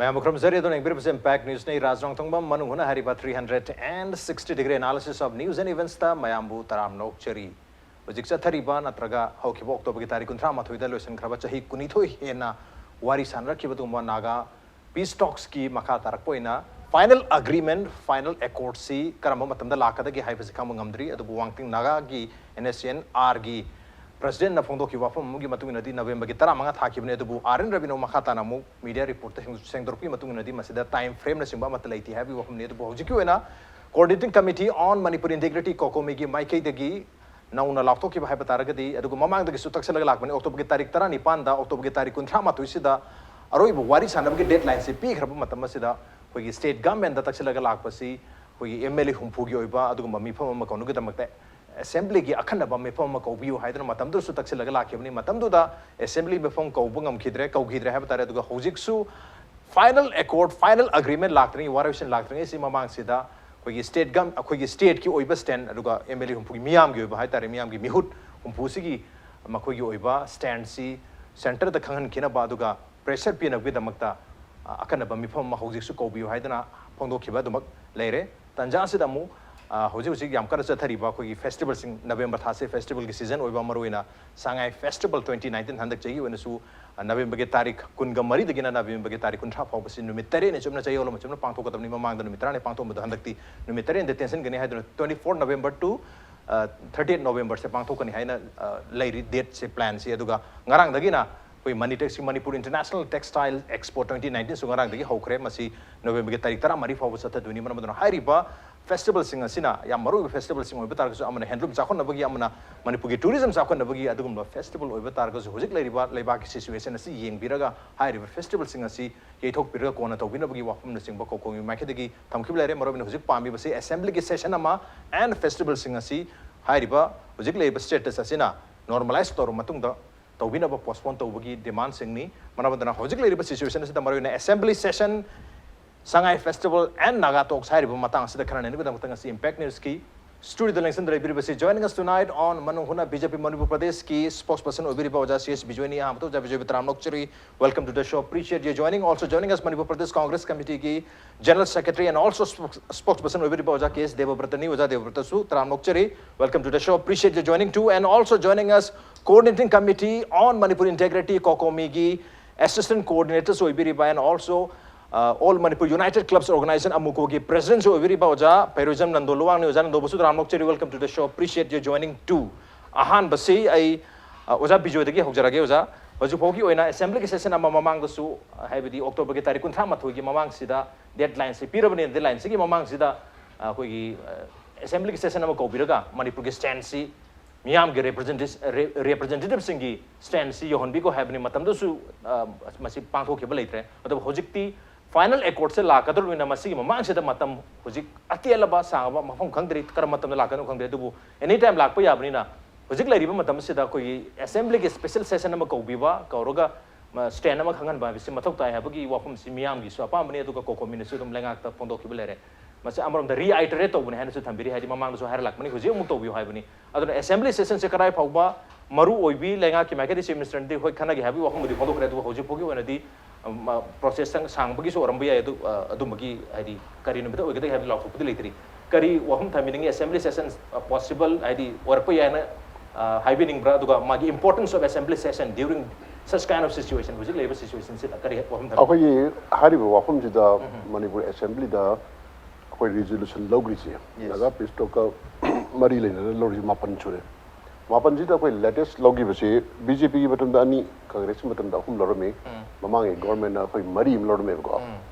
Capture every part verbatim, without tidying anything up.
ꯃꯌꯥꯝꯕꯨ ꯈꯨꯔꯨꯝꯖꯔꯤ꯫ ꯑꯗꯨꯅ ꯌꯦꯡꯕꯤꯔꯤꯕꯁꯦ Impact Newsꯅꯤ꯫ ꯔꯥꯖ ꯔꯣꯡꯊꯣꯡꯕꯝ ꯃꯅꯨꯡ ꯍꯨꯠꯅ ꯍꯥꯏꯔꯤꯕ three hundred and sixty degree analysis of news and eventsꯇ ꯃꯌꯥꯝꯕꯨ ꯇꯔꯥꯝꯅ ꯑꯣꯛꯆꯔꯤ꯫ ꯍꯧꯖꯤꯛ ꯆꯠꯊꯔꯤꯕ ꯅꯠꯇ꯭ꯔꯒ ꯍꯧꯈꯤꯕ Octoberꯒꯤ ꯇꯥꯔꯤꯛ ꯀꯨꯟꯊ꯭ꯔꯥ ꯃꯥꯊꯣꯏꯗ ꯂꯣꯏꯁꯤꯟꯈ꯭ꯔꯕ ꯆꯍꯤ ꯀꯨꯟꯅꯤꯊꯣꯏ ꯍꯦꯟꯅ ꯋꯥꯔꯤ ꯁꯥꯟꯅꯔꯛꯈꯤꯕ ꯑꯗꯨꯒꯨꯝꯕ ꯅꯥꯒꯥ peace talksꯀꯤ ꯃꯈꯥ ꯇꯥꯔꯛꯄ ꯑꯣꯏꯅ final agreement, final accordꯁꯤ ꯀꯔꯝꯕ ꯃꯇꯝꯗ ꯂꯥꯛꯀꯗꯒꯦ ꯍꯥꯏꯕꯁꯤ ꯈꯪꯕ ꯉꯝꯗ꯭ꯔꯤ꯫ ꯑꯗꯨꯕꯨ ꯋꯥꯡꯇꯤꯡ ꯅꯥꯒꯥꯒꯤ NSCN-Rꯒꯤ presidentꯅ ꯐꯣꯡꯗꯣꯛꯈꯤꯕ ꯋꯥꯐꯝ ꯑꯃꯒꯤ ꯃꯇꯨꯡ ꯏꯟꯅꯗꯤ Novemberꯒꯤ ꯇꯔꯥꯃꯉꯥ ꯊꯥꯈꯤꯕꯅꯤ꯫ ꯑꯗꯨꯕꯨ R N Ravinoꯅ ꯃꯈꯥ ꯇꯥꯅ ꯑꯃꯨꯛ media reportꯇ ꯁꯦꯡ-, ꯁꯦꯡꯗꯣꯔꯛꯄꯒꯤ ꯃꯇꯨꯡ ꯏꯟꯅꯗꯤ ꯃꯁꯤꯗ time frameꯅꯆꯤꯡꯕ ꯑꯃꯠꯇ ꯂꯩꯇꯦ ꯍꯥꯏꯕꯒꯤ ꯋꯥꯐꯝꯅꯤ꯫ ꯑꯗꯨꯕꯨ ꯍꯧꯖꯤꯛꯀꯤ ꯑꯣꯏꯅ Coordinating Committee on Manipur Integrity, COCOMIꯒꯤ ꯃꯥꯏꯀꯩꯗꯒꯤ ꯅꯧꯅ ꯂꯥꯎꯊꯣꯛꯈꯤꯕ ꯍꯥꯏꯕ ꯇꯥꯔꯒꯗꯤ, ꯑꯗꯨꯒ ꯃꯃꯥꯡꯗꯒꯤꯁꯨ ꯇꯛꯁꯤꯜꯂꯒ ꯂꯥꯛꯄꯅꯤ, Octoberꯒꯤ ꯇꯥꯔꯤꯛ ꯇꯔꯥꯅꯤꯄꯥꯟꯗ, Octoberꯒꯤ ꯇꯥꯔꯤꯛ ꯀꯨꯟꯊ꯭ꯔꯥ ꯃꯥꯊꯣꯏꯁꯤꯗ ꯑꯔꯣꯏꯕ ꯋꯥꯔꯤ ꯁꯥꯟꯅꯕꯒꯤ deadlineꯁꯤ ꯄꯤꯈ꯭ꯔꯕ ꯃꯇꯝ ꯑꯁꯤꯗ ꯑꯩꯈꯣꯏꯒꯤ state governmentꯗ ꯇꯛꯁꯤꯜꯂꯒ ꯂꯥꯛꯄꯁꯤ ꯑꯩꯈꯣꯏꯒꯤ MLA ꯍꯨꯝꯐꯨꯒꯤ ꯑꯣꯏꯕ ꯑꯗꯨꯒꯨꯝꯕ ꯃꯤꯐꯝ ꯑꯃ ꯀꯧꯅꯕꯒꯤꯗꯃꯛꯇ assemblyꯒꯤ ꯑꯈꯟꯅꯕ ꯃꯤꯐꯝ ꯑꯃ ꯀꯧꯕꯤꯌꯨ ꯍꯥꯏꯗꯨꯅ ꯃꯇꯝꯗꯨꯗꯁꯨ ꯇꯛꯁꯤꯜꯂꯒ ꯂꯥꯛꯈꯤꯕꯅꯤ꯫ ꯃꯇꯝꯗꯨꯗ assembly ꯃꯤꯐꯝ ꯀꯧꯕ ꯉꯝꯈꯤꯗ꯭ꯔꯦ, ꯀꯧꯈꯤꯗ꯭ꯔꯦ ꯍꯥꯏꯕ ꯇꯥꯔꯦ꯫ ꯑꯗꯨꯒ ꯍꯧꯖꯤꯛꯁꯨ final accord, final agreement ꯂꯥꯛꯇ꯭ꯔꯤꯉꯩ, ꯋꯥꯔꯣꯏꯁꯤꯟ ꯂꯥꯛꯇ꯭ꯔꯤꯉꯩꯁꯤ ꯃꯃꯥꯡꯁꯤꯗ ꯑꯩꯈꯣꯏꯒꯤ state gov-, ꯑꯩꯈꯣꯏꯒꯤ stateꯀꯤ ꯑꯣꯏꯕ stand, ꯑꯗꯨꯒ MLA ꯍꯨꯝꯐꯨꯒꯤ ꯃꯤꯌꯥꯝꯒꯤ ꯑꯣꯏꯕ ꯍꯥꯏꯇꯥꯔꯦ, ꯃꯤꯌꯥꯝꯒꯤ ꯃꯤꯍꯨꯠ ꯍꯨꯝꯐꯨꯁꯤꯒꯤ ꯃꯈꯣꯏꯒꯤ ꯑꯣꯏꯕ standꯁꯤ centreꯗ ꯈꯪꯍꯟꯈꯤꯅꯕ, ꯑꯗꯨꯒ pressure ꯄꯤꯅꯕꯒꯤꯗꯃꯛꯇ, ꯑ, ꯑꯈꯟꯅꯕ ꯃꯤꯐꯝ ꯑꯃ ꯍꯧꯖꯤꯛꯁꯨ ꯀꯧꯕꯤꯌꯨ ꯍꯥꯏꯗꯨꯅ ꯐꯣꯡꯗꯣꯛꯈꯤꯕ ꯑꯗꯨꯃꯛ ꯂꯩꯔꯦ꯫ ꯇꯥꯟꯖꯥ ꯑꯁꯤꯗ ꯑꯃꯨꯛ, ꯑ, ꯍꯧꯖꯤꯛ ꯍꯧꯖꯤꯛ ꯌꯥꯝ ꯀꯟꯅ ꯆꯠꯊꯔꯤꯕ ꯑꯩꯈꯣꯏꯒꯤ festivalꯁꯤꯡ, November ꯊꯥꯁꯦ festivalꯒꯤ season ꯑꯣꯏꯕ, ꯃꯔꯨꯑꯣꯏꯅ ꯁꯉꯥꯏ Festival twenty nineteen ꯍꯟꯗꯛ ꯆꯍꯤꯒꯤ ꯑꯣꯏꯅꯁꯨ, ꯑ, Novemberꯒꯤ ꯇꯥꯔꯤꯛ ꯀꯨꯟꯒ ꯃꯔꯤꯗꯒꯤꯅ Novemberꯒꯤ ꯇꯥꯔꯤꯛ ꯀꯨꯟꯊ꯭ꯔꯥ ꯐꯥꯎꯕꯁꯤ ꯅꯨꯃꯤꯠ ꯇꯔꯦꯠꯅꯤ ꯆꯨꯞꯅ ꯆꯌꯣꯜ ꯑꯃ ꯆꯨꯞꯅ ꯄꯥꯡꯊꯣꯛꯀꯗꯕꯅꯤ꯫ ꯃꯃꯥꯡꯗ ꯅꯨꯃꯤꯠ ꯇꯔꯥꯅꯤ ꯄꯥꯡꯊꯣꯛꯑꯝꯕꯗꯣ ꯍꯟꯗꯛꯇꯤ ꯅꯨꯃꯤꯠ ꯇꯔꯦꯠꯅꯤꯗ ꯇꯦꯟꯁꯤꯟꯒꯅꯤ ꯍꯥꯏꯗꯨꯅ twenty four November to, ꯑ, thirtieth Novemberꯁꯦ ꯄꯥꯡꯊꯣꯛꯀꯅꯤ ꯍꯥꯏꯅ, ꯑ, ꯂꯩꯔꯤ, dateꯁꯦ, planꯁꯦ꯫ ꯑꯗꯨꯒ ꯉꯔꯥꯡꯗꯒꯤꯅ ꯑꯩꯈꯣꯏ Manitexꯀꯤ Manipur International Textile Expo twenty nineteenꯁꯨ ꯉꯔꯥꯡꯗꯒꯤ ꯍꯧꯈ꯭ꯔꯦ꯫ ꯃꯁꯤ Novemberꯒꯤ ꯇꯥꯔꯤꯛ ꯇꯔꯥꯃꯔꯤ ꯐꯥꯎꯕ ꯆꯠꯊꯗꯣꯏꯅꯤ꯫ ꯃꯔꯝ ꯑꯗꯨꯅ ꯍꯥꯏꯔꯤꯕ festivalꯁꯤꯡ ꯑꯁꯤꯅ ꯌꯥꯝ ꯃꯔꯨꯑꯣꯏꯕ festivalꯁꯤꯡ ꯑꯣꯏꯕ ꯇꯥꯔꯒꯁꯨ, ꯑꯃꯅ handloom ꯆꯥꯎꯈꯠꯅꯕꯒꯤ, ꯑꯃꯅ ꯃꯅꯤꯄꯨꯔꯒꯤ tourism ꯆꯥꯎꯈꯠꯅꯕꯒꯤ ꯑꯗꯨꯒꯨꯝꯕ festival ꯑꯣꯏꯕ ꯇꯥꯔꯒꯁꯨ, ꯍꯧꯖꯤꯛ ꯂꯩꯔꯤꯕ ꯂꯩꯕꯥꯛꯀꯤ situation ꯑꯁꯤ ꯌꯦꯡꯕꯤꯔꯒ ꯍꯥꯏꯔꯤꯕ festivalꯁꯤꯡ ꯑꯁꯤ ꯌꯩꯊꯣꯛꯄꯤꯔꯒ ꯀꯣꯟꯅ ꯇꯧꯕꯤꯅꯕꯒꯤ ꯋꯥꯐꯝꯅꯆꯤꯡꯕ COCOMIꯒꯤ ꯃꯥꯏꯀꯩꯗꯒꯤ ꯊꯝꯈꯤꯕ ꯂꯩꯔꯦ꯫ ꯃꯔꯨꯑꯣꯏꯅ ꯍꯧꯖꯤꯛ ꯄꯥꯝꯃꯤꯕꯁꯤ assemblyꯒꯤ session ꯑꯃ and festivalꯁꯤꯡ ꯑꯁꯤ ꯍꯥꯏꯔꯤꯕ ꯍꯧꯖꯤꯛ ꯂꯩꯔꯤꯕ status ꯑꯁꯤꯅ normalize ꯇꯧꯔꯕ ꯃꯇꯨꯡꯗ ꯇꯧꯕꯤꯅꯕ postpone ꯇꯧꯕꯒꯤ demandꯁꯤꯡꯅꯤ꯫ ꯃꯔꯝ ꯑꯗꯨꯅ ꯍꯧꯖꯤꯛ ꯂꯩꯔꯤꯕ situation ꯑꯁꯤꯗ ꯃꯔꯨꯑꯣꯏꯅ assembly session, Sangai Festival and Naga Talks ꯍꯥꯏꯔꯤꯕ ꯃꯇꯥꯡ ꯑꯁꯤꯗ ꯈꯟꯅ ꯅꯩꯅꯕꯒꯤꯗꯃꯛꯇ ꯉꯁꯤ Impact Newsꯀꯤ Studio the ꯂꯦꯡꯁꯟꯗ ꯂꯩꯕꯤꯔꯤꯕꯁꯤ, joining us tonight on ꯃꯅꯨꯡ ꯍꯨꯠꯅ ꯕꯤ ꯖꯦ ꯄꯤ ꯃꯅꯤꯄꯨꯔ ꯄ꯭ꯔꯗꯦꯁꯀꯤ spokesperson ꯑꯣꯏꯕꯤꯔꯤꯕ ꯑꯣꯖꯥ ꯁꯤ ꯑꯦꯁ ꯕꯤꯖꯣꯏꯅꯤ꯫ ꯑꯍꯥꯟꯕꯗ ꯑꯣꯖꯥ ꯕꯤꯖꯣꯏꯕꯨ ꯇꯔꯥꯝꯅ ꯑꯣꯛꯆꯔꯤ, welcome to the show, appreciate your joining. Also joining us, Manipur Pradesh Congress ꯀꯃꯤꯇꯤꯒꯤ general secretary and also spokes- spokesperson ꯑꯣꯏꯕꯤꯔꯤꯕ ꯑꯣꯖꯥ ꯀꯦ ꯑꯦꯁ ꯗꯦꯕꯕ꯭ꯔꯇꯅꯤ꯫ ꯑꯣꯖꯥ ꯗꯦꯕꯕ꯭ꯔꯇꯁꯨ ꯇꯔꯥꯝꯅ ꯑꯣꯛꯆꯔꯤ, welcome to the show, appreciate your joining too. And also joining us, coordinating committee on Manipur integrity, ꯀꯣꯀꯣꯃꯤꯒꯤ assistant coordinators ꯑꯣꯏꯕꯤꯔꯤꯕ and also ꯑ, All Manipur United Clubs Organization, ꯑꯃꯨꯀꯣꯒꯤ president ꯑꯣꯏꯕꯤꯔꯤꯕ ꯑꯣꯖꯥ ꯄꯩꯔꯣꯏꯖꯝ ꯅꯟꯗꯣ ꯂꯨꯋꯥꯡꯅꯤ꯫ ꯑꯣꯖꯥ ꯅꯟꯗꯣꯕꯨꯁꯨ ꯇꯔꯥꯝꯅ ꯑꯣꯛꯆꯔꯤ, welcome to the show, appreciate your joining too. ꯑꯍꯥꯟꯕꯁꯤ ꯑꯩ, ꯑ, ꯑꯣꯖꯥ ꯕꯤꯖꯣꯏꯗꯒꯤ ꯍꯧꯖꯔꯒꯦ꯫ ꯑꯣꯖꯥ, ꯍꯧꯖꯤꯛ ꯐꯥꯎꯒꯤ ꯑꯣꯏꯅ assembly ꯒꯤ session ꯑꯃ ꯃꯃꯥꯡꯗꯁꯨ, ꯑ, ꯍꯥꯏꯕꯗꯤ October ꯒꯤ ꯇꯥꯔꯤꯛ ꯀꯨꯟꯊ꯭ꯔꯥ ꯃꯥꯊꯣꯏꯒꯤ ꯃꯃꯥꯡꯁꯤꯗ deadline ꯁꯤ ꯄꯤꯔꯕꯅꯤꯅ, deadline ꯁꯤꯒꯤ ꯃꯃꯥꯡꯁꯤꯗ, ꯑ, ꯑꯩꯈꯣꯏꯒꯤ, ꯑ, assembly ꯒꯤ session ꯑꯃ ꯀꯧꯕꯤꯔꯒ ꯃꯅꯤꯄꯨꯔꯒꯤ stand ꯁꯤ, ꯃꯤꯌꯥꯝꯒꯤ representatives- ꯔꯦ- representative ꯁꯤꯡꯒꯤ stand ꯁꯤ ꯌꯧꯍꯟꯕꯤꯈꯣ ꯍꯥꯏꯕꯅꯤ꯫ ꯃꯇꯝꯗꯨꯁꯨ, ꯑ, ꯃꯁꯤ ꯄꯥꯡꯊꯣꯛꯈꯤꯕ ꯂꯩꯇ꯭ꯔꯦ꯫ ꯑꯗꯨꯕꯨ ꯍꯧꯖꯤꯛꯇꯤ final accord ꯁꯦ ꯂꯥꯛꯀꯗꯧꯔꯕꯅꯤꯅ, ꯃꯁꯤꯒꯤ ꯃꯃꯥꯡꯁꯤꯗ ꯃꯇꯝ ꯍꯧꯖꯤꯛ ꯑꯇꯦꯜꯂꯕ ꯁꯥꯡꯉꯕ ꯃꯐꯝ ꯈꯪꯗ꯭ꯔꯤ, ꯀꯔꯝꯕ ꯃꯇꯝꯗ ꯂꯥꯛꯀꯅꯣ ꯈꯪꯗ꯭ꯔꯦ꯫ ꯑꯗꯨꯕꯨ any time ꯂꯥꯛꯄ ꯌꯥꯕꯅꯤꯅ, ꯍꯧꯖꯤꯛ ꯂꯩꯔꯤꯕ ꯃꯇꯝ ꯑꯁꯤꯗ ꯑꯩꯈꯣꯏꯒꯤ assembly ꯒꯤ special session ꯑꯃ ꯀꯧꯕꯤꯕ, ꯀꯧꯔꯒ ꯃ-, stand ꯑꯃ ꯈꯪꯍꯟꯕ ꯍꯥꯏꯕꯁꯤ ꯃꯊꯧ ꯇꯥꯏ ꯍꯥꯏꯕꯒꯤ ꯋꯥꯐꯝꯁꯤ ꯃꯤꯌꯥꯝꯒꯤꯁꯨ ꯑꯄꯥꯝꯕꯅꯤ, ꯑꯗꯨꯒ ꯀꯣꯀꯣꯃꯤꯅꯁꯨ ꯑꯗꯨꯝ ꯂꯩꯉꯥꯛꯇ ꯐꯣꯡꯗꯣꯛꯈꯤꯕ ꯂꯩꯔꯦ꯫ ꯃꯁꯤ ꯑꯃꯔꯣꯝꯗ reiterate ꯇꯧꯕꯅꯤ ꯍꯥꯏꯅꯁꯨ ꯊꯝꯕꯤꯔꯤ, ꯍꯥꯏꯗꯤ ꯃꯃꯥꯡꯗꯁꯨ ꯍꯥꯏꯔ ꯂꯥꯛꯄꯅꯤ, ꯍꯧꯖꯤꯛ ꯑꯃꯨꯛ ꯇꯧꯕꯤꯌꯨ ꯍꯥꯏꯕꯅꯤ꯫ ꯑꯗꯨꯅ assembly session ꯁꯦ ꯀꯗꯥꯏ ꯐꯥꯎꯕ ꯃꯔꯨ ꯑꯣꯏꯕꯤ, ꯂꯩꯉꯥꯛꯀꯤ ꯃꯥꯏꯀꯩꯗꯒꯤ chief minister ꯅꯗꯤ ꯍꯣꯏ ꯈꯟꯅꯒꯦ ꯍꯥꯏꯕꯒꯤ ꯋꯥꯐꯝꯕꯨꯗꯤ ꯐꯣꯡꯗꯣꯛꯈ꯭ꯔꯦ, ꯑꯗꯨꯕꯨ ꯍꯧꯖꯤꯛ ꯐꯥꯎꯒꯤ ꯑꯣꯏꯅꯗꯤ, ꯎꯝ, ꯑ, process ꯁꯪ-, ꯁꯥꯡꯕꯒꯤꯁꯨ ꯑꯣꯏꯔꯝꯕ ꯌꯥꯏ꯫ ꯑꯗꯨ, ꯑ, ꯑꯗꯨꯝꯕꯒꯤ ꯍꯥꯏꯗꯤ ꯀꯔꯤ ꯅꯨꯃꯤꯠꯇ ꯑꯣꯏꯒꯗꯒꯦ ꯍꯥꯏꯕꯗꯤ ꯂꯥꯎꯊꯣꯛꯄꯗꯤ ꯂꯩꯇ꯭ꯔꯤ꯫ ꯀꯔꯤ ꯋꯥꯐꯝ ꯊꯝꯕꯤꯅꯤꯡꯉꯤ assembly session, ꯑ, possible ꯍꯥꯏꯗꯤ ꯑꯣꯏꯔꯛꯄ ꯌꯥꯏꯅ, ꯑ, ꯍꯥꯏꯕꯤꯅꯤꯡꯕ꯭ꯔꯥ? ꯑꯗꯨꯒ ꯃꯥꯒꯤ importance of assembly session during such kind of situation, ꯍꯧꯖꯤꯛ ꯂꯩꯔꯤꯕ situation ꯁꯤꯗ ꯀꯔꯤ ꯋꯥꯐꯝ ꯊꯝꯕꯤꯅꯤꯡꯉꯤ? ꯑꯩꯈꯣꯏꯒꯤ ꯍꯥꯏꯔꯤꯕ ꯋꯥꯐꯝꯁꯤꯗ ꯃꯅꯤꯄꯨꯔ assembly ꯗ ꯑꯩꯈꯣꯏ resolution ꯂꯧꯈ꯭ꯔꯤꯁꯦ, Yes. Naga peace talk ꯀ ꯃꯔꯤ ꯂꯩꯅꯅ ꯂꯧꯔꯤꯁꯦ ꯃꯥꯄꯟ ꯁꯨꯔꯦ꯫ ꯃꯥꯄꯟꯁꯤꯗ ꯑꯩꯈꯣꯏ latest ꯂꯧꯈꯤꯕꯁꯤ ꯕꯤ ꯖꯦ ꯄꯤ ꯒꯤ ꯃꯇꯝꯗ ꯑꯅꯤ, ꯀꯪꯒ꯭ꯔꯦꯁꯀꯤ ꯃꯇꯝꯗ ꯑꯍꯨꯝ ꯂꯧꯔꯝꯃꯤ꯫ ꯃꯃꯥꯡꯒꯤ government ꯅ ꯑꯩꯈꯣꯏ ꯃꯔꯤ ꯑꯃ ꯂꯧꯔꯝꯃꯦꯕꯀꯣ꯫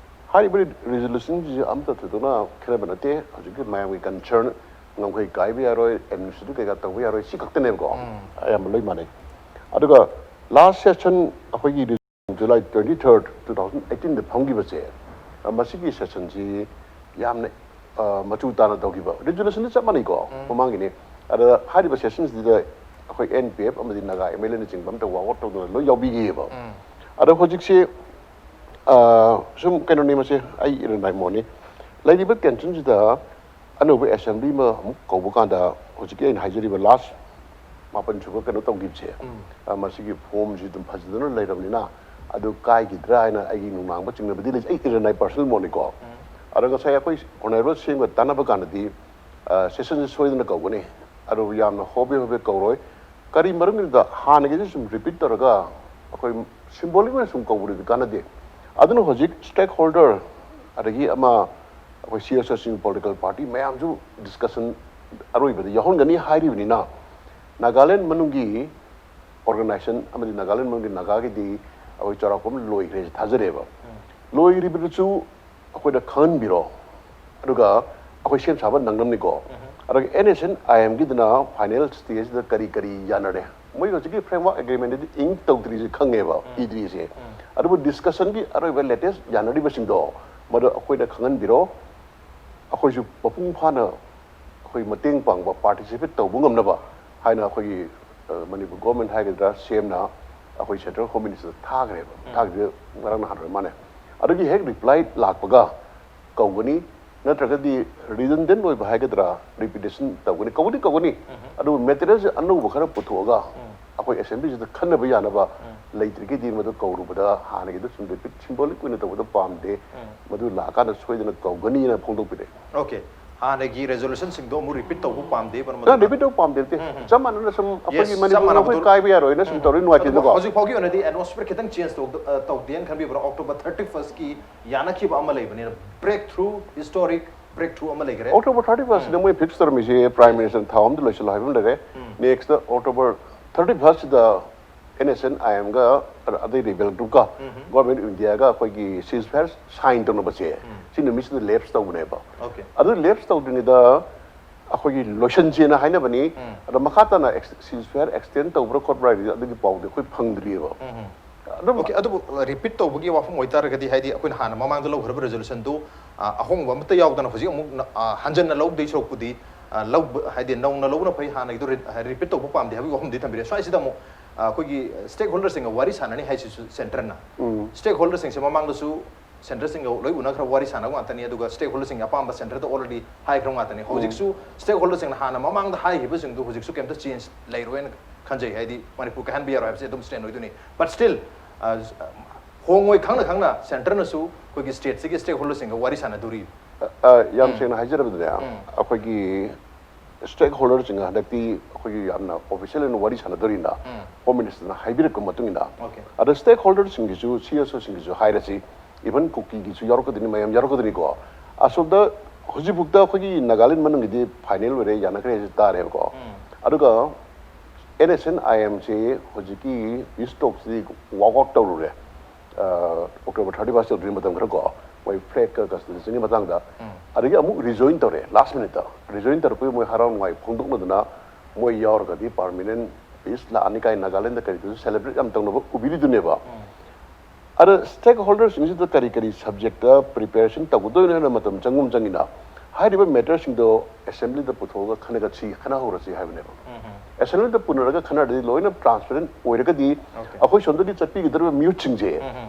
ꯍꯥꯏꯔꯤꯕ resolution ꯁꯤꯁꯦ ꯑꯝꯇ ꯊꯣꯏꯗꯣꯛꯅ ꯈꯦꯠꯅꯕ ꯅꯠꯇꯦ꯫ ꯍꯧꯖꯤꯛꯀꯤ ꯃꯌꯥꯝꯒꯤ concern, ꯉꯝꯈꯩ ꯀꯥꯏꯕ ꯌꯥꯔꯣꯏ, administrative ꯀꯩꯀꯥ ꯇꯧꯕ ꯌꯥꯔꯣꯏ, ꯁꯤ ꯈꯛꯇꯅꯦꯕꯀꯣ꯫ ꯑꯌꯥꯝꯕ ꯂꯣꯏ ꯃꯥꯟꯅꯩ꯫ ꯑꯗꯨꯒ last session ꯑꯩꯈꯣꯏꯒꯤ July twenty third, two thousand eighteen ꯗ ꯐꯝꯈꯤꯕꯁꯦ, ꯑ, ꯃꯁꯤꯒꯤ session ꯁꯤ ꯌꯥꯝꯅ, ꯑ, ꯃꯆꯨ ꯇꯥꯅ ꯇꯧꯈꯤꯕ꯫ Resolution ꯗꯤ ꯆꯞ ꯃꯥꯟꯅꯩꯀꯣ, ꯃꯃꯥꯡꯒꯤꯅꯤ꯫ ꯑꯗ ꯍꯥꯏꯔꯤꯕ session ꯁꯤꯗ ꯑꯩꯈꯣꯏ N P F ꯑꯃꯗꯤ ꯅꯥꯒꯥ M L A ꯅꯆꯤꯡꯕ ꯑꯝꯇ walk out ꯇꯧꯗꯅ ꯂꯣꯏ ꯌꯥꯎꯕꯤꯈꯤꯑꯕ꯫ ꯑꯗꯣ ꯍꯧꯖꯤꯛꯁꯤ, ꯑ, ꯁꯨꯝ ꯀꯩꯅꯣꯅꯤ, ꯃꯁꯤ ꯑꯩ ꯏꯔꯟ ꯔꯥꯏꯃꯣꯟꯅꯤ꯫ ꯂꯩꯔꯤꯕ tension ꯁꯤꯗ ꯑꯅꯧꯕ ꯑꯦꯁꯦꯝꯕ꯭ꯂꯤ ꯑꯃ ꯑꯃꯨꯛ ꯀꯧꯕ ꯀꯥꯟꯗ ꯍꯧꯖꯤꯛꯀꯤ ꯑꯩꯅ ꯍꯥꯏꯖꯔꯤꯕ ꯂꯥꯁ ꯃꯥꯄꯟ ꯁꯨꯕ ꯀꯩꯅꯣ ꯇꯧꯈꯤꯕꯁꯦ, ꯎꯝ. ꯑ, ꯃꯁꯤꯒꯤ ꯐꯣꯝꯁꯤ ꯑꯗꯨꯝ ꯐꯖꯗꯅ ꯂꯩꯔꯕꯅꯤꯅ ꯑꯗꯨ ꯀꯥꯏꯈꯤꯗ꯭ꯔꯥ ꯍꯥꯏꯅ ꯑꯩꯒꯤ ꯅꯨꯡꯅꯥꯡꯕ ꯆꯤꯡꯅꯕꯗꯤ ꯂꯩꯖꯩ꯫ ꯑꯩ ꯏꯔꯟ ꯑꯥꯏ ꯄꯔꯁꯅꯦꯜ ꯃꯣꯠꯅꯤꯀꯣ꯫ ꯎꯝ. ꯑꯗꯣ ꯉꯁꯥꯏ ꯑꯩꯈꯣꯏ ꯑꯣꯅꯔꯦꯕꯜ ꯁꯤ ꯑꯦꯝꯒ ꯇꯥꯟꯅꯕ ꯀꯥꯟꯗꯗꯤ ꯁꯦꯁꯟꯁꯦ ꯁꯣꯏꯗꯅ ꯀꯧꯒꯅꯤ, ꯑꯗꯨ ꯌꯥꯝꯅ ꯍꯣꯕꯦ ꯍꯣꯕꯦ ꯀꯧꯔꯣꯏ꯫ ꯀꯔꯤ ꯃꯔꯝꯒꯤꯅꯣꯗ ꯍꯥꯟꯅꯒꯤꯁꯦ ꯁꯨꯝ ꯔꯤꯄꯤꯠ ꯇꯧꯔꯒ ꯑꯩꯈꯣꯏ ꯁꯤꯝꯕꯣꯂꯤꯛ ꯑꯣꯏꯅ ꯁꯨꯝ ꯀꯧꯕꯗꯨꯗꯤ ꯀꯥꯟꯅꯗꯦ꯫ ꯑꯗꯨꯅ ꯍꯧꯖꯤꯛ ꯁ꯭ꯇꯦꯛ ꯍꯣꯜꯗꯔ ꯑꯗꯒꯤ ꯑꯃ ꯑꯩꯈꯣꯏ ꯁꯤ ꯑꯦꯁ ꯑꯦꯁꯁꯤꯡ, ꯄꯣꯂꯤꯇꯤꯀꯦꯜ ꯄꯥꯔꯇꯤ ꯃꯌꯥꯝꯁꯨ ꯗꯤꯁꯀꯁꯟ ꯑꯔꯣꯏꯕꯗ ꯌꯥꯎꯍꯟꯒꯅꯤ ꯍꯥꯏꯔꯤꯕꯅꯤꯅ ꯅꯥꯒꯥꯂꯦꯟ ꯃꯅꯨꯡꯒꯤ ꯑꯣꯔꯒꯅꯥꯏꯖꯦꯁꯟ ꯑꯃꯗꯤ ꯅꯥꯒꯥꯂꯦꯟ ꯃꯅꯨꯡꯒꯤ ꯅꯥꯒꯥꯒꯤꯗꯤ ꯑꯩꯈꯣꯏ ꯆꯥꯎꯔꯥꯛꯄ ꯑꯃ ꯂꯣꯏꯈ꯭ꯔꯦ ꯊꯥꯖꯔꯦꯕ꯫ ꯂꯣꯏꯔꯤꯕꯗꯨꯁꯨ ꯑꯩꯈꯣꯏꯗ ꯈꯪꯍꯟꯕꯤꯔꯣ, ꯑꯗꯨꯒ ꯑꯩꯈꯣꯏ ꯁꯦꯝ ꯁꯥꯕ ꯅꯪꯅꯕꯅꯤꯀꯣ꯫ ꯑꯗꯨꯒ ꯑꯦꯟ ꯑꯦꯁ ꯑꯦꯟ ꯑꯥꯏ ꯑꯦꯝꯒꯤꯗꯨꯅ ꯐꯥꯏꯅꯦꯜ ꯁ꯭ꯇꯦꯖꯇ ꯀꯔꯤ ꯀꯔꯤ ꯌꯥꯅꯔꯦ, ꯃꯣꯏ ꯍꯧꯖꯤꯛꯀꯤ ꯐ꯭ꯔꯦꯝꯋꯥꯔꯛ ꯑꯦꯒ꯭ꯔꯤꯃꯦꯟꯗꯗꯤ ꯏꯪ ꯇꯧꯗ꯭ꯔꯤꯁꯦ ꯈꯪꯉꯦꯕ, ꯏꯗ꯭ꯔꯤꯁꯦ꯫ ꯑꯗꯨꯕꯨ ꯗꯤꯁꯀꯁꯟꯒꯤ ꯑꯔꯣꯏꯕ ꯂꯦꯇꯦꯁ ꯌꯥꯅꯔꯤꯕꯁꯤꯡꯗꯣ ꯃꯗꯨ ꯑꯩꯈꯣꯏꯗ ꯈꯪꯍꯟꯕꯤꯔꯣ꯫ ꯑꯩꯈꯣꯏꯁꯨ ꯃꯄꯨꯡ ꯐꯥꯅ ꯑꯩꯈꯣꯏ ꯃꯇꯦꯡ ꯄꯥꯡꯕ, ꯄꯥꯔꯇꯤꯁꯤꯄꯦꯠ ꯇꯧꯕ ꯉꯝꯅꯕ ꯍꯥꯏꯅ ꯑꯩꯈꯣꯏꯒꯤ, ꯑ, ꯃꯅꯤꯄꯨꯔ ꯒꯣꯔꯃꯦꯟ ꯍꯥꯏꯒꯗ꯭ꯔꯥ, ꯁꯤ ꯑꯦꯝꯅ ꯑꯩꯈꯣꯏ ꯁꯦꯟꯇ꯭ꯔꯦꯜ ꯍꯣꯝ ꯃꯤꯅꯤꯁꯇꯔꯗ ꯊꯥꯈ꯭ꯔꯦꯕ꯫ ꯊꯥꯈꯤꯕ ꯉꯔꯥꯡ ꯅꯍꯥꯟ ꯑꯣꯏꯔ ꯃꯥꯜꯂꯦ꯫ ꯑꯗꯨꯒꯤ ꯍꯦꯛ ꯔꯤꯄ꯭ꯂꯥꯏ ꯂꯥꯛꯄꯒ ꯀꯧꯒꯅꯤ, ꯅꯠꯇ꯭ꯔꯒꯗꯤ ꯔꯤꯗꯟꯗꯦꯟ ꯑꯣꯏꯕ ꯍꯥꯏꯒꯗ꯭ꯔꯥ, ꯔꯤꯄꯤꯇꯦꯁꯟ ꯇꯧꯒꯅꯤ, ꯀꯧꯗꯤ ꯀꯧꯒꯅꯤ꯫ ꯑꯗꯨꯕꯨ ꯃꯦꯇꯔꯤꯌꯦꯜꯁꯦ ꯑꯅꯧꯕ ꯈꯔ ꯄꯨꯊꯣꯛꯑꯒ ꯑꯩꯈꯣꯏ ꯑꯦꯁꯦꯝꯕ꯭ꯂꯤꯁꯤꯗ ꯈꯟꯅꯕ ꯌꯥꯅꯕ ꯂꯩꯇ꯭ꯔꯒꯗꯤ ꯃꯗꯨ ꯀꯧꯔꯨꯕꯗ ꯍꯥꯟꯅꯒꯤꯗꯨ ꯁꯨꯝ ꯔꯤꯄꯤꯠ, ꯁꯤꯝꯕꯣꯂꯤꯛ ꯑꯣꯏꯅ ꯇꯧꯕꯗ ꯄꯥꯝꯗꯦ꯫ ꯃꯗꯨ ꯂꯥꯛꯑꯀꯥꯟꯗ ꯁꯣꯏꯗꯅ ꯀꯧꯒꯅꯤꯅ ꯐꯣꯡꯗꯣꯛꯄꯤꯔꯛꯑꯦ꯫ ꯑꯣꯀꯦ꯫ ꯍꯥꯟꯅꯒꯤ ꯔꯦꯖꯣꯂꯨꯁꯟꯁꯤꯡꯗꯣ ꯑꯃꯨꯛ ꯔꯤꯄꯤꯠ ꯇꯧꯕ ꯄꯥꯝꯗꯦꯕ ꯅꯪ ꯔꯤꯄꯤꯠ ꯇꯧꯕ ꯄꯥꯝꯗꯦ ꯅꯠꯇꯦ꯫ ꯆꯞ ꯃꯥꯟꯅꯅ ꯁꯨꯝ ꯑꯩꯈꯣꯏꯒꯤ ꯃꯅꯤꯄꯨꯔ ꯑꯩꯈꯣꯏ ꯀꯥꯏꯕ ꯌꯥꯔꯣꯏꯅ ꯁꯨꯝ ꯇꯧꯔꯤ ꯅꯨꯡꯉꯥꯏꯇꯦꯗꯀꯣ꯫ ꯍꯧꯖꯤꯛ ꯐꯥꯎꯒꯤ ꯑꯣꯏꯅꯗꯤ ꯑꯦꯠꯃꯣꯁꯐꯤꯌꯔ ꯈꯤꯇꯪ ꯆꯦꯟꯖ ꯇꯧꯗ-, ꯑ, ꯇꯧꯗꯦꯅ ꯈꯟꯕꯤꯕ꯭ꯔꯣ? ꯑꯣꯛꯇꯣꯕꯔ ꯊꯥꯔꯇꯤ ꯐꯥꯔꯁꯀꯤ ꯌꯥꯅꯈꯤꯕ ꯑꯃ ꯂꯩꯕꯅꯤꯅ, break through, historic break through ꯑꯃ ꯂꯩꯈ꯭ꯔꯦ꯫ ꯑꯣꯛꯇꯣꯕꯔ ꯊꯥꯔꯇꯤ ꯐꯥꯔꯁꯇ ꯃꯣꯏ ꯐꯤꯛꯁ ꯇꯧꯔꯝꯃꯤꯁꯦ ꯄ꯭ꯔꯥꯏꯝ ꯃꯤꯅꯤꯁꯇꯔ ꯊꯥꯎ ꯑꯃꯗ ꯂꯣꯏꯁꯤꯜꯂꯣ ꯍꯥꯏꯕ ꯑꯃ ꯂꯩꯔꯦ꯫ ꯅꯦꯛꯁꯇ ꯑꯣꯛꯇꯣꯕꯔ ꯊꯥꯔꯇꯤ ꯐꯥꯔꯁꯁꯤꯗ ꯑꯦꯟ ꯑꯦꯁ ꯑꯦꯟ ꯑꯥꯏ ꯑꯦꯝꯒ ꯑꯗꯩ ꯔꯤꯕꯦꯜ ꯒ꯭ꯔꯨꯞꯀ ꯒꯣꯔꯃꯦꯟ ꯑꯣꯐ ꯏꯟꯗꯤꯌꯥꯒ ꯑꯩꯈꯣꯏꯒꯤ ꯁꯤꯖ ꯐꯥꯌꯔ ꯁꯥꯏꯟ ꯇꯧꯅꯕꯁꯦ ꯁꯤ ꯅꯨꯃꯤꯠꯁꯤꯗ ꯂꯦꯞꯁ ꯇꯧꯕꯅꯦꯕ꯫ ꯑꯣꯀꯦ꯫ ꯑꯗꯨ ꯂꯦꯞꯁ ꯇꯧꯗ꯭ꯔꯤꯉꯩꯗ ꯑꯩꯈꯣꯏꯒꯤ ꯂꯣꯏꯁꯟꯁꯦꯅ ꯍꯥꯏꯅꯕꯅꯤ꯫ ꯑꯗꯣ ꯃꯈꯥ ꯇꯥꯅ ꯁꯤꯖ ꯐꯥꯌꯔ ꯑꯦꯛꯁꯇꯦꯟ ꯇꯧꯕ꯭ꯔꯥ ꯈꯣꯠꯄ꯭ꯔꯥ ꯍꯥꯏꯗꯤ ꯑꯗꯨꯒꯤ ꯄꯥꯎꯗꯤ ꯑꯩꯈꯣꯏ ꯐꯪꯗ꯭ꯔꯤꯑꯕ꯫ ꯑꯗꯨꯝ ꯑꯣꯀꯦ, ꯑꯗꯨꯕꯨ ꯔꯤꯄꯤꯠ ꯇꯧꯕꯒꯤ ꯋꯥꯐꯝ ꯑꯣꯏꯇꯥꯔꯒꯗꯤ, ꯍꯥꯏꯗꯤ ꯑꯩꯈꯣꯏꯅ ꯍꯥꯟꯅ ꯃꯃꯥꯡꯗ ꯂꯧꯈ꯭ꯔꯕ ꯔꯦꯖꯣꯂꯨꯁꯟꯗꯨ, ꯑ, ꯑꯍꯣꯡꯕ ꯑꯃꯠꯇ ꯌꯥꯎꯗꯅ ꯍꯧꯖꯤꯛ ꯑꯃꯨꯛ ꯅ-, ꯑ, ꯍꯟꯖꯟꯅ ꯂꯧꯗꯣꯏ ꯁꯔꯨꯛꯄꯨꯗꯤ, ꯑ, ꯂꯧꯕ, ꯍꯥꯏꯗꯤ ꯅꯧꯅ ꯂꯧꯕꯅ ꯐꯩ, ꯍꯥꯟꯅꯒꯤꯗꯨ ꯔꯤ-, ꯔꯤꯄꯤꯠ ꯇꯧꯕ ꯄꯥꯝꯗꯦ ꯍꯥꯏꯕꯒꯤ ꯋꯥꯐꯝꯗꯤ ꯊꯝꯕꯤꯔꯦ꯫ ꯁ꯭ꯋꯥꯏꯁꯤꯗ ꯑꯃꯨꯛ, ꯑ, ꯑꯩꯈꯣꯏꯒꯤ ꯁ꯭ꯇꯦꯛ ꯍꯣꯜꯗꯔꯁꯤꯡꯒ ꯋꯥꯔꯤ ꯁꯥꯟꯅꯅꯤ ꯍꯥꯏꯁꯤꯁꯨ ꯁꯦꯟꯇꯔꯅ꯫ ꯁ꯭ꯇꯦꯛ ꯍꯣꯜꯗꯔꯁꯤꯡꯁꯦ ꯃꯃꯥꯡꯗꯁꯨ ꯁꯦꯟꯇꯔꯁꯤꯡꯒ ꯂꯣꯏ ꯎꯅꯈ꯭ꯔ ꯋꯥꯔꯤ ꯁꯥꯟꯅꯕ ꯉꯥꯛꯇꯅꯤ, ꯑꯗꯨꯒ ꯁ꯭ꯇꯦꯛ ꯍꯣꯜꯗꯔꯁꯤꯡ ꯑꯄꯥꯝꯕ ꯁꯦꯟꯇꯔꯗ ꯑꯣꯜꯔꯦꯗꯤ ꯍꯥꯏꯈ꯭ꯔꯕ ꯉꯥꯛꯇꯅꯤ꯫ ꯍꯧꯖꯤꯛꯁꯨ ꯁ꯭ꯇꯦꯛ ꯍꯣꯜꯗꯔꯁꯤꯡꯅ ꯍꯥꯟꯅ ꯃꯃꯥꯡꯗ ꯍꯥꯏꯈꯤꯕꯁꯤꯡꯗꯨ ꯍꯧꯖꯤꯛꯁꯨ ꯀꯩꯝꯇ ꯆꯦꯟꯖ ꯂꯩꯔꯣꯏꯅ ꯈꯟꯖꯩ꯫ ꯍꯥꯏꯗꯤ ꯃꯅꯤꯄꯨꯔ ꯀꯥꯏꯍꯟꯕ ꯌꯥꯔꯣꯏ ꯍꯥꯏꯕꯁꯤ ꯑꯗꯨꯝ ꯁ꯭ꯇꯦꯟ ꯑꯣꯏꯗꯣꯏꯅꯤ꯫ ꯕꯠ ꯁ꯭ꯇꯤꯜ ꯍꯣꯡꯉꯣꯏ ꯈꯪꯅ ꯈꯪꯅ ꯁꯦꯟꯇꯔꯅꯁꯨ ꯑꯩꯈꯣꯏꯒꯤ ꯁ꯭ꯇꯦꯠꯁꯤꯒꯤ ꯁ꯭ꯇꯦꯛ ꯍꯣꯜꯗꯔꯁꯤꯡꯒ ꯋꯥꯔꯤ ꯁꯥꯟꯅꯗꯣꯔꯤ꯫ ꯑ, ꯌꯥꯝ ꯁꯦꯡꯅ ꯍꯥꯏꯖꯔꯕꯗꯅꯦ, ꯎꯝ꯫ ꯑꯩꯈꯣꯏꯒꯤ ꯁ꯭ꯇꯦꯛ ꯍꯣꯜꯗꯔꯁꯤꯡꯒ ꯍꯟꯗꯛꯇꯤ ꯑꯩꯈꯣꯏꯒꯤ ꯌꯥꯝꯅ ꯑꯣꯐꯤꯁꯤꯌꯦꯜ ꯑꯣꯏꯅ ꯋꯥꯔꯤ ꯁꯥꯟꯅꯗꯣꯔꯤꯅ ꯎꯝ꯫ ꯍꯣꯝ ꯃꯤꯅꯤꯁꯇꯔꯅ ꯍꯥꯏꯕꯤꯔꯛꯄ ꯃꯇꯨꯡ ꯏꯟꯅ꯫ ꯑꯣꯀꯦ꯫ ꯑꯗꯣ ꯁ꯭ꯇꯦꯛ ꯍꯣꯜꯗꯔꯁꯤꯡꯒꯤꯁꯨ, ꯁꯤ ꯑꯦꯁ ꯑꯣꯁꯤꯡꯒꯤꯁꯨ ꯍꯥꯏꯔꯁꯤ, ꯏꯚꯟ ꯀꯨꯀꯤꯒꯤꯁꯨ ꯌꯥꯎꯔꯛꯀꯗꯣꯏꯅꯤ, ꯃꯌꯥꯝ ꯌꯥꯎꯔꯛꯀꯗꯣꯏꯅꯤꯀꯣ꯫ ꯑꯁꯣꯝꯗ ꯍꯧꯖꯤꯛꯐꯥꯎꯗ ꯑꯩꯈꯣꯏꯒꯤ ꯅꯥꯒꯥꯂꯦꯟ ꯃꯅꯨꯡꯒꯤꯗꯤ ꯐꯥꯏꯅꯦꯜ ꯑꯣꯏꯔꯦ, ꯌꯥꯅꯈ꯭ꯔꯦ ꯍꯥꯏꯁꯦ ꯇꯥꯔꯦꯕꯀꯣ꯫ ꯎꯝ꯫ ꯑꯗꯨꯒ ꯑꯦꯟ ꯑꯦꯁ ꯑꯦꯟ ꯑꯥꯏ ꯑꯦꯝꯁꯤ ꯍꯧꯖꯤꯛꯀꯤ ꯄꯤꯁ ꯇꯣꯛꯁꯤꯗꯤ ꯋꯥꯛ ꯑꯥꯎꯠ ꯇꯧꯔꯨꯔꯦ꯫ ꯑ, ꯑꯣꯛꯇꯣꯕꯔ ꯊꯥꯔꯇꯤ ꯐꯥꯔꯁ ꯌꯧꯗ꯭ꯔꯤꯉꯩ ꯃꯇꯝ ꯈꯔ ꯀꯣ, ꯃꯣꯏ ꯐ꯭ꯂꯦꯛꯀ ꯀꯟꯁꯇꯤꯇ꯭ꯌꯨꯁꯟꯒꯤ ꯃꯇꯥꯡꯗ꯫ ꯎꯝ꯫ ꯑꯗꯒꯤ ꯑꯃꯨꯛ ꯔꯤꯖꯣꯏꯟ ꯇꯧꯔꯦ ꯂꯥꯁ ꯃꯤꯅꯤꯠꯇ꯫ ꯔꯤꯖꯣꯏꯟ ꯇꯧꯔꯛꯄꯒꯤ ꯃꯣꯏ ꯍꯔꯥꯎ ꯅꯨꯡꯉꯥꯏ ꯐꯣꯡꯗꯣꯛꯅꯗꯅ ꯃꯣꯏ ꯌꯥꯎꯔꯒꯗꯤ ꯄꯥꯔꯃꯤꯅꯦꯟ ꯄꯤꯁ ꯂꯥꯛꯑꯅꯤ ꯀꯥꯏꯅ ꯅꯥꯒꯥꯂꯦꯟꯗ ꯀꯔꯤꯗꯁꯨ ꯁꯦꯂꯦꯕ꯭ꯔꯦꯠ ꯌꯥꯝ ꯇꯧꯅꯕ ꯎꯕꯤꯔꯤꯗꯨꯅꯦꯕ꯫ ꯎꯝ꯫ ꯑꯗ ꯁ꯭ꯇꯦꯛ ꯍꯣꯜꯗꯔꯁꯤꯡꯁꯤꯗ ꯀꯔꯤ ꯀꯔꯤ ꯁꯕꯖꯦꯛꯇ ꯄ꯭ꯔꯤꯄꯦꯔꯦꯁꯟ ꯇꯧꯒꯗꯣꯏꯅꯣ ꯍꯥꯏꯅ ꯃꯇꯝ ꯆꯪꯒꯨꯝ ꯆꯪꯉꯤꯅ ꯍꯥꯏꯔꯤꯕ ꯃꯦꯇꯔꯁꯤꯡꯗꯣ ꯑꯦꯁꯦꯝꯕ꯭ꯂꯤꯗ ꯄꯨꯊꯣꯛꯑꯒ ꯈꯟꯅꯒꯠꯁꯤ, ꯈꯟꯅꯍꯧꯔꯁꯤ ꯍꯥꯏꯕꯅꯦꯕ꯫ ꯎꯝ꯫ ꯑꯦꯁꯦꯝꯕ꯭ꯂꯤꯗ ꯄꯨꯅꯔꯒ ꯈꯟꯅꯔꯗꯤ ꯂꯣꯏꯅ ꯇ꯭ꯔꯥꯟꯁꯄꯦꯔꯦꯟ ꯑꯣꯏꯔꯒꯗꯤ ꯑꯣꯀꯦ꯫ ꯑꯩꯈꯣꯏ ꯁꯣꯝꯗꯒꯤ ꯆꯠꯄꯤꯒꯗꯧꯔꯤꯕ ꯃꯤꯍꯨꯠꯁꯤꯡꯁꯦ ꯎꯝ꯫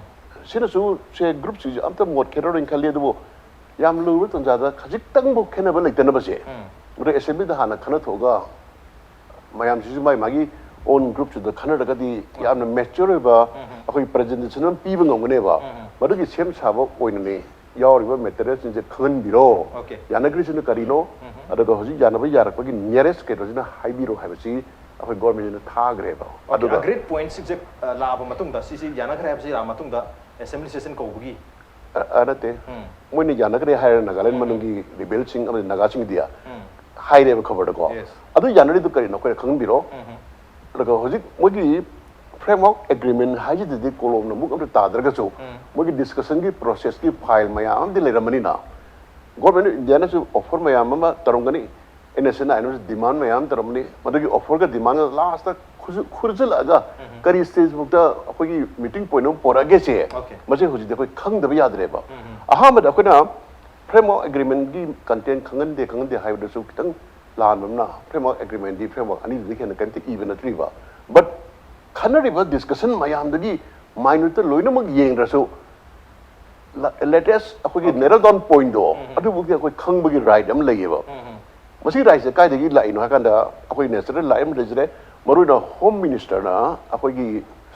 ꯁꯤꯅꯁꯨ ꯁꯦ ꯒ꯭ꯔꯨꯞꯁꯤꯡꯁꯦ ꯑꯝꯇ ꯃꯣꯠ ꯈꯦꯠꯅꯔꯣꯏꯅ ꯈꯜꯂꯤ꯫ ꯑꯗꯨꯕꯨ ꯌꯥꯝ ꯂꯨꯕ ꯇꯥꯟꯖꯥꯗ ꯈꯖꯤꯛꯇꯪꯕꯨ ꯈꯦꯠꯅꯕ ꯂꯩꯇꯅꯕꯁꯦ ꯎꯝ꯫ ꯃꯗꯨ ꯑꯦꯁꯦꯝꯕ꯭ꯂꯤꯗ ꯍꯥꯟꯅ ꯈꯟꯅꯊꯣꯛꯑꯒ ꯃꯌꯥꯝꯁꯤꯁꯨ ꯃꯥꯒꯤ ꯃꯥꯒꯤ ꯑꯣꯟ ꯒ꯭ꯔꯨꯞꯁꯤꯗ ꯈꯟꯅꯔꯒꯗꯤ ꯌꯥꯝꯅ ꯃꯦꯆꯣꯔ ꯑꯣꯏꯕ ꯎꯝ꯫ ꯑꯩꯈꯣꯏ ꯄ꯭ꯔꯖꯦꯟꯇꯦꯁꯟ ꯑꯃ ꯄꯤꯕ ꯉꯝꯒꯅꯦꯕ꯫ ꯎꯝ꯫ ꯃꯗꯨꯒꯤ ꯁꯦꯝ ꯁꯥꯕ ꯑꯣꯏꯅꯅꯦ ꯌꯥꯎꯔꯤꯕ ꯃꯦꯇꯔꯤꯌꯦꯜꯁꯤꯡꯁꯦ ꯈꯪꯍꯟꯕꯤꯔꯣ꯫ ꯑꯣꯀꯦ꯫ ꯌꯥꯅꯈ꯭ꯔꯤꯁꯤꯅ ꯀꯔꯤꯅꯣ? ꯎꯝ꯫ ꯑꯗꯨꯒ ꯍꯧꯖꯤꯛ ꯌꯥꯅꯕ ꯌꯥꯔꯛꯄꯒꯤ ꯅꯤꯌꯔꯦꯁ ꯀꯩꯅꯣꯁꯤꯅ ꯍꯥꯏꯕꯤꯔꯣ ꯍꯥꯏꯕꯁꯤ ꯑꯩꯈꯣꯏ ꯒꯣꯔꯃꯦꯟꯁꯤꯅ ꯊꯥꯈ꯭ꯔꯦꯕ꯫ ꯑꯣꯀꯦ, ꯑꯗꯨꯒ ꯑꯒ꯭ꯔꯤꯠ ꯄꯣꯏꯟꯠꯁꯤꯡꯁꯦ, ꯑ, ꯂꯥꯛꯑꯕ ꯃꯇꯨꯡꯗ, ꯁꯤꯁꯤ ꯌꯥꯅꯈ꯭ꯔꯦ ꯍꯥꯏꯕꯁꯤ ꯂꯥꯛꯑ ꯃꯇꯨꯡꯗ ꯑꯦꯁꯦꯝꯕ꯭ꯂꯤ ꯁꯦꯁꯟ ꯀꯧꯕꯒꯤ? ꯑ, ꯑ, ꯅꯠꯇꯦ꯫ ꯎꯝ꯫ ꯃꯣꯏꯅ ꯌꯥꯅꯈ꯭ꯔꯦ ꯍꯥꯏꯔꯦ ꯅꯥꯒꯥꯂꯦꯟ ꯎꯝ꯫ ꯃꯅꯨꯡꯒꯤ ꯔꯤꯕꯦꯜꯁꯤꯡ ꯑꯃꯗꯤ ꯅꯥꯒꯥꯁꯤꯡꯒꯤꯗꯤ ꯎꯝ꯫ ꯍꯥꯏꯔꯦꯕ ꯈꯕꯔꯗꯀꯣ꯫ Yes. ꯑꯗꯨ ꯌꯥꯅꯔꯤꯗꯨ ꯀꯔꯤꯅꯣ ꯑꯩꯈꯣꯏꯅ ꯈꯪꯍꯟꯕꯤꯔꯣ꯫ ꯎꯝ꯫ ꯑꯗꯨꯒ ꯍꯧꯖꯤꯛ ꯃꯣꯏꯒꯤ ꯐ꯭ꯔꯦꯝꯋꯥꯔꯛ ꯑꯦꯒ꯭ꯔꯤꯃꯦꯟ ꯍꯥꯏꯁꯤꯗꯗꯤ ꯀꯣꯂꯣꯝꯅ ꯑꯃꯨꯛ ꯑꯝꯇ ꯇꯥꯗ꯭ꯔꯒꯁꯨ ꯎꯝ꯫ ꯃꯣꯏꯒꯤ ꯗꯤꯁꯀꯁꯟꯒꯤ ꯄ꯭ꯔꯣꯁꯦꯁꯀꯤ ꯐꯥꯏꯜ ꯃꯌꯥꯝ ꯑꯃꯗꯤ ꯂꯩꯔꯝꯕꯅꯤꯅ ꯒꯣꯔꯃꯦꯟ ꯑꯣꯐ ꯏꯟꯗꯤꯌꯥꯅꯁꯨ ꯑꯣꯐꯔ ꯃꯌꯥꯝ ꯑꯃ ꯇꯧꯔꯝꯒꯅꯤ, ꯑꯦꯟ ꯑꯦꯁ ꯑꯦꯟ ꯑꯥꯏ ꯑꯦꯝꯅꯁꯨ ꯗꯤꯃꯥꯟ ꯃꯌꯥꯝ ꯇꯧꯔꯝꯒꯅꯤ꯫ ꯃꯗꯨꯒꯤ ꯑꯣꯐꯔꯒ ꯗꯤꯃꯥꯟꯒ ꯂꯥꯁꯇ ꯈꯨꯖꯨ-, ꯈꯨꯔꯖꯜꯂꯛꯑꯒ ꯎꯝ꯫ ꯀꯔꯤ ꯁ꯭ꯇꯦꯖ ꯐꯥꯎꯗ ꯑꯩꯈꯣꯏꯒꯤ ꯃꯤꯇꯤꯡ ꯄꯣꯏꯟꯠ ꯑꯃ ꯄꯣꯔꯛꯑꯒꯦꯁꯦ ꯑꯣꯀꯦ꯫ ꯃꯁꯤ ꯍꯧꯖꯤꯛꯇꯤ ꯑꯩꯈꯣꯏ ꯈꯪꯗꯕ ꯌꯥꯗ꯭ꯔꯦꯕ꯫ ꯎꯝ꯫ ꯑꯍꯥꯟꯕꯗ ꯑꯩꯈꯣꯏꯅ ꯐ꯭ꯔꯦꯝꯋꯥꯔꯛ ꯑꯦꯒ꯭ꯔꯤꯃꯦꯟꯒꯤ ꯀꯟꯇꯦꯟ ꯈꯪꯍꯟꯗꯦ ꯈꯪꯍꯟꯗꯦ ꯍꯥꯏꯕꯗꯁꯨ ꯈꯤꯇꯪ ꯂꯥꯟꯕ ꯑꯃꯅ ꯐ꯭ꯔꯦꯝꯋꯥꯔꯛ ꯑꯦꯒ꯭ꯔꯤꯃꯦꯟꯗꯤ ꯐ꯭ꯔꯦꯝꯋꯥꯔꯛ ꯑꯅꯤꯗꯨꯗꯒꯤ ꯍꯦꯟꯅ ꯀꯔꯤꯝꯇ ꯏꯕ ꯅꯠꯇ꯭ꯔꯤꯕ꯫ ꯕꯠ ꯈꯟꯅꯔꯤꯕ ꯗꯤꯁꯀꯁꯟ ꯃꯌꯥꯝꯗꯨꯒꯤ ꯃꯥꯏꯟꯌꯨꯠꯇ ꯂꯣꯏꯅꯃꯛ ꯌꯦꯡꯗ꯭ꯔꯁꯨ ꯂꯦꯇꯦꯁ ꯑꯩꯈꯣꯏꯒꯤ ꯅꯦꯔꯣ ꯗꯥꯎꯟ ꯄꯣꯏꯟꯗꯣ ꯑꯗꯨꯐꯥꯎꯗꯤ ꯑꯩꯈꯣꯏ ꯈꯪꯕꯒꯤ ꯔꯥꯏꯠ ꯑꯃ ꯂꯩꯌꯦꯕ꯫ ꯃꯁꯤ ꯔꯥꯏꯠꯁꯦ ꯀꯥꯏꯗꯒꯤ ꯂꯥꯛꯏꯅꯣ ꯍꯥꯏ ꯀꯥꯟꯗ ꯑꯩꯈꯣꯏ ꯅꯦꯆꯔꯦꯜ ꯂꯥꯛꯏ ꯑꯃ ꯂꯩꯖꯔꯦ꯫ ꯃꯔꯨꯑꯣꯏꯅ ꯍꯣꯝ ꯃꯤꯅꯤꯁꯇꯔꯅ ꯑꯩꯈꯣꯏꯒꯤ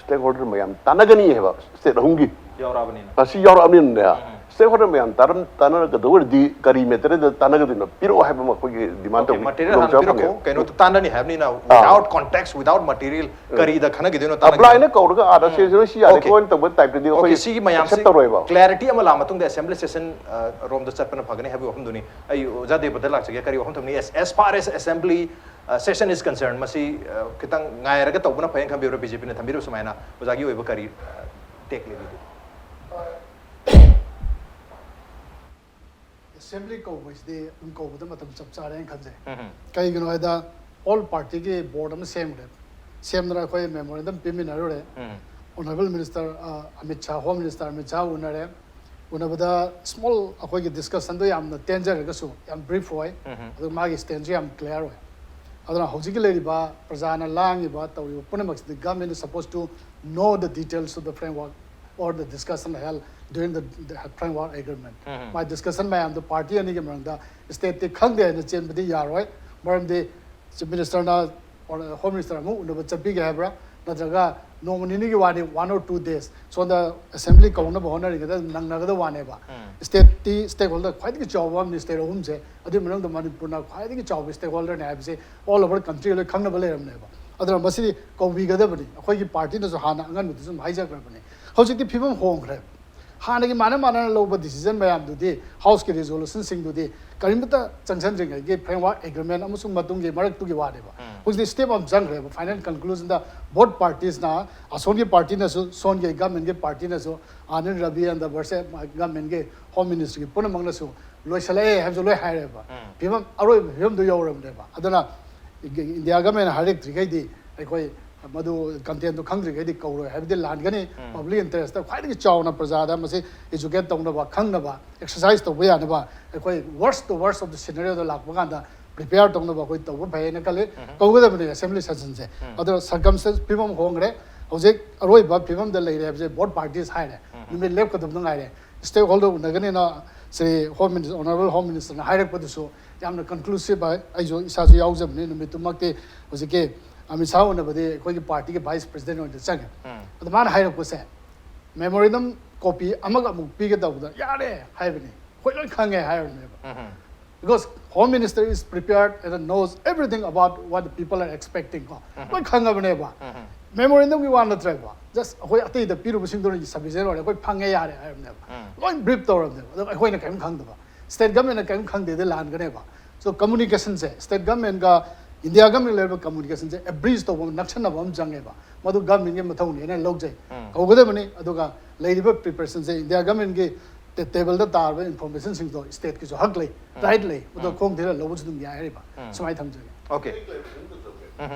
ꯁ꯭ꯇꯦꯛ ꯍꯣꯜꯗꯔ ꯃꯌꯥꯝ ꯇꯥꯟꯅꯒꯅꯤ ꯍꯥꯏꯕ ꯁ꯭ꯇꯦꯠ ꯑꯍꯨꯝꯒꯤ꯫ ꯌꯥꯎꯔꯛꯑꯕꯅꯤꯅ꯫ ꯑꯁꯤ ꯌꯥꯎꯔꯛꯑꯕꯅꯤꯅꯅꯦ, ꯁ꯭ꯇꯦꯛ ꯍꯣꯜꯗꯔ ꯃꯌꯥꯝ ꯇꯥꯟꯅ- ꯇꯥꯟꯅꯔꯒꯗꯧ ꯑꯣꯏꯔꯗꯤ ꯀꯔꯤ ꯃꯦꯇꯔꯗ ꯇꯥꯟꯅꯒꯗꯣꯏꯅꯣ ꯄꯤꯔꯛꯑꯣ ꯍꯥꯏꯕ ꯑꯃ ꯑꯩꯈꯣꯏꯒꯤ ꯗꯤꯃꯥꯟ Okay, ꯇꯧꯕ material ꯍꯥꯟꯅ ꯈꯨꯗꯣꯡꯆꯥꯕ ꯄꯤꯔꯛꯈꯣ꯫ ꯐꯪꯉꯦ꯫ ꯀꯩꯅꯣ ꯇꯥꯟꯅꯅꯤ ꯍꯥꯏꯕꯅꯤꯅ, without context, without material, ꯀꯔꯤꯗ ꯈꯟꯅꯈꯤꯗꯣꯏꯅꯣ, ꯇꯥꯟꯅꯈꯤꯗꯣꯏꯅꯣ? ꯑꯄ꯭ꯂꯥꯏꯅ ꯀꯧꯔꯒ ꯑꯥꯗ ꯁꯦ ꯁꯦ ꯁꯤ ꯌꯥꯔꯦ Okay. ꯈꯣꯠꯅ ꯇꯧꯕ ꯇꯥꯏꯞꯇꯗꯤ Okay, ꯑꯩꯈꯣꯏ ꯁꯤꯒꯤ ꯃꯌꯥꯝꯁꯤ ꯑꯦꯛꯁꯦꯞ ꯇꯧꯔꯣꯏꯕ꯫ Clarity ꯑꯃ ꯂꯥꯛꯑ ꯃꯇꯨꯡꯗ assembly session, ꯑ, ꯔꯣꯝꯗ ꯆꯠꯄꯅ ꯐꯒꯅꯤ ꯍꯥꯏꯕꯒꯤ ꯋꯥꯐꯝꯗꯨꯅꯤ꯫ ꯑꯩ ꯑꯣꯖꯥ ꯗꯦꯕꯗ ꯂꯥꯛꯆꯒꯦ꯫ ꯀꯔꯤ ꯋꯥꯐꯝ ꯊꯝꯅꯤ? As, as far as assembly, ꯑ, session is concerned, ꯃꯁꯤ, ꯑ, ꯈꯤꯇꯪ ꯉꯥꯏꯔꯒ ꯇꯧꯕꯅ ꯐꯩꯅ ꯈꯟꯕꯤꯕ꯭ꯔꯥ? BJPꯅ ꯊꯝꯕꯤꯔꯤꯕ ꯁꯨꯃꯥꯏꯅ ꯑꯣꯖꯥꯒꯤ ꯑꯣꯏꯕ ꯀꯔꯤ, ꯑ, take ꯂꯩꯕꯤꯒꯦ? ꯑꯦꯁꯦꯝꯕ꯭ꯂꯤ ꯀꯧꯕꯁꯤꯗꯤ ꯑꯗꯨꯝ ꯀꯧꯕꯗ ꯃꯇꯝ ꯆꯞ ꯆꯥꯔꯦꯅ ꯈꯟꯖꯩ꯫ ꯀꯩꯒꯤꯅꯣ ꯍꯥꯏꯗ, ꯑꯣꯜ ꯄꯥꯔꯇꯤꯒꯤ ꯕꯣꯔꯗ ꯑꯃ ꯁꯦꯝꯈ꯭ꯔꯦ꯫ ꯁꯦꯝꯗꯅ ꯑꯩꯈꯣꯏ ꯃꯦꯃꯣꯔꯦꯟꯗꯝ ꯄꯤꯃꯤꯟꯅꯔꯨꯔꯦ꯫ Honourable minister Amit Shah, home minister Amit Shah ꯎꯅꯔꯦ꯫ ꯎꯅꯕꯗ ꯁ꯭ꯃꯣꯜ ꯑꯩꯈꯣꯏꯒꯤ ꯗꯤꯁꯀꯁꯟꯗꯣ ꯌꯥꯝꯅ ꯇꯦꯟꯖꯔꯒꯁꯨ ꯌꯥꯝ ꯕ꯭ꯔꯤꯐ ꯑꯣꯏ꯫ ꯑꯗꯨꯒ ꯃꯥꯒꯤ ꯁ꯭ꯇꯦꯟꯁꯁꯨ ꯌꯥꯝ ꯀ꯭ꯂꯤꯌꯥꯔ ꯑꯣꯏ꯫ ꯑꯗꯨꯅ ꯍꯧꯖꯤꯛꯀꯤ ꯂꯩꯔꯤꯕ ꯄ꯭ꯔꯖꯥꯅ ꯂꯥꯡꯉꯤꯕ, ꯇꯧꯔꯤꯕ ꯄꯨꯝꯅꯃꯛꯁꯤꯗꯤ government is supposed to know the details of the framework or the discussion held during the, the framework agreement꯫ My discussion ꯃꯌꯥꯝꯗꯣ ꯄꯥꯔꯇꯤ ꯑꯅꯤꯒꯤ ꯃꯔꯛꯇ ꯁ꯭ꯇꯦꯠꯇꯤ ꯈꯪꯗꯦ ꯍꯥꯏꯅ ꯆꯦꯟꯕꯗꯤ ꯌꯥꯔꯣꯏ꯫ ꯃꯔꯝꯗꯤ ꯆꯤꯐ ꯃꯤꯅꯤꯁꯇꯔꯅ ꯍꯣꯝ ꯃꯤꯅꯤꯁꯇꯔ ꯑꯃꯨꯛ ꯎꯅꯕ ꯆꯠꯄꯤꯒꯦ ꯍꯥꯏꯕ꯭ꯔꯥ, ꯅꯠꯇ꯭ꯔꯒ ꯅꯣꯡꯃ ꯅꯤꯅꯤꯒꯤ ꯋꯥꯅꯤ, one or two days, ꯁꯣꯝꯗ ꯑꯦꯁꯦꯝꯕ꯭ꯂꯤ ꯀꯧꯅꯕ ꯍꯣꯠꯅꯔꯤꯉꯩꯗ ꯅꯪꯅꯒꯗꯕ ꯋꯥꯅꯦꯕ꯫ ꯁ꯭ꯇꯦꯠꯇꯤ ꯁ꯭ꯇꯦꯛ ꯍꯣꯜꯗꯔ ꯈ꯭ꯋꯥꯏꯗꯒꯤ ꯆꯥꯎꯕ ꯑꯃꯅꯤ ꯁ꯭ꯇꯦꯠ ꯑꯍꯨꯝꯁꯦ, ꯑꯗꯨꯒꯤ ꯃꯅꯨꯡꯗ ꯃꯅꯤꯄꯨꯔꯅ ꯈ꯭ꯋꯥꯏꯗꯒꯤ ꯆꯥꯎꯕ ꯁ꯭ꯇꯦꯛ ꯍꯣꯜꯗꯔꯅꯦ ꯍꯥꯏꯕꯁꯦ ꯑꯣꯜ ꯑꯣꯚꯔ ꯀꯟꯇ꯭ꯔꯤ ꯂꯣꯏ ꯈꯪꯅꯕ ꯂꯩꯔꯕꯅꯦꯕ꯫ ꯑꯗꯨꯅ ꯃꯁꯤꯗꯤ ꯀꯧꯕꯤꯒꯗꯕꯅꯤ꯫ ꯑꯩꯈꯣꯏꯒꯤ ꯄꯥꯔꯇꯤꯅꯁꯨ ꯍꯥꯟꯅ ꯑꯉꯟꯕꯗꯁꯨ ꯑꯗꯨꯝ ꯍꯥꯏꯖꯈ꯭ꯔꯕꯅꯤ꯫ ꯍꯧꯖꯤꯛꯇꯤ ꯐꯤꯕꯝ ꯍꯣꯡꯈ꯭ꯔꯦ꯫ ꯍꯥꯟꯅꯒꯤ ꯃꯥꯟꯅ ꯃꯥꯟꯅꯅ ꯂꯧꯕ ꯗꯤꯁꯤꯖꯟ ꯃꯌꯥꯝꯗꯨꯗꯤ, ꯍꯥꯎꯁꯀꯤ ꯔꯤꯖꯣꯂꯨꯁꯟꯁꯤꯡꯗꯨꯗꯤ ꯀꯔꯤꯃꯇ ꯆꯪꯁꯤꯟꯗ꯭ꯔꯤꯉꯩꯒꯤ ꯐ꯭ꯔꯦꯝꯋꯥꯔꯛ ꯑꯦꯒ꯭ꯔꯤꯃꯦꯟ ꯑꯃꯁꯨꯡ ꯃꯇꯨꯡꯒꯤ ꯃꯔꯛꯇꯨꯒꯤ ꯋꯥꯅꯦꯕ꯫ ꯍꯧꯖꯤꯛꯇꯤ ꯁ꯭ꯇꯦꯞ ꯑꯃ ꯆꯪꯈ꯭ꯔꯦꯕ꯫ ꯐꯥꯏꯅꯦꯜ ꯀꯟꯀ꯭ꯂꯨꯖꯟꯗ ꯕꯣꯠ ꯄꯥꯔꯇꯤꯁꯅ, ꯑꯁꯣꯝꯒꯤ ꯄꯥꯔꯇꯤꯅꯁꯨ, ꯁꯣꯝꯒꯤ ꯒꯃꯦꯟꯒꯤ ꯄꯥꯔꯇꯤꯅꯁꯨ, ꯑꯥꯅꯟꯗ ꯔꯕꯤ ꯑꯦꯟ ꯗ ꯚꯔꯁꯦ ꯒꯃꯦꯟꯒꯤ ꯍꯣꯝ ꯃꯤꯅꯤꯁꯇ꯭ꯔꯤꯒꯤ ꯄꯨꯝꯅꯃꯛꯅꯁꯨ ꯂꯣꯏꯁꯤꯜꯂꯛꯑꯦ ꯍꯥꯏꯕꯁꯨ ꯂꯣꯏ ꯍꯥꯏꯔꯦꯕ꯫ ꯐꯤꯕꯝ, ꯑꯔꯣꯏꯕ ꯐꯤꯕꯝꯗꯨ ꯌꯧꯔꯕꯅꯦꯕ꯫ ꯑꯗꯨꯅ ꯏꯟꯗꯤꯌꯥ ꯒꯃꯦꯟꯅ ꯍꯥꯏꯔꯛꯇ꯭ꯔꯤꯈꯩꯗꯤ ꯑꯩꯈꯣꯏ ꯃꯗꯨ ꯀꯟꯇꯦꯟꯗꯨ ꯈꯪꯗ꯭ꯔꯤꯈꯩꯗꯤ ꯀꯧꯔꯣꯏ ꯍꯥꯏꯕꯗꯤ ꯂꯥꯟꯒꯅꯤ꯫ ꯄꯕ꯭ꯂꯤꯛ ꯏꯟꯇꯔꯦꯁꯇ ꯈ꯭ꯋꯥꯏꯗꯒꯤ ꯆꯥꯎꯅ ꯄ꯭ꯔꯖꯥꯗ ꯃꯁꯤ ꯏꯖꯨꯀꯦꯠ ꯇꯧꯅꯕ, ꯈꯪꯅꯕ, ꯑꯦꯛꯁꯔꯁꯥꯏꯁ ꯇꯧꯕ ꯌꯥꯅꯕ ꯑꯩꯈꯣꯏ ꯋꯔꯁ ꯇꯨ ꯋꯔꯁ ꯑꯣꯐ ꯗ ꯁꯤꯅꯔꯤꯑꯣꯗ ꯂꯥꯛꯄ ꯀꯥꯟꯗ ꯄ꯭ꯔꯤꯄꯦꯌꯥꯔ ꯇꯧꯅꯕ ꯑꯩꯈꯣꯏ ꯇꯧꯕ ꯐꯩ ꯍꯥꯏꯅ ꯈꯜꯂꯤ꯫ ꯀꯧꯒꯗꯕꯅꯤ ꯑꯦꯁꯦꯝꯕ꯭ꯂꯤ ꯁꯦꯁꯟꯁꯦ꯫ ꯑꯗꯣ ꯁꯔꯀꯝꯁꯇꯦꯟꯁ ꯐꯤꯕꯝ ꯍꯣꯡꯈ꯭ꯔꯦ꯫ ꯍꯧꯖꯤꯛ ꯑꯔꯣꯏꯕ ꯐꯤꯕꯝꯗ ꯂꯩꯔꯦ ꯍꯥꯏꯕꯁꯦ ꯕꯣꯠ ꯄꯥꯔꯇꯤꯁ ꯍꯥꯏꯔꯦ꯫ ꯅꯨꯃꯤꯠ ꯂꯦꯞꯀꯗꯕꯗ ꯉꯥꯏꯔꯦ꯫ stakeholder ꯎꯅꯒꯅꯤꯅ Shri Home Minister, Honourable Home Ministerꯅ ꯍꯥꯏꯔꯛꯄꯗꯨꯁꯨ ꯌꯥꯝꯅ conclusive ꯑꯣꯏ꯫ ꯑꯩꯁꯨ ꯏꯁꯥꯁꯨ ꯌꯥꯎꯖꯕꯅꯤ ꯅꯨꯃꯤꯠꯇꯨꯃꯛꯇꯤ꯫ ꯍꯧꯖꯤꯛꯀꯤ ꯑꯃꯤꯠ ꯁꯥꯍ ꯎꯅꯕꯗꯤ ꯑꯩꯈꯣꯏꯒꯤ partyꯒꯤ Vice President ꯑꯣꯏꯅ ꯆꯪꯉꯦ꯫ ꯑꯗ ꯃꯥꯅ ꯍꯥꯏꯔꯛꯄꯁꯦ, memorandum copy ꯑꯃꯒ ꯑꯃꯨꯛ ꯄꯤꯒꯦ ꯇꯧꯕꯗ, "ꯌꯥꯔꯦ" ꯍꯥꯏꯕꯅꯤ, "ꯑꯩꯈꯣꯏ ꯂꯣꯏ ꯈꯪꯉꯦ" ꯍꯥꯏꯔꯕꯅꯦꯕ꯫ Because Home Minister is prepared and knows everything about what the people are expecting ꯀꯣ꯫ ꯂꯣꯏ ꯈꯪꯉꯕꯅꯦꯕ꯫ Memorandumꯒꯤ ꯋꯥ ꯅꯠꯇ꯭ꯔꯦꯕ, just ꯑꯩꯈꯣꯏ ꯑꯇꯩꯗ ꯄꯤꯔꯨꯕꯁꯤꯡꯗꯨꯅ sufficient ꯑꯣꯏꯔꯦ, ꯑꯩꯈꯣꯏ ꯐꯪꯉꯦ ꯌꯥꯔꯦ ꯍꯥꯏꯔꯕꯅꯦꯕ꯫ ꯂꯣꯏ brief ꯇꯧꯔꯕꯅꯦꯕ꯫ ꯑꯗꯣ ꯑꯩꯈꯣꯏꯅ ꯀꯔꯤꯝ ꯈꯪꯗꯕ, state governmentꯅ ꯀꯔꯤꯝ ꯈꯪꯗꯦꯗꯤ ꯂꯥꯟꯒꯅꯦꯕ꯫ So communicationꯁꯦ, state governmentꯒ India government ꯂꯩꯔꯤꯕ communicationꯁꯦ abridge ꯇꯧꯕ ꯑꯃ, ꯅꯛꯁꯟꯅꯕ ꯑꯃ ꯆꯪꯉꯦꯕ꯫ ꯃꯗꯨ governmentꯀꯤ ꯃꯊꯧꯅꯦꯅ ꯂꯧꯖꯩ꯫ ꯀꯧꯒꯗꯕꯅꯤ꯫ ꯑꯗꯨꯒ ꯂꯩꯔꯤꯕ preparationꯁꯦ India governmentꯀꯤ ꯇꯦ-, tableꯗ ꯇꯥꯔꯕ informationꯁꯤꯡꯗꯣ stateꯀꯤꯁꯨ ꯍꯛ ꯂꯩ, right ꯂꯩ꯫ ꯑꯗꯣ ꯈꯣꯡ ꯊꯤꯜꯂ ꯂꯧꯕꯁꯨ ꯑꯗꯨꯝ ꯌꯥꯏ ꯍꯥꯏꯔꯤꯕ꯫ ꯁꯨꯃꯥꯏꯅ ꯊꯝꯖꯒꯦ꯫ Okay.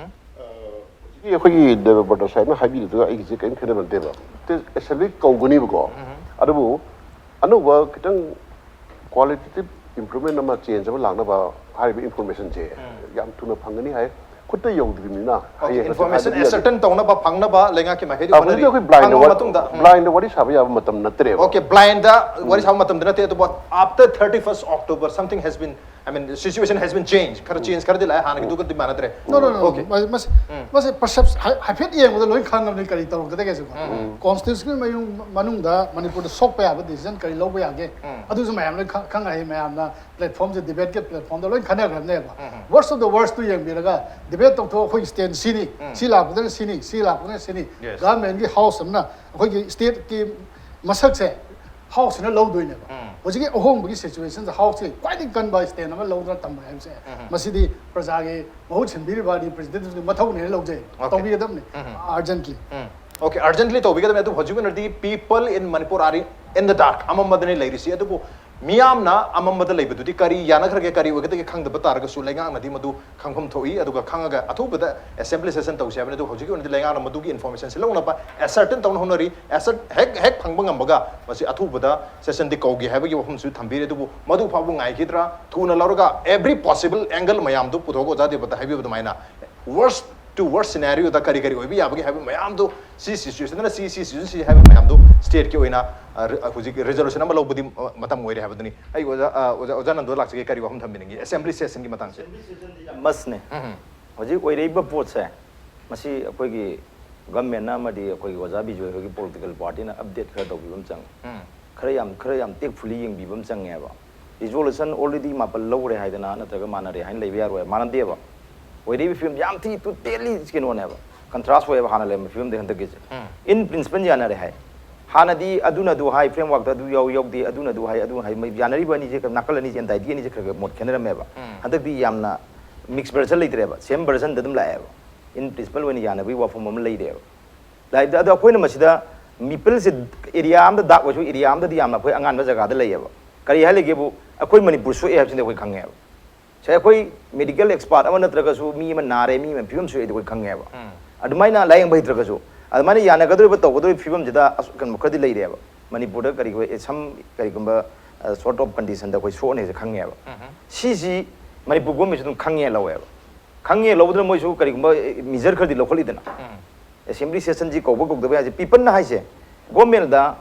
ꯍꯧꯖꯤꯛꯀꯤ ꯑꯩꯈꯣꯏꯒꯤ ꯗꯦꯕꯕ꯭ꯔꯇ ꯁꯥꯍꯦꯕꯅ ꯍꯥꯏꯕꯤꯔꯤꯗꯨꯒ ꯑꯩꯒꯤꯁꯦ ꯀꯔꯤꯝ ꯈꯦꯠꯅꯕ ꯅꯠꯇꯦꯕ꯫ ꯑꯦꯁꯦꯝꯕ꯭ꯂꯤ ꯀꯧꯒꯅꯤꯕꯀꯣ, ꯑꯗꯨꯕꯨ ꯑꯅꯧꯕ ꯈꯤꯇꯪ qualitative improvement ꯑꯃ, change ꯑꯃ ꯂꯥꯛꯅꯕ ꯍꯥꯏꯔꯤꯕ informationꯁꯦ ꯌꯥꯝ ꯊꯨꯅ ꯐꯪꯒꯅꯤ ꯍꯥꯏ꯫ ꯈꯨꯠꯇ ꯌꯧꯗ꯭ꯔꯤꯕꯅꯤꯅ Okay, ꯍꯌꯦꯡ ꯍꯪꯆꯤꯠ information ꯍꯥꯏꯕꯗꯤ ꯌꯥꯗꯦ꯫ ascertain ꯇꯧꯅꯕ, ꯐꯪꯅꯕ ꯂꯩꯉꯥꯛꯀꯤ ꯃꯥꯏꯀꯩꯗꯒꯤ ꯑ, ꯍꯧꯖꯤꯛꯇꯤ ꯍꯣꯠꯅꯔꯤ꯫ ꯑꯩꯈꯣꯏ blindꯗ ꯐꯪꯉꯕ ꯋꯥꯔꯤ ꯃꯇꯨꯡꯗ blindꯗ ꯋꯥꯔꯤ ꯁꯥꯕ ꯌꯥꯕ ꯃꯇꯝ ꯅꯠꯇ꯭ꯔꯦꯕ꯫ Okay, blindꯗ ꯋꯥꯔꯤ ꯁꯥꯕ ꯃꯇꯝꯗ ꯅꯠꯇꯦ, ꯑꯗꯨꯕꯨ after thirty first October something has been, I mean, situation has been changed. ꯈꯔ change ꯈꯔꯗꯤ ꯂꯥꯛꯑꯦ, ꯍꯥꯟꯅꯒꯤꯗꯨꯒꯗꯤ ꯃꯥꯟꯅꯗ꯭ꯔꯦ꯫ No, no, no. Okay. ꯃꯁꯤ, ꯃꯁꯤ, ꯃꯁꯤ perception ꯍꯥꯏ-, ꯍꯥꯏꯐꯦꯠ ꯌꯦꯡꯕꯗ ꯂꯣꯏ ꯈꯪꯉꯕꯅꯤ ꯀꯔꯤ ꯇꯧꯔꯛꯀꯗꯒꯦꯁꯦꯀꯣ꯫ Constitutionꯒꯤ ꯃꯌꯨꯝ ꯃꯅꯨꯡꯗ ꯃꯅꯤꯄꯨꯔꯗ ꯁꯣꯛꯄ ꯌꯥꯕ decision ꯀꯔꯤ ꯂꯧꯕ ꯌꯥꯒꯦ, ꯑꯗꯨꯁꯨ ꯃꯌꯥꯝ ꯂꯣꯏ ꯈꯪ-, ꯈꯪꯉꯛꯑꯦ꯫ ꯃꯌꯥꯝꯅ platformꯁꯦ, debateꯀꯤ platformꯗ ꯂꯣꯏ ꯈꯟꯅꯈ꯭ꯔꯕꯅꯦꯕ꯫ Worst of the worstꯇꯨ ꯌꯦꯡꯕꯤꯔꯒ debate ꯇꯧꯊꯣꯛꯑ ꯑꯩꯈꯣꯏꯒꯤ stand ꯁꯤꯅꯤ, ꯁꯤ ꯂꯥꯛꯄꯗꯅ ꯁꯤꯅꯤ, ꯁꯤ ꯂꯥꯛꯄꯗꯅ ꯁꯤꯅꯤ꯫ Yes. Governmentꯀꯤ house ꯑꯃꯅ ꯑꯩꯈꯣꯏꯒꯤ stateꯀꯤ ꯃꯁꯛꯁꯦ houseꯁꯤꯅ ꯂꯧꯗꯣꯏꯅꯦꯕ꯫ ꯍꯧꯖꯤꯛꯀꯤ ꯑꯍꯣꯡꯕꯒꯤ situationꯁꯦ houseꯀꯤ ꯈ꯭ꯋꯥꯏꯗꯒꯤ ꯀꯟꯕ stand ꯑꯃ ꯂꯧꯗꯨꯅ ꯊꯝꯕ ꯍꯥꯏꯕꯁꯦ, ꯃꯁꯤꯗꯤ ꯄ꯭ꯔꯖꯥꯒꯤ ꯃꯍꯨꯠ ꯁꯤꯟꯕꯤꯔꯤꯕ representativeꯀꯤ ꯃꯊꯧꯅꯦꯅ ꯂꯧꯖꯩ꯫ Okay. ꯇꯧꯕꯤꯒꯗꯕꯅꯤ꯫ Urgently꯫ Okay, urgently ꯇꯧꯕꯤꯒꯗꯕꯅꯤ꯫ ꯑꯗꯨ ꯍꯧꯖꯤꯛ ꯑꯣꯏꯅꯗꯤ people in Manipur are in the dark, ꯑꯃꯝꯕꯗꯅꯤ ꯂꯩꯔꯤꯁꯤ꯫ ꯑꯗꯨꯕꯨ ꯃꯤꯌꯥꯝꯅ ꯑꯃꯝꯕꯗ ꯂꯩꯕꯗꯨꯗꯤ ꯀꯔꯤ ꯌꯥꯅꯈ꯭ꯔꯒꯦ, ꯀꯔꯤ ꯑꯣꯏꯒꯗꯒꯦ ꯈꯪꯗꯕ ꯇꯥꯔꯒꯁꯨ ꯂꯩꯉꯥꯛꯅꯗꯤ ꯃꯗꯨ ꯈꯪꯐꯝ ꯊꯣꯛꯏ꯫ ꯑꯗꯨꯒ ꯈꯪꯉꯒ ꯑꯊꯨꯕꯗ assembly session ꯇꯧꯁꯤ ꯍꯥꯏꯕꯅꯤ꯫ ꯑꯗꯨ ꯍꯧꯖꯤꯛꯀꯤ ꯑꯣꯏꯅꯗꯤ ꯂꯩꯉꯥꯛꯅ ꯃꯗꯨꯒꯤ informationꯁꯤ ꯂꯧꯅꯕ ascertain ꯇꯧꯅ ꯍꯣꯠꯅꯔꯤ꯫ Assert-, ꯍꯦꯛ, ꯍꯦꯛ ꯐꯪꯕ ꯉꯝꯕꯒ ꯃꯁꯤ ꯑꯊꯨꯕꯗ sessionꯗꯤ ꯀꯧꯒꯦ ꯍꯥꯏꯕꯒꯤ ꯋꯥꯐꯝꯁꯨ ꯊꯝꯕꯤꯔꯤ꯫ ꯑꯗꯨꯕꯨ ꯃꯗꯨ ꯐꯥꯎꯕ ꯉꯥꯏꯈꯤꯗ꯭ꯔꯥ, ꯊꯨꯅ ꯂꯧꯔꯒ every possible angle ꯃꯌꯥꯝꯗꯨ ꯄꯨꯊꯣꯛꯑꯒ ꯑꯣꯖꯥ ꯗꯦꯕꯇ ꯍꯥꯏꯕꯤꯕ ꯑꯗꯨꯃꯥꯏꯅ worst to worst scenario ꯗ ꯀꯔꯤ ꯀꯔꯤ ꯑꯣꯏꯕ ꯌꯥꯕꯒꯦ ꯍꯥꯏꯕ ꯃꯌꯥꯝꯗꯣ, ꯁꯤ ꯁꯤꯆꯨꯋꯦꯁꯟꯗꯅ ꯁꯤ ꯁꯤ ꯁꯤꯆꯨꯋꯦꯁꯟ ꯁꯤ ꯍꯥꯏꯕ ꯃꯌꯥꯝꯗꯣ ꯁ꯭ꯇꯦꯠꯀꯤ ꯑꯣꯏꯅ ꯑ, ꯔ-, ꯑ, ꯍꯧꯖꯤꯛ ꯔꯤꯖꯣꯂꯨꯁꯟ ꯑꯃ ꯂꯧꯕꯗꯤ ꯑ, ꯃꯇꯝ ꯑꯣꯏꯔꯦ ꯍꯥꯏꯕꯗꯨꯅꯤ꯫ ꯑꯩ ꯑꯣꯖꯥ ꯑ, ꯑꯣꯖꯥ ꯑꯣꯖꯥ ꯅꯟꯗꯣ ꯂꯥꯛꯆꯒꯦ, ꯀꯔꯤ ꯋꯥꯐꯝ ꯊꯝꯕꯤꯅꯤꯡꯉꯤ ꯑꯦꯁꯦꯝꯕ꯭ꯂꯤ ꯁꯦꯁꯟꯒꯤ ꯃꯇꯥꯡꯁꯦ? ꯃꯁꯅꯦ꯫ ꯎꯝ, ꯍꯧꯖꯤꯛ ꯑꯣꯏꯔꯛꯏꯕ ꯄꯣꯠꯁꯦ, ꯃꯁꯤ ꯑꯩꯈꯣꯏꯒꯤ ꯒꯃꯦꯟꯅ ꯑꯃꯗꯤ ꯑꯩꯈꯣꯏꯒꯤ ꯑꯣꯖꯥ ꯕꯤꯖꯣꯏ ꯍꯣꯏꯒꯤ ꯄꯣꯂꯤꯇꯤꯀꯦꯜ ꯄꯥꯔꯇꯤꯅ ꯑꯞꯗꯦꯠ ꯈꯔ ꯇꯧꯕꯤꯕ ꯑꯃ ꯆꯪꯉꯤ꯫ ꯎꯝ, ꯈꯔ ꯌꯥꯝ ꯈꯔ ꯌꯥꯝ ꯇꯦꯛꯐꯨꯜꯂꯤ ꯌꯦꯡꯕꯤꯕ ꯑꯃ ꯆꯪꯉꯦꯕ꯫ ꯔꯤꯖꯣꯂꯨꯁꯟ ꯑꯣꯜꯔꯦꯗꯤ ꯃꯥꯄꯜ ꯂꯧꯔꯦ ꯍꯥꯏꯗꯅ ꯅꯠꯇ꯭ꯔꯒ ꯃꯥꯟꯅꯔꯦ ꯍꯥꯏꯅ ꯂꯩꯕ ꯌꯥꯔꯣꯏ, ꯃꯥꯟꯅꯗꯦꯕ꯫ ꯑꯣꯏꯔꯛꯏꯕ ꯐꯤꯕꯝ ꯌꯥꯝ ꯊꯤ ꯇꯣꯇꯦꯜꯂꯤ ꯀꯩꯅꯣꯅꯦꯕ, ꯀꯟꯇ꯭ꯔꯥꯁ ꯑꯣꯏꯌꯦꯕ ꯍꯥꯟꯅ ꯂꯩꯔꯝꯕ ꯐꯤꯕꯝꯗꯒꯤ ꯍꯟꯗꯛꯀꯤꯁꯦ꯫ ꯎꯝ, ꯏꯟ ꯄ꯭ꯔꯤꯟꯁꯤꯄꯜ ꯌꯥꯅꯔꯦ ꯍꯥꯏ꯫ ꯍꯥꯟꯅꯗꯤ ꯑꯗꯨꯅ ꯑꯗꯨ ꯍꯥꯏ, ꯐ꯭ꯔꯦꯝꯋꯥꯔꯛꯇ ꯑꯗꯨ ꯌꯥꯎ ꯌꯥꯎꯗꯦ, ꯑꯗꯨꯅ ꯑꯗꯨ ꯍꯥꯏ, ꯑꯗꯨ ꯍꯥꯏ, ꯃꯩ ꯌꯥꯅꯔꯤꯕ ꯑꯅꯤꯁꯦ ꯅꯥꯀꯜ ꯑꯅꯤꯁꯦ, ꯑꯦꯟꯇꯥꯏꯇꯤ ꯑꯅꯤꯁꯦ ꯈꯔ ꯈꯔ ꯃꯣꯠ ꯈꯦꯠꯅꯔꯝꯃꯦꯕ꯫ ꯎꯝ, ꯍꯟꯗꯛꯇꯤ ꯌꯥꯝꯅ ꯃꯤꯛꯁ ꯚꯔꯖꯟ ꯂꯩꯇ꯭ꯔꯦꯕ, ꯁꯦꯝ ꯚꯔꯖꯟꯗ ꯑꯗꯨꯝ ꯂꯥꯛꯑꯦꯕ꯫ ꯏꯟ ꯄ꯭ꯔꯤꯟꯁꯤꯄꯜ ꯑꯣꯏꯅ ꯌꯥꯅꯕꯒꯤ ꯋꯥꯐꯝ ꯑꯃ ꯂꯩꯔꯦꯕ꯫ ꯂꯥꯏꯔꯤꯛꯇ ꯑꯗꯣ ꯑꯩꯈꯣꯏꯅ ꯃꯁꯤꯗ ꯃꯤꯄꯜꯁꯦ ꯑꯦꯔꯤꯌꯥ ꯑꯃꯗ ꯗꯥꯛ ꯑꯣꯏꯁꯨ ꯑꯦꯔꯤꯌꯥ ꯑꯃꯗꯗꯤ ꯌꯥꯝꯅ ꯑꯩꯈꯣꯏ ꯑꯉꯥꯟꯕ ꯖꯒꯥꯗ ꯂꯩꯌꯦꯕ꯫ ꯀꯔꯤ ꯍꯥꯏ ꯂꯩꯒꯦꯕꯨ, ꯑꯩꯈꯣꯏ ꯃꯅꯤꯄꯨꯔ ꯁꯣꯛꯑꯦ ꯍꯥꯏꯕꯁꯤꯗꯤ ꯑꯩꯈꯣꯏ ꯈꯪꯉꯦꯕ꯫ ꯁꯦ, ꯑꯩꯈꯣꯏ ꯃꯦꯗꯤꯀꯦꯜ ꯑꯦꯛꯁꯄꯥꯔꯠ ꯑꯃ ꯅꯠꯇ꯭ꯔꯒꯁꯨ ꯃꯤ ꯑꯃ ꯅꯥꯔꯦ, ꯃꯤ ꯑꯃ ꯐꯤꯕꯝ ꯁꯣꯛꯑꯦ ꯍꯥꯏꯗꯤ ꯑꯩꯈꯣꯏ ꯈꯪꯉꯦꯕ꯫ ꯎꯝ, ꯑꯗꯨꯃꯥꯏꯅ ꯂꯥꯏꯌꯦꯡꯕ ꯍꯩꯇ꯭ꯔꯒꯁꯨ ꯑꯗꯨꯃꯥꯏꯅ ꯌꯥꯅꯒꯗꯧꯔꯤꯕ ꯇꯧꯒꯗꯧꯔꯤꯕ ꯐꯤꯕꯝꯁꯤꯗ ꯑꯁ-, ꯀꯩꯅꯣ ꯈꯔꯗꯤ ꯂꯩꯔꯦꯕ꯫ ꯃꯅꯤꯄꯨꯔꯗ ꯀꯔꯤꯒꯨꯝꯕ, ꯑꯦ, some ꯀꯔꯤꯒꯨꯝꯕ ꯁꯣꯔꯠ ꯑꯣꯐ ꯀꯟꯗꯤꯁꯟꯗ ꯑꯩꯈꯣꯏ ꯁꯣꯛꯑꯅꯤ ꯍꯥꯏꯁꯦ ꯈꯪꯉꯦꯕ꯫ ꯎꯝ, ꯁꯤꯁꯤ ꯃꯅꯤꯄꯨꯔ ꯒꯣꯔꯃꯦꯟꯁꯨ ꯑꯗꯨꯝ ꯈꯪꯉꯦ ꯂꯧꯋꯦꯕ꯫ ꯈꯪꯉꯦ ꯂꯧꯕꯗꯨꯅ ꯃꯣꯏꯁꯨ ꯀꯔꯤꯒꯨꯝꯕ ꯃꯤꯖꯔ ꯈꯔꯗꯤ ꯂꯧꯈꯠꯂꯤꯗꯅ꯫ ꯎꯝ, ꯑꯦꯁꯦꯝꯕ꯭ꯂꯤ ꯁꯦꯁꯟꯁꯤ ꯀꯧꯕ ꯀꯧꯗꯕ ꯍꯥꯏꯁꯦ ꯄꯤꯄꯜꯅ ꯍꯥꯏꯁꯦ, ꯒꯣꯔꯃꯦꯟꯗ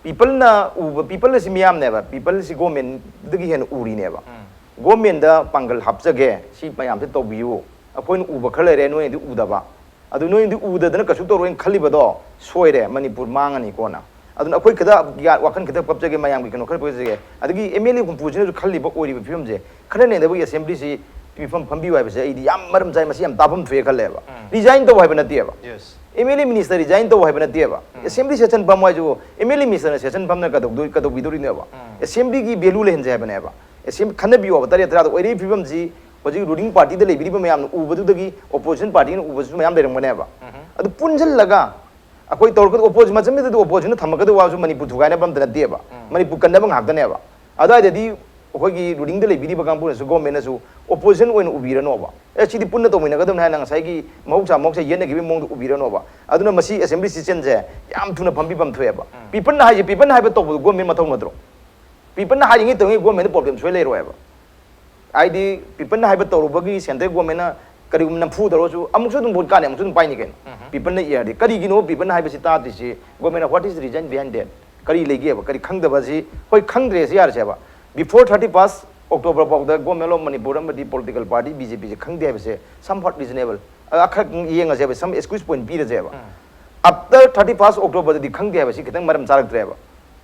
ꯄꯤꯄꯜꯅ ꯎꯕ, ꯄꯤꯄꯜ ꯑꯁꯤ ꯃꯤꯌꯥꯝꯅꯦꯕ, ꯄꯤꯄꯜꯁꯤ ꯒꯣꯔꯃꯦꯟꯗꯒꯤ ꯍꯦꯟꯅ ꯎꯔꯤꯅꯦꯕ꯫ ꯎꯝ, ꯒꯣꯔꯃꯦꯟꯗ ꯄꯥꯡꯒꯜ ꯍꯥꯞꯆꯒꯦ, ꯁꯤ ꯃꯌꯥꯝꯁꯦ ꯇꯧꯕꯤꯌꯨ, ꯑꯩꯈꯣꯏꯅ ꯎꯕ ꯈꯔ ꯂꯩꯔꯦ, ꯅꯣꯏꯅꯗꯤ ꯎꯗꯕ꯫ ꯑꯗꯨ ꯅꯣꯏꯅꯗꯤ ꯎꯗꯗꯅ ꯀꯩꯁꯨ ꯇꯧꯔꯣꯏꯅ ꯈꯜꯂꯤꯕꯗꯣ ꯁꯣꯏꯔꯦ, ꯃꯅꯤꯄꯨꯔ ꯃꯥꯡꯉꯅꯤ ꯀꯣꯟꯅ꯫ ꯑꯗꯨꯅ ꯑꯩꯈꯣꯏ ꯈꯤꯇ ꯒ꯭ꯌꯥ-, ꯋꯥꯈꯜ ꯈꯤꯇ ꯄꯞꯆꯒꯦ, ꯃꯌꯥꯝꯒꯤ ꯀꯩꯅꯣ ꯈꯔ ꯄꯞꯆꯒꯦ꯫ ꯑꯗꯒꯤ ꯑꯦꯝ ꯑꯦꯜ ꯑꯦ ꯍꯨꯝꯐꯨꯁꯤꯅꯁꯨ ꯈꯜꯂꯤꯕ ꯑꯣꯏꯔꯤꯕ ꯐꯤꯕꯝꯁꯦ, ꯈꯟꯅ ꯅꯩꯅꯕꯒꯤ ꯑꯦꯁꯦꯝꯕ꯭ꯂꯤꯁꯤ ꯃꯤꯐꯝ ꯐꯝꯕꯤꯌꯨ ꯍꯥꯏꯕꯁꯦ ꯑꯩꯗꯤ ꯌꯥꯝ ꯃꯔꯝ ꯆꯥꯏ, ꯃꯁꯤ ꯌꯥꯝ ꯇꯥꯐꯝ ꯊꯣꯛꯑꯦ ꯈꯜꯂꯦꯕ꯫ ꯎꯝ꯫ ꯔꯤꯖꯥꯏꯟ ꯇꯧ ꯍꯥꯏꯕ ꯅꯠꯇꯦꯕ꯫ Yes. M L A minister resign ꯇꯧ ꯍꯥꯏꯕ ꯅꯠꯇꯦꯕ꯫ ꯑꯦꯁꯦꯝꯕ꯭ꯂꯤ ꯁꯦꯁꯟ ꯐꯝꯃꯣ ꯍꯥꯏꯁꯤꯕꯨ ꯑꯦꯝ ꯑꯦꯜ ꯑꯦ ꯃꯤꯅꯤꯁꯇꯔꯅ ꯁꯦꯁꯟ ꯐꯝꯗꯅ ꯀꯩꯗꯧꯗꯣꯏ-, ꯀꯩꯗꯧꯕꯤꯗꯣꯔꯤꯅꯣꯕ? ꯎꯝ꯫ ꯑꯦꯁꯦꯝꯕ꯭ꯂꯤꯒꯤ ꯚꯦꯂꯨ ꯂꯩꯍꯟꯁꯦ ꯍꯥꯏꯕꯅꯦꯕ꯫ ꯑꯦꯁꯦꯝ-, ꯈꯟꯅꯕꯤꯌꯣꯕ, ꯇꯔꯦꯠ ꯇꯔꯥꯗ ꯑꯣꯏꯔꯤꯕ ꯐꯤꯕꯝꯁꯤ ꯍꯧꯖꯤꯛ ꯔꯨꯂꯤꯡ ꯄꯥꯔꯇꯤꯗ ꯂꯩꯕꯤꯔꯤꯕ ꯃꯌꯥꯝꯅ ꯎꯕꯗꯨꯗꯒꯤ ꯑꯣꯄꯣꯖꯤꯁꯟ ꯄꯥꯔꯇꯤꯅ ꯎꯕꯁꯨ ꯃꯌꯥꯝ ꯂꯩꯔꯝꯒꯅꯦꯕ꯫ ꯎꯝ꯫ ꯑꯗꯨ ꯄꯨꯟꯁꯤꯜꯂꯒ ꯑꯩꯈꯣꯏ ꯇꯧꯔꯛꯀꯗꯕ ꯑꯣꯄꯣꯖꯤꯁꯟ, ꯃꯆꯟꯁꯤꯗꯗꯤ ꯑꯣꯄꯣꯖꯤꯁꯟꯅ ꯊꯝꯃꯛꯀꯗꯕ ꯋꯥꯁꯨ ꯃꯅꯤꯄꯨꯔ ꯊꯨꯒꯥꯏꯅꯕ ꯑꯝꯇ ꯅꯠꯇꯦꯕ꯫ ꯎꯝ꯫ ꯃꯅꯤꯄꯨꯔ ꯀꯟꯅꯕ ꯉꯥꯛꯇꯅꯦꯕ꯫ ꯑꯗꯨꯋꯥꯏꯗꯗꯤ ꯑꯩꯈꯣꯏꯒꯤ ꯔꯨꯂꯤꯡꯗ ꯂꯩꯕꯤꯔꯤꯕ ꯀꯥꯡꯕꯨꯅꯁꯨ, ꯒꯣꯔꯃꯦꯟꯅꯁꯨ ꯑꯣꯄꯣꯖꯤꯁꯟ ꯑꯣꯏꯅ ꯎꯕꯤꯔꯅꯣꯕ꯫ ꯑꯦ, ꯁꯤꯗꯤ ꯄꯨꯟꯅ ꯇꯧꯃꯤꯟꯅꯒꯗꯕꯅꯤ ꯍꯥꯏꯅ ꯉꯁꯥꯏꯒꯤ ꯃꯍꯧꯁꯥ ꯃꯍꯧꯁꯥ ꯌꯦꯠꯅꯈꯤꯕꯒꯤ ꯃꯑꯣꯡꯗ ꯎꯕꯤꯔꯅꯣꯕ꯫ ꯑꯗꯨꯅ ꯃꯁꯤ ꯑꯦꯁꯦꯝꯕ꯭ꯂꯤ ꯁꯦꯁꯟꯁꯦ ꯌꯥꯝ ꯊꯨꯅ ꯐꯝꯕꯤꯐꯝ ꯊꯣꯛꯑꯦꯕ꯫ ꯎꯝ꯫ ꯄꯤꯄꯜꯅ ꯍꯥꯏꯁꯦ, ꯄꯤꯄꯜꯅ ꯍꯥꯏꯕ ꯇꯧꯕꯗꯣ ꯒꯣꯔꯃꯦꯟ ꯃꯊꯧ ꯅꯠꯇ꯭ꯔꯣ? ꯄꯤꯄꯜꯅ ꯍꯥꯏꯔꯤꯉꯩ ꯇꯧꯔꯤꯉꯩ ꯒꯣꯔꯃꯦꯟꯗ ꯄ꯭ꯔꯣꯕ꯭ꯂꯦꯝ ꯁꯣꯏ ꯂꯩꯔꯣꯏꯕ꯫ ꯍꯥꯏꯗꯤ ꯄꯤꯄꯜꯅ ꯍꯥꯏꯕ ꯇꯧꯔꯨꯕꯒꯤ ꯁꯦꯟꯇ꯭ꯔꯦꯜ ꯒꯣꯔꯃꯦꯟꯅ ꯀꯔꯤꯒꯨꯝꯕ ꯅꯝꯐꯨ ꯇꯧꯔꯁꯨ ꯑꯃꯨꯛꯁꯨ ꯑꯗꯨꯝ ꯚꯣꯠ ꯀꯥꯟꯅꯤ, ꯑꯃꯨꯛꯁꯨ ꯑꯗꯨꯝ ꯄꯥꯏꯅꯤ ꯀꯩꯅꯣ꯫ ꯄꯤꯄꯜꯅ ꯏꯔꯗꯤ ꯀꯔꯤꯒꯤꯅꯣ ꯄꯤꯄꯜꯅ ꯍꯥꯏꯕꯁꯤ ꯇꯥꯗ꯭ꯔꯤꯁꯤ? Government, what is the reason behind that? ꯀꯔꯤ ꯂꯩꯒꯦꯕ? ꯀꯔꯤ ꯈꯪꯗꯕ ꯑꯁꯤ? ꯍꯣꯏ, ꯈꯪꯗ꯭ꯔꯦ ꯁꯤ ꯌꯥꯔꯁꯦꯕ꯫ Before thirty first October ꯐꯥꯎꯗ Government of Manipur ꯑꯃꯗꯤ political party B J P ꯁꯦ ꯈꯪꯗꯦ ꯍꯥꯏꯕꯁꯦ somewhat reasonable꯫ ꯑ, ꯈꯔ ꯌꯦꯡꯉꯁꯦꯕ, some excuse point ꯄꯤꯔꯁꯦꯕ꯫ After thirty first October ꯗꯗꯤ ꯈꯪꯗꯦ ꯍꯥꯏꯕꯁꯤ ꯈꯤꯇꯪ ꯃꯔꯝ ꯆꯥꯔꯛꯇ꯭ꯔꯦꯕ꯫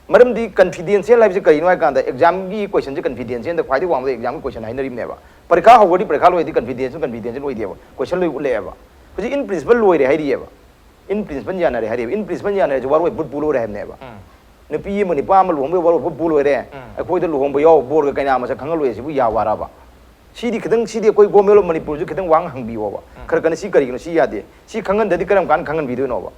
ꯃꯔꯝꯗꯤ confidential ꯍꯥꯏꯕꯁꯤ ꯀꯔꯤꯅꯣ ꯍꯥꯏ ꯀꯥꯟꯗ exam ꯒꯤ question ꯁꯦ confidential ꯗ ꯈ꯭ꯋꯥꯏꯗꯒꯤ ꯋꯥꯡꯕꯗ exam ꯒꯤ question ꯍꯥꯏꯅꯔꯤꯕꯅꯦꯕ꯫ ꯄꯔꯤꯈꯥ ꯍꯧꯈ꯭ꯔꯗꯤ ꯄꯔꯤꯈꯥ ꯂꯣꯏꯔꯗꯤ confidential, confidential ꯑꯣꯏꯗꯦꯕ, question ꯂꯣꯏ ꯎꯠꯂꯛꯑꯦꯕ꯫ ꯍꯧꯖꯤꯛ in principle ꯂꯣꯏꯔꯦ ꯍꯥꯏꯔꯤꯑꯕ꯫ In principle ꯌꯥꯅꯔꯦ ꯍꯥꯏꯔꯤꯑꯕ꯫ In principle ꯌꯥꯅꯔꯦ ꯍꯥꯏꯁꯦ ꯋꯥꯔꯣꯏ ꯄꯨꯠ ꯄꯨ ꯂꯣꯏꯔꯦ ꯍꯥꯏꯕꯅꯦꯕ꯫ ꯅꯨꯄꯤ ꯑꯃ ꯅꯨꯄꯥ ꯑꯃ ꯂꯨꯍꯣꯡꯕꯒꯤ ꯋꯥꯔꯣꯏ ꯄꯨꯠ ꯄꯨ ꯂꯣꯏꯔꯦ꯫ ꯑꯩꯈꯣꯏꯗ ꯂꯨꯍꯣꯡꯕ ꯌꯥꯎ, ꯕꯣꯔꯒ ꯀꯩꯅꯥ ꯃꯁꯛ ꯈꯪꯍꯜꯂꯣꯏ ꯁꯤꯕꯨ ꯌꯥ ꯋꯥꯔꯕ? ꯁꯤꯗꯤ ꯈꯤꯇꯪ, ꯁꯤꯗꯤ ꯑꯩꯈꯣꯏ Government of Manipur ꯁꯨ ꯈꯤꯇꯪ ꯋꯥꯡ ꯍꯪꯕꯤꯌꯣꯕ꯫ ꯈꯔ ꯀꯟꯅ ꯁꯤ ꯀꯔꯤꯒꯤꯅꯣ ꯁꯤ ꯌꯥꯗꯦ꯫ ꯁꯤ ꯈꯪꯍꯟꯗ꯭ꯔꯗꯤ ꯀꯔꯝ ꯀꯥꯟꯗ ꯈꯪꯍꯟꯕꯤꯗꯣꯏꯅꯣꯕ?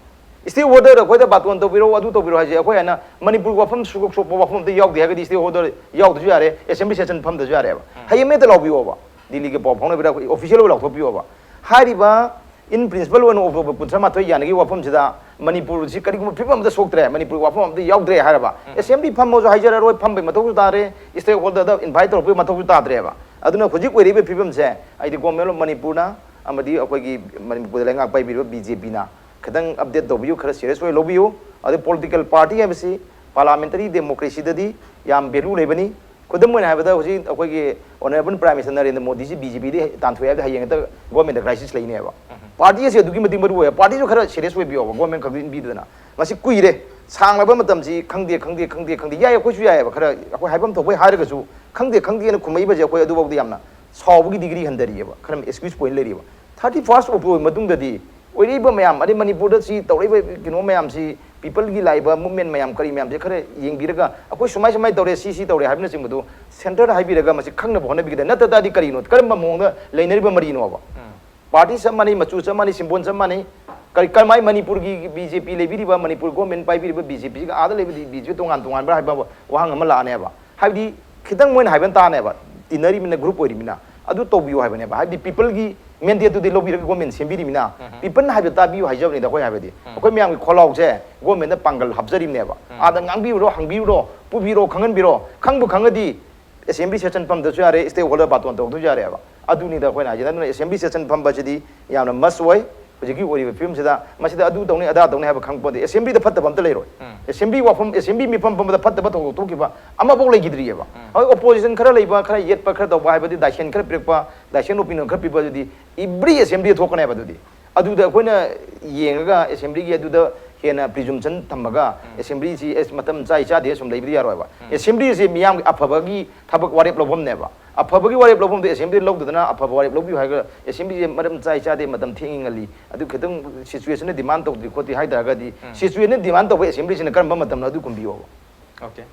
Stakeholder ꯑꯩꯈꯣꯏꯗ ꯕꯥꯇꯣꯟ ꯇꯧꯕꯤꯔꯛꯑꯣ, ꯑꯗꯨ ꯇꯧꯕꯤꯔꯛꯑꯣ ꯍꯥꯏꯁꯦ ꯑꯩꯈꯣꯏ ꯍꯥꯏꯅ ꯃꯅꯤꯄꯨꯔꯒꯤ ꯋꯥꯐꯝ ꯁꯨꯛꯁꯣꯛ ꯁꯣꯛꯄ ꯋꯥꯐꯝ ꯑꯝꯇ ꯌꯥꯎꯗꯦ ꯍꯥꯏꯔꯒꯗꯤ stakeholder ꯌꯥꯎꯗ꯭ꯔꯁꯨ ꯌꯥꯔꯦ, assembly session ꯐꯝꯗ꯭ꯔꯁꯨ ꯌꯥꯔꯦꯕ꯫ ꯍꯌꯦꯡ ꯍꯦꯛꯇ ꯂꯥꯎꯕꯤꯌꯣꯕ꯫ ꯗꯤꯜꯂꯤꯒꯤ ꯄꯥꯎ ꯐꯥꯎꯅꯕꯤꯔ ꯑꯩꯈꯣꯏ official ꯑꯣꯏꯅ ꯂꯥꯎꯊꯣꯛꯄꯤꯌꯣꯕ꯫ ꯍꯥꯏꯔꯤꯕ in principle ꯑꯣꯏꯅ October ꯀꯨꯟꯊ꯭ꯔꯥ ꯃꯥꯊꯣꯏ ꯌꯥꯅꯤꯡꯉꯤ ꯋꯥꯐꯝꯁꯤꯗ ꯃꯅꯤꯄꯨꯔꯁꯤ ꯀꯔꯤꯒꯨꯝꯕ ꯐꯤꯕꯝ ꯑꯃꯗ ꯁꯣꯛꯇ꯭ꯔꯦ, ꯃꯅꯤꯄꯨꯔꯒꯤ ꯋꯥꯐꯝ ꯑꯃꯗ ꯌꯥꯎꯗ꯭ꯔꯦ ꯍꯥꯏꯔꯕ, assembly ꯐꯝꯃꯁꯨ ꯍꯥꯏꯖꯔꯔꯣꯏ, ꯐꯝꯕꯩ ꯃꯊꯧꯁꯨ ꯇꯥꯗ꯭ꯔꯦ, stakeholder ꯗ invite ꯇꯧꯔꯛꯄꯒꯤ ꯃꯊꯧꯁꯨ ꯇꯥꯗ꯭ꯔꯦꯕ꯫ ꯑꯗꯨꯅ ꯍꯧꯖꯤꯛ ꯑꯣꯏꯔꯤꯕ ꯐꯤꯕꯝꯁꯦ ꯑꯩꯗꯤ Government of Manipur ꯅ ꯑꯃꯗꯤ ꯑꯩꯈꯣꯏꯒꯤ ꯃꯅꯤꯄꯨꯔꯗ ꯂꯩꯉꯥꯛ ꯄꯥꯏꯕꯤꯔꯤꯕ B J P ꯅ ꯈꯤꯇꯪ update ꯇꯧꯕꯤꯌꯨ, ꯈꯔ serious ꯑꯣꯏ ꯂꯧꯕꯤꯌꯨ꯫ ꯑꯗꯩ political party ꯍꯥꯏꯕꯁꯤ parliamentary democracy ꯗꯗꯤ ꯌꯥꯝ value ꯂꯩꯕꯅꯤ꯫ ꯈꯨꯗꯝ ꯑꯣꯏꯅ ꯍꯥꯏꯔꯕꯗ ꯍꯧꯖꯤꯛ ꯑꯩꯈꯣꯏꯒꯤ Honourable Prime Minister Narendra ꯃꯣꯗꯤꯁꯤ B J P ꯗꯒꯤ ꯇꯥꯟꯊꯣꯛꯑꯦ ꯍꯥꯏꯕꯗ ꯍꯌꯦꯡ ꯍꯦꯛꯇ government ꯗ crisis ꯂꯩꯅꯦꯕ꯫ Party ꯑꯁꯤ ꯑꯗꯨꯛꯀꯤ ꯃꯇꯤꯛ ꯃꯔꯨ ꯑꯣꯏ꯫ Party ꯁꯨ ꯈꯔ serious ꯑꯣꯏꯕꯤꯌꯣꯕ, government ꯈꯛꯇ ꯏꯟꯕꯤꯗꯅ꯫ ꯃꯁꯤ ꯀꯨꯏꯔꯦ, ꯁꯥꯡꯂꯕ ꯃꯇꯝꯁꯤ ꯈꯪꯗꯦ, ꯈꯪꯗꯦ, ꯈꯪꯗꯦ, ꯈꯪꯗꯦ꯫ ꯌꯥꯏ, ꯑꯩꯈꯣꯏꯁꯨ ꯌꯥꯏꯑꯕ, ꯈꯔ ꯑꯩꯈꯣꯏ ꯍꯥꯏꯐꯝ ꯊꯣꯛꯄꯩ ꯍꯥꯏꯔꯒꯁꯨ ꯈꯪꯗꯦ, ꯈꯪꯗꯦꯅ ꯈꯨꯝꯃꯛꯏꯕꯁꯦ ꯑꯩꯈꯣꯏ ꯑꯗꯨꯐꯥꯎꯗ ꯌꯥꯝꯅ ꯁꯥꯎꯕꯒꯤ degree ꯍꯟꯊꯔꯤꯑꯕ, ꯈꯔ excuse point ꯂꯩꯔꯤꯑꯕ꯫ Thirty first October ꯃꯇꯨꯡꯗꯗꯤ ꯑꯣꯏꯔꯛꯏꯕ ꯃꯌꯥꯝ, ꯑꯗꯩ ꯃꯅꯤꯄꯨꯔꯗ ꯁꯤ ꯇꯧꯔꯛꯏꯕ ꯀꯩꯅꯣ ꯃꯌꯥꯝꯁꯤ, people ꯒꯤ ꯂꯥꯛꯏꯕ movement ꯃꯌꯥꯝ ꯀꯔꯤ ꯃꯌꯥꯝꯁꯦ ꯈꯔ ꯌꯦꯡꯕꯤꯔꯒ ꯑꯩꯈꯣꯏ ꯁꯨꯃꯥꯏ ꯁꯨꯃꯥꯏ ꯇꯧꯔꯦ, ꯁꯤ ꯁꯤ ꯇꯧꯔꯦ ꯍꯥꯏꯕꯅꯆꯤꯡꯕꯗꯣ centre ꯗ ꯍꯥꯏꯕꯤꯔꯒ ꯃꯁꯤ ꯈꯪꯅꯕ ꯍꯣꯠꯅꯕꯤꯒꯗꯕ꯫ ꯅꯠꯇ ꯇꯥꯔꯗꯤ ꯀꯔꯤꯅꯣ, ꯀꯔꯝꯕ ꯃꯑꯣꯡꯗ ꯂꯩꯅꯔꯤꯕ ꯃꯔꯤꯅꯣꯕ? Party ꯆꯞ ꯃꯥꯟꯅꯩ, ꯃꯆꯨ ꯆꯞ ꯃꯥꯟꯅꯩ, symbol ꯆꯞ ꯃꯥꯟꯅꯩ꯫ ꯀꯔꯤ, ꯀꯔꯝꯍꯥꯏ ꯃꯅꯤꯄꯨꯔꯒꯤ BJ P ꯂꯩꯕꯤꯔꯤꯕ, Manipur government ꯄꯥꯏꯕꯤꯔꯤꯕ B J P ꯁꯤꯒ ꯑꯥꯗ ꯂꯩꯕ B J P ꯇꯣꯉꯥꯟ ꯇꯣꯉꯥꯟꯕ꯭ꯔꯥ ꯍꯥꯏꯕ ꯋꯥꯍꯪ ꯑꯃ ꯂꯥꯛꯑꯅꯦꯕ꯫ ꯍꯥꯏꯕꯗꯤ ꯈꯤꯇꯪ ꯃꯣꯏꯅ ꯍꯥꯏꯕ ꯇꯥꯅꯦꯕ, ꯇꯤꯟꯅꯔꯤꯃꯤꯅ, group ꯑꯣꯏꯔꯤꯃꯤꯅ꯫ ꯑꯗꯨ ꯇꯧꯕꯤꯌꯨ ꯍꯥꯏꯕꯅꯦꯕ꯫ ꯍꯥꯏꯕꯗꯤ people ꯒꯤ mandate ꯇꯨꯗꯤ ꯂꯧꯕꯤꯔꯒ government ꯁꯦꯝꯕꯤꯔꯤꯃꯤꯅ, people ꯅ ꯍꯥꯏꯕꯗꯣ ꯇꯥꯕꯤꯌꯨ ꯍꯥꯏꯖꯕꯅꯤꯗ ꯑꯩꯈꯣꯏ ꯍꯥꯏꯕꯗꯤ꯫ ꯑꯩꯈꯣꯏ ꯃꯌꯥꯝꯒꯤ ꯈꯣꯜꯂꯥꯎꯁꯦ government ꯗ ꯄꯥꯡꯒꯜ ꯍꯥꯞꯆꯔꯤꯕꯅꯦꯕ꯫ ꯑꯥꯗ ꯉꯥꯡꯕꯤꯔꯨꯔꯣ, ꯍꯪꯕꯤꯔꯨꯔꯣ, ꯄꯨꯕꯤꯔꯣ, ꯈꯪꯍꯟꯕꯤꯔꯣ꯫ ꯈꯪꯕꯨ ꯈꯪꯉꯗꯤ assembly session ꯐꯝꯗ꯭ꯔꯁꯨ ꯌꯥꯔꯦ, stakeholder ꯕꯥꯇꯣꯟ ꯇꯧꯗ꯭ꯔꯁꯨ ꯌꯥꯔꯦꯕ꯫ ꯑꯗꯨꯅꯤꯗ ꯑꯩꯈꯣꯏꯅ ꯍꯥꯏꯖꯦ꯫ ꯑꯗꯨꯅ assembly session ꯐꯝꯕꯁꯤꯗꯤ ꯌꯥꯝꯅ must ꯑꯣꯏ꯫ ꯍꯧꯖꯤꯛꯀꯤ ꯑꯣꯏꯔꯤꯕ ꯐꯤꯕꯝꯁꯤꯗ ꯃꯁꯤꯗ ꯑꯗꯨ ꯇꯧꯅꯤ ꯑꯗꯥ ꯇꯧꯅꯤ ꯍꯥꯏꯕ ꯈꯪꯄꯣꯟꯇꯦ꯫ Assemblyꯗ ꯐꯠꯇꯕ ꯑꯝꯇ ꯂꯩꯔꯣꯏ꯫ Assembly ꯋꯥꯐꯝ, assembly ꯃꯤꯐꯝ ꯐꯝꯕꯗ ꯐꯠꯇꯕ ꯊꯧꯗꯣꯛ ꯊꯣꯛꯈꯤꯕ ꯑꯃꯐꯥꯎ ꯂꯩꯈꯤꯗ꯭ꯔꯤꯑꯕ꯫ ꯍꯧꯖꯤꯛ opposition ꯈꯔ ꯂꯩꯕ, ꯈꯔ ꯌꯦꯠꯄ, ꯈꯔ ꯇꯧꯕ ꯍꯥꯏꯕꯗꯤ, ꯗꯥꯏꯁꯦꯟ ꯈꯔ ꯄꯤꯔꯛꯄ, ꯗꯥꯏꯁꯦꯟ opinion ꯈꯔ ꯄꯤꯕ ꯑꯗꯨꯗꯤ every assemblyꯗ ꯊꯣꯛꯀꯅꯦꯕ꯫ ꯑꯗꯨꯗꯤ ꯑꯗꯨꯗ ꯑꯩꯈꯣꯏꯅ ꯌꯦꯡꯉꯒ assemblyꯒꯤ ꯑꯗꯨꯗ ꯍꯦꯟꯅ presumption ꯊꯝꯃꯒ assemblyꯁꯤ ꯑꯦꯁ ꯃꯇꯝ ꯆꯥꯏ ꯆꯥꯗꯦ ꯁꯨꯝ ꯂꯩꯕꯗꯤ ꯌꯥꯔꯣꯏꯕ꯫ Assemblyꯁꯤ ꯃꯤꯌꯥꯝꯒꯤ ꯑꯐꯕꯒꯤ ꯊꯕꯛ ꯋꯥꯔꯦꯞ ꯂꯧꯐꯝꯅꯦꯕ꯫ ꯑꯐꯕꯒꯤ ꯋꯥꯔꯦꯞ ꯂꯧꯐꯝꯗ assemblyꯗ ꯂꯧꯗꯗꯅ ꯑꯐꯕ ꯋꯥꯔꯦꯞ ꯂꯧꯕꯤꯌꯨ ꯍꯥꯏꯔꯒ assemblyꯁꯦ ꯃꯔꯝ ꯆꯥꯏ ꯆꯥꯗꯦ, ꯃꯇꯝ ꯊꯦꯡꯉꯤ ꯉꯜꯂꯤ, ꯑꯗꯨ ꯈꯤꯇꯪ situationꯅ demand ꯇꯧꯗ꯭ꯔꯤ ꯈꯣꯠꯇ꯭ꯔꯤ ꯍꯥꯏ ꯇꯥꯔꯒꯗꯤ, situationꯅ demand ꯇꯧꯕ assemblyꯁꯤꯅ ꯀꯔꯝꯕ ꯃꯇꯝꯅꯣ ꯑꯗꯨ ꯈꯨꯝꯕꯤꯌꯣꯕ꯫ Okay꯫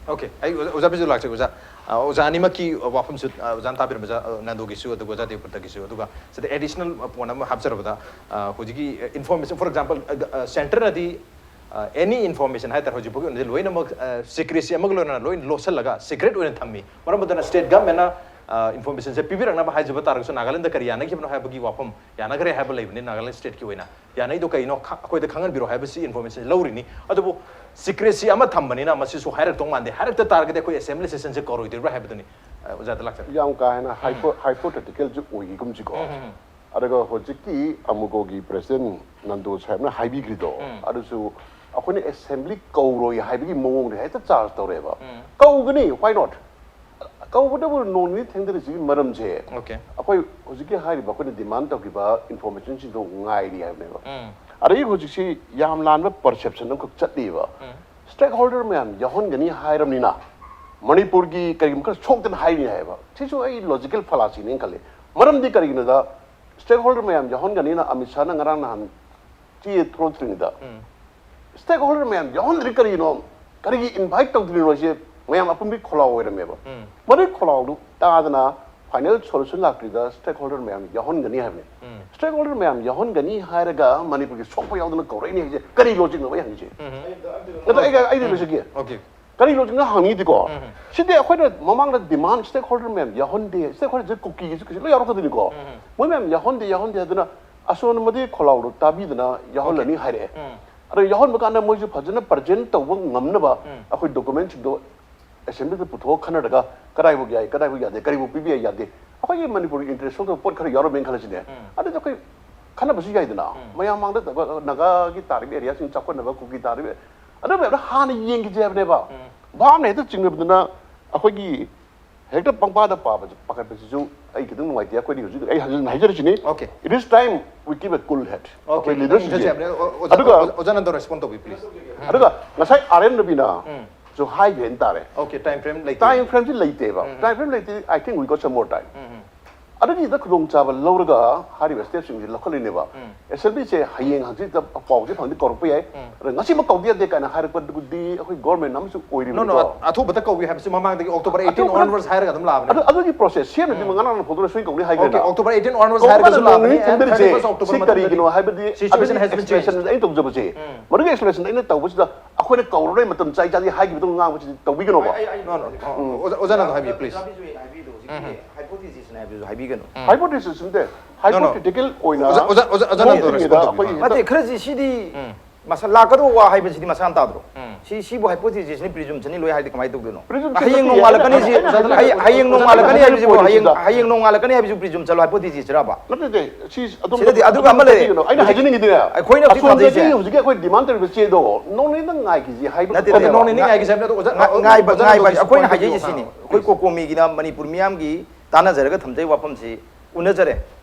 Okay, ꯑꯩ ꯑꯣꯖꯥ, ꯑꯣꯖꯥ ꯕꯤꯖꯨ ꯂꯥꯛꯆꯒꯦ꯫ ꯑꯣꯖꯥ, ꯑ, ꯑꯣꯖꯥ ꯑꯅꯤꯃꯛꯀꯤ ꯋꯥꯐꯝꯁꯨ, ꯑ, ꯑꯣꯖꯥꯅ ꯇꯥꯕꯤꯔꯝꯕ, ꯑꯣꯖꯥ, ꯑ, ꯅꯟꯗꯣꯒꯤꯁꯨ ꯑꯗꯨꯒ ꯑꯣꯖꯥ ꯗꯦꯕꯕ꯭ꯔꯇꯒꯤꯁꯨ꯫ ꯑꯗꯨꯒ ꯁꯤꯗ additional point ꯑꯃ ꯍꯥꯞꯆꯔꯕꯗ, ꯑ, ꯍꯧꯖꯤꯛꯀꯤ, ꯑ, information, for example, ꯑ, ꯑ, centreꯅꯗꯤ, ꯑ, any information ꯍꯥꯏꯇꯥꯔꯦ, ꯍꯧꯖꯤꯛ ꯐꯥꯎꯒꯤ ꯑꯣꯏꯅꯗꯤ ꯂꯣꯏꯅꯃꯛ, ꯑ, secrecy ꯑꯃꯒ ꯂꯣꯏꯅꯅ ꯂꯣꯏꯅ ꯂꯣꯠꯁꯤꯜꯂꯒ secret ꯑꯣꯏꯅ ꯊꯝꯃꯤ꯫ ꯃꯔꯝ ꯑꯗꯨꯅ state governmentꯅ, ꯑ, informationꯁꯦ ꯄꯤꯕꯤꯔꯛꯅꯕ ꯍꯥꯏꯖꯕ ꯇꯥꯔꯒꯁꯨ ꯅꯥꯒꯥꯂꯦꯟꯗ ꯀꯔꯤ ꯌꯥꯅꯈꯤꯕꯅꯣ ꯍꯥꯏꯕꯒꯤ ꯋꯥꯐꯝ ꯌꯥꯅꯈ꯭ꯔꯦ ꯍꯥꯏꯕ ꯂꯩꯕꯅꯤ ꯅꯥꯒꯥꯂꯦꯟ stateꯀꯤ ꯑꯣꯏꯅ꯫ ꯌꯥꯅꯩꯗꯣ ꯀꯩꯅꯣ? ꯈ-, ꯑꯩꯈꯣꯏꯗ ꯈꯪꯍꯟꯕꯤꯔꯣ ꯍꯥꯏꯕꯁꯤ information ꯂꯧꯔꯤꯅꯤ꯫ ꯑꯗꯨꯕꯨ secrecy ꯑꯃ ꯊꯝꯕꯅꯤꯅ ꯃꯁꯤꯁꯨ ꯍꯥꯏꯔꯛꯇꯧ ꯃꯥꯟꯗꯦ꯫ ꯍꯥꯏꯔꯛꯇ ꯇꯥꯔꯒꯗꯤ ꯑꯩꯈꯣꯏ assembly sessionꯁꯦ ꯀꯧꯔꯣꯏꯗꯣꯏꯕ꯭ꯔꯥ ꯍꯥꯏꯕꯗꯨꯅꯤ꯫ ꯑ, ꯑꯣꯖꯥꯗ ꯂꯥꯛꯆꯔꯒꯦ꯫ ꯌꯥꯝ ꯀꯥ ꯍꯦꯟꯅ hypo- hypotheticalꯁꯨ ꯑꯣꯏꯈꯤꯒꯨꯝꯁꯤꯀꯣ꯫ ꯑꯗꯨꯒ ꯍꯧꯖꯤꯛꯀꯤ ꯑꯃꯨꯒꯣꯒꯤ president ꯅꯟꯗꯣ ꯁꯥꯍꯦꯕꯅ ꯍꯥꯏꯕꯤꯈ꯭ꯔꯤꯗꯣ, ꯑꯗꯨꯁꯨ ꯑꯩꯈꯣꯏꯅ assembly ꯀꯧꯔꯣꯏ ꯍꯥꯏꯕꯒꯤ ꯃꯑꯣꯡꯗ ꯍꯦꯛꯇ charge ꯇꯧꯔꯛꯑꯦꯕ꯫ ꯀꯧꯒꯅꯤ, why not? ꯀꯧꯕꯇꯕꯨ ꯅꯣꯡ ꯅꯤꯅꯤ ꯊꯦꯡꯊꯔꯤꯁꯤꯒꯤ ꯃꯔꯝꯁꯦ Okay꯫ ꯑꯩꯈꯣꯏ ꯍꯧꯖꯤꯛꯀꯤ ꯍꯥꯏꯔꯤꯕ ꯑꯩꯈꯣꯏꯅ demand ꯇꯧꯈꯤꯕ informationꯁꯤꯡꯗꯣ ꯉꯥꯏꯔꯤ ꯍꯥꯏꯕꯅꯦꯕ꯫ ꯑꯗꯒꯤ ꯍꯧꯖꯤꯛꯁꯤ ꯌꯥꯝ ꯂꯥꯟꯕ perception ꯑꯃꯈꯛ ꯆꯠꯂꯤꯕ꯫ Stakeholder ꯃꯌꯥꯝ ꯌꯥꯎꯍꯟꯒꯅꯤ ꯍꯥꯏꯔꯕꯅꯤꯅ ꯃꯅꯤꯄꯨꯔꯒꯤ ꯀꯔꯤꯒꯨꯝꯕ ꯈꯔ ꯁꯣꯛꯇꯅ ꯍꯥꯏꯔꯤꯅꯤ ꯍꯥꯏꯕ꯫ ꯁꯤꯁꯨ ꯑꯩ logical fallacyꯅꯦꯅ ꯈꯜꯂꯤ꯫ ꯃꯔꯝꯗꯤ ꯀꯔꯤꯒꯤꯅꯣꯗ stakeholder ꯃꯌꯥꯝ ꯌꯥꯎꯍꯟꯒꯅꯤꯅ ꯑꯃꯤꯠ ꯁꯥꯍꯅ ꯉꯔꯥꯡ ꯅꯍꯥꯟ ꯆꯦ ꯊꯣꯛꯂꯛꯇ꯭ꯔꯤꯉꯩꯗ stakeholder ꯃꯌꯥꯝ ꯌꯥꯎꯍꯟꯗ꯭ꯔꯤ ꯀꯔꯤꯅꯣ? ꯀꯔꯤꯒꯤ invite ꯇꯧꯗ꯭ꯔꯤꯅꯣ? ꯁꯦ ꯃꯌꯥꯝ ꯑꯄꯨꯟꯕꯒꯤ ꯈꯣꯜꯂꯥꯎ ꯑꯣꯏꯔꯝꯃꯦꯕ꯫ ꯃꯗꯨꯒꯤ ꯈꯣꯜꯂꯥꯎꯗꯨ ꯇꯥꯗꯅ final solution ꯂꯥꯛꯇ꯭ꯔꯤꯗ stakeholder ꯃꯌꯥꯝ ꯌꯥꯎꯍꯟꯒꯅꯤ ꯍꯥꯏꯕꯅꯤ꯫ Stakeholder ꯃꯌꯥꯝ ꯌꯥꯎꯍꯟꯒꯅꯤ ꯍꯥꯏꯔꯒ ꯃꯅꯤꯄꯨꯔꯒꯤ ꯁꯣꯛꯄ ꯌꯥꯎꯗꯅ ꯀꯧꯔꯛꯏꯅꯦ ꯍꯥꯏꯁꯦ ꯀꯔꯤ logicꯅꯣ ꯑꯩ ꯍꯪꯉꯤꯁꯦ? ꯅꯠꯇ꯭ꯔ ꯑꯩ ꯑꯩ ꯂꯣꯏꯁꯤꯒꯦ꯫ Okay꯫ ꯀꯔꯤ logicꯅꯣ ꯍꯪꯉꯤꯗꯤꯀꯣ? ꯁꯤꯗꯤ ꯑꯩꯈꯣꯏꯅ ꯃꯃꯥꯡꯗ demand stakeholder ꯃꯌꯥꯝ ꯌꯥꯎꯍꯟꯗꯦ, stakeholder ꯁꯦ ꯀꯨꯀꯤꯒꯤꯁꯨ ꯀꯩꯁꯨ ꯂꯣꯏ ꯌꯥꯎꯔꯛꯀꯗꯣꯏꯅꯤꯀꯣ꯫ ꯃꯣꯏ ꯃꯌꯥꯝ ꯌꯥꯎꯍꯟꯗꯦ ꯌꯥꯎꯍꯟꯗꯦ ꯍꯥꯏꯗꯅ ꯑꯁꯣꯟꯕꯗꯤ ꯈꯣꯜꯂꯥꯎꯗꯣ ꯇꯥꯕꯤꯗꯅ ꯌꯥꯎꯍꯜꯂꯅꯤ ꯍꯥꯏꯔꯛꯑꯦ꯫ ꯑꯗꯣ ꯌꯥꯎꯍꯟꯕ ꯀꯥꯟꯗ ꯃꯣꯏꯁꯨ ꯐꯖꯅ present ꯇꯧꯕ ꯉꯝꯅꯕ ꯑꯩꯈꯣꯏ documentꯁꯤꯡꯗꯣ assemblyꯗ ꯄꯨꯊꯣꯛꯑ ꯈꯟꯅꯔꯒ ꯀꯗꯥꯏꯐꯥꯎ ꯌꯥꯏ, ꯀꯗꯥꯏꯐꯥꯎ ꯌꯥꯗꯦ, ꯀꯔꯤꯐꯥꯎ ꯄꯤꯕ ꯌꯥꯏ ꯌꯥꯗꯦ, ꯑꯩꯈꯣꯏꯒꯤ ꯃꯅꯤꯄꯨꯔꯒꯤ ꯏꯟꯇꯔꯦꯁ ꯊꯣꯛꯇꯕ ꯄꯣꯠ ꯈꯔ ꯌꯥꯎꯔꯝꯃꯦꯅ ꯈꯜꯂꯁꯤꯅꯦ꯫ ꯑꯗꯨꯗꯤ ꯑꯩꯈꯣꯏ ꯈꯟꯅꯕꯁꯨ ꯌꯥꯏꯗꯅ꯫ ꯃꯌꯥꯝ ꯃꯥꯡꯗ ꯅꯥꯒꯥꯒꯤ ꯇꯥꯔꯤꯕ ꯑꯦꯔꯤꯌꯥꯁꯤꯡ ꯆꯥꯎꯈꯠꯅꯕ, ꯀꯨꯀꯤ ꯇꯥꯔꯤꯕ, ꯑꯗꯨ ꯃꯌꯥꯝꯗꯣ ꯍꯥꯟꯅ ꯌꯦꯡꯈꯤꯁꯦ ꯍꯥꯏꯕꯅꯦꯕ꯫ ꯚꯥꯞꯅ ꯍꯦꯛꯇ ꯆꯤꯡꯅꯕꯗꯨꯅ ꯑꯩꯈꯣꯏꯒꯤ ꯍꯦꯛꯇ ꯄꯪꯄꯥꯗ ꯄꯥꯕꯁꯦ, ꯄꯥꯈꯠꯄꯁꯤꯁꯨ ꯑꯩ ꯈꯤꯇꯪ ꯅꯨꯡꯉꯥꯏꯇꯦ꯫ ꯑꯩꯈꯣꯏꯗꯤ ꯍꯧꯖꯤꯛ, ꯑꯩ ꯍꯧꯖꯤꯛ ꯍꯥꯏꯖꯔꯤꯁꯤꯅꯤ꯫ Okay. It is time we keep a cool head. Okay, ꯑꯩꯈꯣꯏ ꯅꯪ ꯂꯤꯗꯔꯁꯤꯡꯁꯦ꯫ ꯍꯥꯏꯖꯕꯅꯦ, ꯑꯣ- ꯑꯣꯖꯥ- ꯑꯗꯨꯒ ꯑꯣꯖꯥ- ꯑꯣꯖꯥꯅꯟꯗꯣ respond ꯇꯧꯕꯤ please. ꯑꯗꯨꯒ ꯉꯁꯥꯏ ꯑꯥꯔ ꯑꯦꯟ ꯔꯕꯤꯅꯁꯨ ꯍꯥꯏꯈ꯭ꯔꯦ ꯍꯥꯏ ꯇꯥꯔꯦ꯫ Okay, time frame ꯂꯩꯇꯦ꯫ Time frame ꯁꯤ ꯂꯩꯇꯦꯕ꯫ Time frame ꯂꯩꯇꯦ, I think we got some more time. ꯑꯗꯨꯒꯤꯗ ꯈꯨꯗꯣꯡꯆꯥꯕ ꯂꯧꯔꯒ ꯍꯥꯏꯔꯤꯕ ꯁ꯭ꯇꯦꯞꯁꯤꯡꯁꯤ ꯂꯧꯈꯠꯂꯤꯅꯦꯕ꯫ ꯑꯦꯁꯦꯝꯕ꯭ꯂꯤꯁꯦ ꯍꯌꯦꯡ ꯍꯪꯆꯤꯠꯇ ꯄꯥꯎꯁꯦ ꯐꯪꯗꯤ ꯀꯧꯔꯛꯄ ꯌꯥꯏ꯫ ꯑꯗ ꯉꯁꯤꯃꯛ ꯀꯧꯗ ꯌꯥꯗꯦ ꯀꯥꯏꯅ ꯍꯥꯏꯔꯛꯄꯗꯨꯗꯤ ꯑꯩꯈꯣꯏ ꯒꯣꯔꯃꯦꯟ ꯑꯃꯁꯨ No, no, ꯑꯣꯏꯔꯤꯕꯀꯣ꯫ ꯑꯊꯨꯕꯗ ꯀꯧꯏ ꯍꯥꯏꯕꯁꯤ ꯃꯃꯥꯡꯗꯒꯤ October eighteen ꯑꯊꯨꯕꯗ- onwards ꯍꯥꯏꯔꯒ ꯑꯗꯨꯝ ꯂꯥꯛꯑꯕꯅꯦ꯫ ꯑꯗꯨ ꯑꯗꯨꯒꯤ ꯄ꯭ꯔꯣꯁꯦꯁ ꯁꯦꯝꯅꯗꯤ ꯃꯉꯥ ꯂꯥꯡꯅ ꯐꯣꯡꯗꯣꯛꯅ ꯁꯣꯏ ꯀꯧꯅꯤ Okay, ꯍꯥꯏꯈ꯭ꯔꯦꯅ꯫ October eighteen onwards ꯍꯥꯏꯔꯒꯁꯨ ꯂꯥꯛꯑꯕꯅꯦ, thirty first October ꯁꯤ ꯃꯇꯨꯡꯗꯗꯤ꯫ ꯀꯔꯤꯒꯤꯅꯣ ꯍꯥꯏꯕꯗꯤ Situation has been changed. ꯑꯩꯅ ꯇꯧꯖꯕꯁꯦ, ꯃꯗꯨꯒꯤ ꯑꯦꯛꯁꯄ꯭ꯂꯦꯅꯦꯁꯟ ꯑꯩꯅ ꯇꯧꯕꯁꯤꯗ ꯑꯩꯈꯣꯏꯅ ꯀꯧꯔꯔꯣꯏ, ꯃꯇꯝ ꯆꯥꯏ ꯆꯥꯗꯦ ꯍꯥꯏꯈꯤꯕꯗꯣ ꯉꯥꯡꯕꯁꯤꯗꯤ ꯇꯧꯕꯤꯒꯅꯣꯕ꯫ No, no, ꯑꯣꯖꯥ- ꯑꯣꯖꯥꯅꯟꯗꯣ ꯍꯥꯏꯕꯤꯌꯨ please. ꯍꯥꯏꯕꯤꯗꯣ ꯍꯧꯖꯤꯛꯀꯤ hypothesisꯅꯦ ꯍꯥꯏꯕꯗꯨꯁꯨ ꯍꯥꯏꯕꯤꯒꯅꯨ꯫ Hypothesis ꯅꯠꯇꯦ, No, no. hypothetical ꯑꯣꯏꯅ ꯑꯣꯖꯥ- ꯑꯣꯖꯥ- ꯑꯣꯖꯥꯅꯟꯗꯣ ꯃꯑꯣꯡ respond ꯑꯃꯗ ꯇꯧꯕꯤꯌꯨ꯫ ꯑꯩꯈꯣꯏꯒꯤ ꯅꯠꯇꯦ, ꯈꯔꯁꯤ ꯁꯤꯗꯤ ꯃꯁꯥ ꯂꯥꯛꯀꯗꯧꯕ ꯋꯥ ꯍꯥꯏꯕꯁꯤꯗꯤ ꯃꯁꯥꯅ ꯇꯥꯗ꯭ꯔꯣ? ꯁꯤ ꯁꯤꯕꯨ hypothesisꯅꯤ, presumptionꯅꯤ ꯂꯣꯏ ꯍꯥꯏꯗꯤ ꯀꯃꯥꯏꯅ ꯇꯧꯗꯣꯏꯅꯣ? Presumption ꯍꯌꯦꯡ ꯅꯠꯇꯦ, ꯅꯣꯡꯉꯥꯜꯂꯛꯀꯅꯤ ꯑꯩꯅ- ꯁꯤ ꯑꯩꯅ ꯍꯥꯏꯖꯅꯤꯡꯉꯤ ꯍꯌꯦꯡ- ꯍꯌꯦꯡ ꯅꯣꯡꯉꯥꯜꯂꯛꯀꯅꯤ ꯍꯥꯏꯕꯁꯤꯕꯨ ꯍꯌꯦꯡ ꯍꯥꯏꯖꯅꯤꯡꯉꯤ ꯍꯌꯦꯡ ꯅꯣꯡꯉꯥꯜꯂꯛꯀꯅꯤ ꯍꯥꯏꯕꯁꯤꯕꯨ presume ꯆꯠꯂꯣ, hypothesis ꯆꯠꯂꯕ? ꯅꯠꯇꯦ, ꯁꯤ ꯑꯗꯨꯝ ꯁꯤꯗꯗꯤ ꯑꯗꯨꯒ ꯑꯃ ꯂꯩꯔꯦ꯫ ꯀꯩꯅꯣ, ꯑꯩꯅ ꯍꯥꯏꯖꯅꯤꯡꯉꯤꯗꯨꯅꯦ, ꯑꯩꯈꯣꯏꯅ ꯍꯧꯖꯤꯛ ꯑꯁꯣꯝꯗꯒꯤ ꯊꯝꯖꯩꯁꯦ꯫ ꯍꯧꯖꯤꯛꯀꯤ ꯑꯩꯈꯣꯏ demand ꯇꯧꯔꯤꯕ ꯆꯦꯗꯣ ꯅꯣꯡꯅꯤꯡꯗ ꯉꯥꯏꯈꯤꯁꯤ ꯍꯥꯏꯕ ꯅꯠꯇꯦ, ꯈꯛꯇꯅꯦꯕ꯫ ꯅꯣꯡꯅꯤꯡꯗ ꯉꯥꯏꯈꯤꯁꯤ ꯍꯥꯏꯕ ꯅꯠꯇ꯭ꯔꯣ? ꯑꯣꯖꯥ- ꯉꯥ- ꯑꯣꯖꯥ- ꯉꯥꯏꯕ- ꯑꯣꯖꯥ ꯉꯥꯏꯕ ꯅꯟꯗꯣꯒꯤ ꯍꯥꯏꯁꯦ ꯑꯩꯈꯣꯏꯅ point ꯍꯥꯏꯖꯩꯁꯦ ꯍꯥꯟꯅ ꯁꯤꯅꯤ꯫ ꯑꯩꯈꯣꯏ ꯀꯣꯀꯣꯃꯤꯒꯤꯅ ꯃꯅꯤꯄꯨꯔ ꯃꯤꯌꯥꯝꯒꯤ ꯇꯥꯟꯅꯖꯔꯒ ꯊꯝꯖꯩ ꯋꯥꯐꯝꯁꯤ ꯎꯅꯖꯔꯦ꯫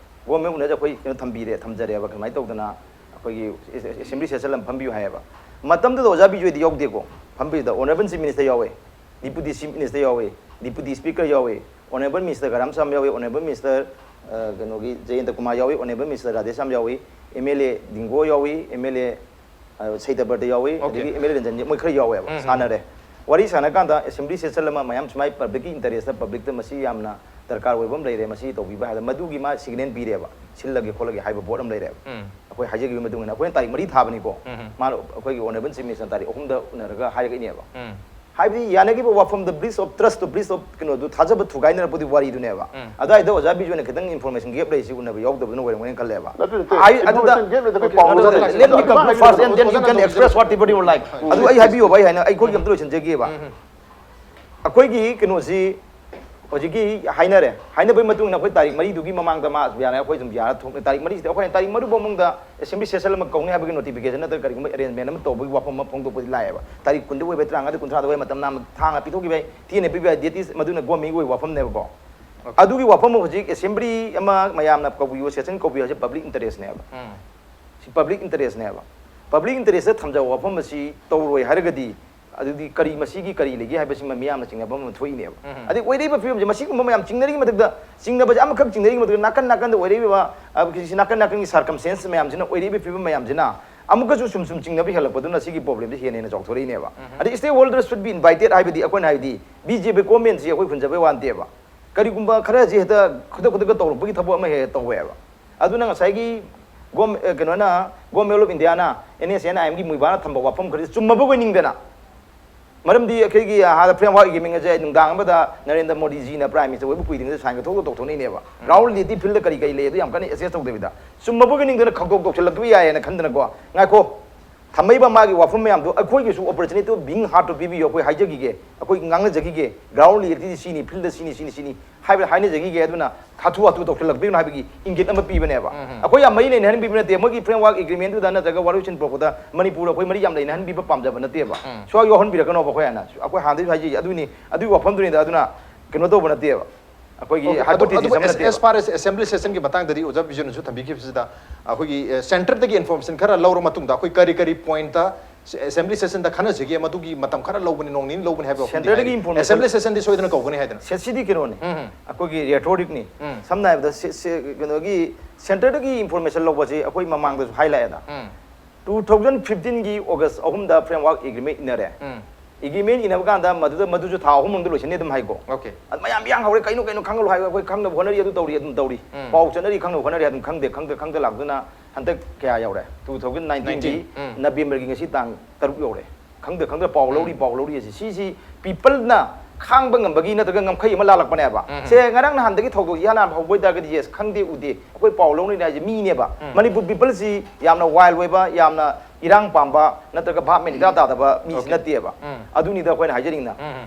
ꯒꯣꯔꯃꯦꯟ ꯎꯅꯖ ꯑꯩꯈꯣꯏ ꯀꯩꯅꯣ ꯊꯝꯕꯤꯔꯦ, ꯊꯝꯖꯔꯦꯕ꯫ ꯀꯃꯥꯏꯅ ꯇꯧꯗꯅ ꯑꯩꯈꯣꯏꯒꯤ assembly session ꯑꯃ ꯐꯝꯕꯤꯌꯨ ꯍꯥꯏꯌꯦꯕ꯫ ꯃꯇꯝꯗꯨꯗ ꯑꯣꯖꯥ ꯕꯤꯖꯣꯏꯗꯤ ꯌꯥꯎꯗꯦꯀꯣ꯫ ꯐꯝꯕꯤꯗ honourable chief minister ꯌꯥꯎꯋꯦ, deputy chief minister ꯌꯥꯎꯋꯦ, deputy speaker ꯌꯥꯎꯋꯦ, honourable minister ꯒꯥꯔꯥꯝꯁꯥꯝ ꯌꯥꯎꯋꯦ, honourable minister, ꯑ, ꯀꯩꯅꯣꯒꯤ ꯖꯌꯦꯟꯇ ꯀꯨꯃꯥꯔ ꯌꯥꯎꯋꯤ, honourable minister ꯔꯥꯙꯦꯁꯥꯝ ꯌꯥꯎꯋꯤ, MLA ꯗꯤꯡꯒꯣ ꯌꯥꯎꯋꯤ, MLA, ꯑ, ꯁꯩꯇꯕ꯭ꯔꯇ ꯌꯥꯎꯋꯤ, Okay. ꯑꯗꯒꯤ MLA ꯔꯟꯖꯟ, ꯃꯣꯏ ꯈꯔ ꯌꯥꯎꯋꯦꯕ꯫ ꯁꯥꯟꯅꯔꯦ꯫ ꯋꯥꯔꯤ ꯁꯥꯟꯅ ꯀꯥꯟꯗ assembly session ꯑꯃ ꯃꯌꯥꯝ ꯁꯨꯃꯥꯏ publicꯀꯤ interestꯇ, publicꯇ ꯃꯁꯤ ꯌꯥꯝꯅ ꯗꯔꯀꯥꯔ ꯑꯣꯏꯕ ꯑꯃ ꯂꯩꯔꯦ, ꯃꯁꯤ ꯇꯧꯕꯤꯕ ꯍꯥꯏꯕꯗ ꯃꯗꯨꯒꯤ ꯃꯥ signal ꯄꯤꯔꯦꯕ, ꯁꯤꯜꯂꯒꯦ ꯈꯣꯠꯂꯒꯦ ꯍꯥꯏꯕ ꯄꯣꯠ ꯑꯃ ꯂꯩꯔꯦꯕ꯫ ꯑꯩꯈꯣꯏ ꯍꯥꯏꯖꯈꯤꯕ ꯃꯇꯨꯡ ꯏꯟꯅ ꯑꯩꯈꯣꯏꯅ ꯇꯥꯔꯤꯛ ꯃꯔꯤ ꯊꯥꯕꯅꯤꯀꯣ꯫ ꯃꯥꯅ ꯑꯩꯈꯣꯏꯒꯤ honourable chief minister ꯇꯥꯔꯤꯛ ꯑꯍꯨꯝꯗ ꯎꯅꯔꯒ ꯍꯥꯏꯔꯛꯏꯅꯦꯕ꯫ ꯍꯥꯏꯕꯗꯤ ꯌꯥꯅꯈꯤꯕ ꯋꯥꯐꯝꯗ breach of trust to, breach of ꯀꯩꯅꯣꯗꯨ, ꯊꯥꯖꯕ ꯊꯨꯒꯥꯏꯅꯔꯛꯄꯗꯤ ꯋꯥꯔꯤꯗꯨꯅꯦꯕ꯫ ꯑꯗꯨꯋꯥꯏꯗ ꯑꯣꯖꯥ ꯕꯤꯖꯨꯅ ꯈꯤꯇꯪ information gap ꯂꯩꯔꯤꯁꯤ ꯎꯅꯕ ꯌꯥꯎꯗꯕꯗꯨꯅ ꯑꯣꯏꯔꯝꯒꯅꯤ ꯈꯜꯂꯦꯕ꯫ ꯅꯠꯇꯦ, ꯅꯠꯇꯦ꯫ ꯍꯥꯏ-, ꯑꯗꯨꯗ Information gap ꯂꯩꯇꯕ ꯄꯥꯎ ꯅꯠꯇꯦ, ꯅꯠꯇꯦ, let me conclude first and then you can ꯑꯣꯖꯥꯅ express whatever you like. ꯑꯗꯨ ꯑꯩ ꯍꯥꯏꯕꯤꯌꯣꯕ, ꯑꯩ ꯍꯥꯏꯅ ꯑꯩꯈꯣꯏꯒꯤ ꯑꯝꯇ ꯂꯣꯏꯁꯤꯟꯖꯒꯦꯕ꯫ ꯑꯩꯈꯣꯏꯒꯤ ꯀꯩꯅꯣꯁꯤ ꯍꯧꯖꯤꯛꯀꯤ ꯍꯥꯏꯅꯔꯦ꯫ ꯍꯥꯏꯅꯕꯒꯤ ꯃꯇꯨꯡ ꯏꯟꯅ ꯑꯩꯈꯣꯏ ꯇꯥꯔꯤꯛ ꯃꯔꯤꯗꯨꯒꯤ ꯃꯃꯥꯡꯗ ꯃꯥ ꯌꯥꯔꯦ, ꯑꯩꯈꯣꯏ ꯁꯨꯝ ꯌꯥꯔ ꯊꯣꯛ-, ꯇꯥꯔꯤꯛ ꯃꯔꯤꯁꯤꯗ ꯑꯩꯈꯣꯏꯅ ꯇꯥꯔꯤꯛ ꯃꯔꯤ ꯐꯥꯎ ꯃꯅꯨꯡꯗ assembly session ꯑꯃ ꯀꯧꯅꯤ ꯍꯥꯏꯕꯒꯤ notification ꯅꯠꯇ꯭ꯔꯒ ꯀꯔꯤꯒꯨꯝꯕ arrangement ꯑꯃ ꯇꯧꯕꯒꯤ ꯋꯥꯐꯝ ꯑꯃ ꯐꯣꯡꯗꯣꯛꯄꯗꯤ ꯂꯥꯛꯑꯦꯕ꯫ ꯇꯥꯔꯤꯛ ꯀꯨꯟꯗ ꯑꯣꯏꯕ, ꯇꯔꯥꯃꯉꯥꯗ, ꯀꯨꯟꯊ꯭ꯔꯥꯗ ꯑꯣꯏꯕ ꯃꯇꯝ ꯅꯍꯥꯟ ꯊꯥꯡꯅ ꯄꯤꯊꯣꯛꯈꯤꯕ ꯌꯥꯏ, ꯊꯦꯡꯅ ꯄꯤꯕ ꯌꯥꯏ, that is ꯃꯗꯨꯅ government ꯀꯤ ꯑꯣꯏꯕ ꯋꯥꯐꯝꯅꯦꯕꯀꯣ꯫ ꯑꯗꯨꯒꯤ ꯋꯥꯐꯝ ꯍꯧꯖꯤꯛ assembly ꯑꯃ ꯃꯌꯥꯝꯅ ꯀꯧꯕꯤꯌꯨ, session ꯀꯧꯕꯤꯌꯨ ꯍꯥꯏꯁꯦ public interest ꯅꯦꯕ꯫ ꯁꯤ public interest ꯅꯦꯕ꯫ Public interest ꯇ ꯊꯝꯖꯕ ꯋꯥꯐꯝ ꯑꯁꯤ ꯇꯧꯔꯣꯏ ꯍꯥꯏꯔꯒꯗꯤ ꯑꯗꯨꯗꯤ ꯀꯔꯤ, ꯃꯁꯤꯒꯤ ꯀꯔꯤ ꯂꯩꯒꯦ ꯍꯥꯏꯕꯁꯤꯃ ꯃꯤꯌꯥꯝꯅ ꯆꯤꯡꯅꯕ ꯑꯃ ꯊꯣꯛꯏꯅꯦꯕ꯫ ꯑꯗꯩ ꯑꯣꯏꯔꯛꯏꯕ ꯐꯤꯕꯝꯁꯦ, ꯃꯁꯤꯒꯨꯝꯕ ꯃꯌꯥꯝ ꯆꯤꯡꯅꯔꯤꯉꯩ ꯃꯊꯛꯇ, ꯆꯤꯡꯅꯕꯁꯦ ꯑꯃꯈꯛ ꯆꯤꯡꯅꯔꯤꯉꯩ ꯃꯊꯛꯇ ꯅꯥꯀꯟ ꯅꯥꯀꯟꯗ ꯑꯣꯏꯔꯛꯏꯕ, ꯑ, ꯁꯤ ꯅꯥꯀꯟ ꯅꯥꯀꯟꯒꯤ circumstance ꯃꯌꯥꯝꯁꯤꯅ, ꯑꯣꯏꯔꯛꯏꯕ ꯐꯤꯕꯝ ꯃꯌꯥꯝꯁꯤꯅ ꯑꯃꯨꯛꯀꯁꯨ ꯁꯨꯝ ꯁꯨꯝ ꯆꯤꯡꯅꯕ ꯍꯦꯜꯂꯛꯄꯗꯨꯅ ꯁꯤꯒꯤ problem ꯁꯦ ꯍꯦꯟꯅ ꯍꯦꯟꯅ ꯆꯥꯎꯊꯣꯔꯛꯏꯅꯦꯕ꯫ ꯑꯗꯩ stakeholder should be invited ꯍꯥꯏꯕꯗꯤ ꯑꯩꯈꯣꯏꯅ ꯍꯥꯏꯕꯗꯤ BJP government ꯁꯤ ꯑꯩꯈꯣꯏ ꯍꯨꯟꯖꯕꯩ ꯋꯥ ꯅꯠꯇꯦꯕ꯫ ꯀꯔꯤꯒꯨꯝꯕ ꯈꯔꯁꯤ ꯍꯦꯛꯇ ꯈꯨꯗꯛ ꯈꯨꯗꯛꯇ ꯇꯧꯔꯛꯄꯒꯤ ꯊꯕꯛ ꯑꯃ ꯍꯦꯛ ꯍꯦꯛ ꯇꯧꯋꯦꯕ꯫ ꯑꯗꯨꯅ ꯉꯁꯥꯏꯒꯤ ꯒꯣꯝ-, ꯑꯦ, ꯀꯩꯅꯣꯅ, Government of India ꯅ NSCN IM ꯒꯤ ꯃꯣꯏꯕꯥꯅ ꯊꯝꯕ ꯋꯥꯐꯝ ꯈꯔꯗꯤ ꯆꯨꯝꯃꯕꯣꯏ ꯅꯤꯡꯗꯅ, ꯃꯔꯝꯗꯤ ꯑꯩꯈꯣꯏꯒꯤ ꯍꯥꯟꯅ framework agreement ꯁꯦ ꯅꯨꯡꯗꯥꯡ ꯑꯃꯗ ꯅꯔꯦꯟꯗ꯭ꯔ ꯃꯣꯗꯤꯖꯤꯅ Prime Minister ꯑꯣꯏꯕ ꯀꯨꯏꯗ꯭ꯔꯤꯉꯩꯗ sign ꯀ ꯊꯣꯛꯇ ꯇꯧꯊꯣꯛꯅꯩꯅꯦꯕ꯫ Ground reality field ꯗ ꯀꯔꯤ ꯀꯔꯤ ꯂꯩ ꯑꯗꯨ ꯌꯥꯝ ꯀꯟꯅ assess ꯇꯧꯗꯕꯤꯗ ꯆꯨꯝꯃꯕꯣꯏ ꯅꯤꯡꯗꯅ ꯈꯪꯗꯣꯛ ꯇꯧꯁꯤꯜꯂꯛꯄ ꯌꯥꯏꯌꯦꯅ ꯈꯟꯗꯅꯀꯣ꯫ ꯉꯥꯏꯈꯣ, ꯊꯝꯃꯛꯏꯕ ꯃꯥꯒꯤ ꯋꯥꯐꯝ ꯃꯌꯥꯝꯗꯣ ꯑꯩꯈꯣꯏꯒꯤꯁꯨ opportunity ꯇꯣ being heard ꯇꯣ ꯄꯤꯕꯤꯌꯨ, ꯑꯩꯈꯣꯏ ꯍꯥꯏꯖꯈꯤꯒꯦ, ꯑꯩꯈꯣꯏ ꯉꯥꯡꯅꯖꯈꯤꯒꯦ, ground reality ꯁꯤ ꯁꯤꯅꯤ, field ꯗ ꯁꯤꯅꯤ, ꯁꯤꯅꯤ, ꯁꯤꯅꯤ ꯍꯥꯏꯕ ꯍꯥꯏꯅꯖꯈꯤꯒꯦ, ꯑꯗꯨꯅ ꯍꯥꯊꯨ ꯍꯥꯊꯨ ꯇꯧꯁꯤꯜꯂꯛꯄꯤꯒꯅꯨ ꯍꯥꯏꯕꯒꯤ ꯏꯪꯒꯤꯠ ꯑꯃ ꯄꯤꯕꯅꯦꯕ꯫ ꯑꯩꯈꯣꯏ ꯌꯥꯝ ꯃꯔꯤ ꯂꯩꯅꯍꯟꯕꯤꯕ ꯅꯠꯇꯦ, ꯃꯣꯏꯒꯤ framework agreement ꯗꯨꯗ ꯅꯠꯇ꯭ꯔꯒ ꯋꯥꯔꯣꯏꯁꯤꯟ ꯄꯨꯔꯛꯄꯗ ꯃꯅꯤꯄꯨꯔ ꯑꯩꯈꯣꯏ ꯃꯔꯤ ꯌꯥꯝ ꯂꯩꯅꯍꯟꯕꯤꯕ ꯄꯥꯝꯖꯕ ꯅꯠꯇꯦꯕ꯫ ꯁꯨꯡꯌꯥꯎ ꯌꯥꯎꯍꯟꯕꯤꯔꯛꯀꯅꯣꯕ, ꯑꯩꯈꯣꯏ ꯍꯥꯟꯅ ꯑꯩꯈꯣꯏ ꯍꯥꯟꯅꯗꯩꯁꯨ ꯍꯥꯏꯖꯩ, ꯑꯗꯨꯅꯤ, ꯑꯗꯨꯒꯤ ꯋꯥꯐꯝꯗꯨꯅꯤꯗ, ꯑꯗꯨꯅ ꯀꯩꯅꯣ ꯇꯧꯕ ꯅꯠꯇꯦꯕ꯫ ꯑꯩꯈꯣꯏꯒꯤ Okay, ꯑꯗꯨ, hypothesis ꯑꯗꯨꯕꯨ ꯑꯃ as, ꯅꯠꯇꯦꯕ꯫ As far as assembly session ꯒꯤ ꯃꯇꯥꯡꯗꯗꯤ ꯑꯣꯖꯥ ꯕꯤꯖꯨꯅꯁꯨ ꯊꯝꯕꯤꯈꯤꯕꯁꯤꯗ, ꯑꯩꯈꯣꯏꯒꯤ, ꯑ, centre ꯗꯒꯤ information ꯈꯔ ꯂꯧꯔ ꯃꯇꯨꯡꯗ ꯑꯩꯈꯣꯏ ꯀꯔꯤ ꯀꯔꯤ point ꯇ assembly session ꯗ ꯈꯟꯅꯁꯤꯒꯦ, ꯃꯗꯨꯒꯤ ꯃꯇꯝ ꯈꯔ ꯂꯧꯕꯅꯤ, ꯅꯣꯡ ꯅꯤꯅꯤ ꯂꯧꯕꯅꯤ ꯍꯥꯏꯕ ꯋꯥꯐꯝꯗꯤ centre ꯗꯒꯤ ꯍꯥꯏꯔꯤ꯫ Information Assembly session ꯗꯤ ꯁꯣꯏꯗꯅ ꯀꯧꯒꯅꯤ ꯍꯥꯏꯗꯅ꯫ ꯁꯦ-, ꯁꯤꯗꯤ ꯀꯩꯅꯣꯅꯤ꯫ ꯑꯩꯈꯣꯏꯒꯤ rhetoric ꯅꯤ꯫ ꯁꯝꯅ ꯍꯥꯏꯔꯕꯗ ꯁꯦ-, ꯁꯦ-, ꯀꯩꯅꯣꯒꯤ centre ꯗꯒꯤ information ꯂꯧꯕꯁꯤ ꯑꯩꯈꯣꯏ ꯃꯃꯥꯡꯗꯁꯨ ꯍꯥꯏꯂꯥꯛꯑꯦꯗ꯫ Two thousand fifteen ꯒꯤ August ꯑꯍꯨꯝꯗ framework agreement ꯏꯟꯅꯔꯦ꯫ Agreement ꯏꯟꯅꯕ ꯀꯥꯟꯗ ꯃꯗꯨꯗ, ꯃꯗꯨꯁꯨ ꯊꯥ ꯑꯍꯨꯝ ꯃꯅꯨꯡꯗ ꯂꯣꯏꯁꯤꯟꯅꯤ ꯑꯗꯨꯝ ꯍꯥꯏꯀꯣ꯫ Okay. ꯑꯗꯨ ꯃꯌꯥꯝ ꯌꯥꯡ ꯍꯧꯔꯦ, "ꯀꯩꯅꯣ, ꯀꯩꯅꯣ, ꯈꯪꯉꯔꯣꯏ" ꯍꯥꯏꯕ, ꯑꯩꯈꯣꯏ ꯈꯪꯅꯕ ꯍꯣꯠꯅꯔꯤ, ꯑꯗꯨ ꯇꯧꯔꯤ, ꯑꯗꯨꯝ ꯇꯧꯔꯤ꯫ ꯄꯥꯎ ꯆꯠꯅꯔꯤ, ꯈꯪꯅꯕ ꯍꯣꯠꯅꯔꯤ, ꯑꯗꯨꯝ ꯈꯪꯗꯦ, ꯈꯪꯗꯦ, ꯈꯪꯗꯦ ꯂꯥꯛꯇꯅ ꯍꯟꯗꯛ ꯀꯌꯥ ꯌꯧꯔꯦ? Two thousand nineteen ꯒꯤ November ꯒꯤ ꯉꯁꯤ ꯇꯥꯡ ꯇꯔꯨꯛ ꯌꯧꯔꯦ꯫ ꯈꯪꯗꯦ, ꯈꯪꯗꯦ, ꯄꯥꯎ ꯂꯧꯔꯤ, ꯄꯥꯎ ꯂꯧꯔꯤ ꯑꯁꯤ꯫ ꯁꯤꯁꯤ people ꯅ ꯈꯥꯡꯕ ꯉꯝꯕꯒꯤ ꯅꯠꯇ꯭ꯔꯒ ꯉꯝꯈꯩ ꯑꯃ ꯂꯥꯜꯂꯛꯄꯅꯦꯕ꯫ ꯁꯦ, ꯉꯔꯥꯡ ꯅꯍꯥꯟꯗꯒꯤ ꯊꯧꯗꯣꯛ ꯏꯍꯥꯟ ꯍꯥꯟꯕ ꯍꯧꯕ ꯑꯣꯏꯇꯥꯔꯒꯗꯤ, yes, ꯈꯪꯗꯦ, ꯎꯗꯦ, ꯑꯩꯈꯣꯏ ꯄꯥꯎ ꯂꯧꯅꯔꯤ ꯍꯥꯏꯁꯦ ꯃꯤꯅꯦꯕ꯫ ꯃꯅꯤꯄꯨꯔ people ꯁꯤ ꯌꯥꯝꯅ wild ꯑꯣꯏꯕ, ꯌꯥꯝꯅ ꯏꯔꯥꯡ ꯄꯥꯝꯕ ꯅꯠꯇ꯭ꯔꯒ ꯚꯥꯞ ꯃꯦꯟ ꯏꯇꯥ ꯇꯥꯗꯕ ꯃꯤꯁꯤ Okay. ꯅꯠꯇꯦꯕ꯫ ꯑꯗꯨꯅꯤꯗ ꯑꯩꯈꯣꯏꯅ ꯍꯥꯏꯖꯅꯤꯡꯅ꯫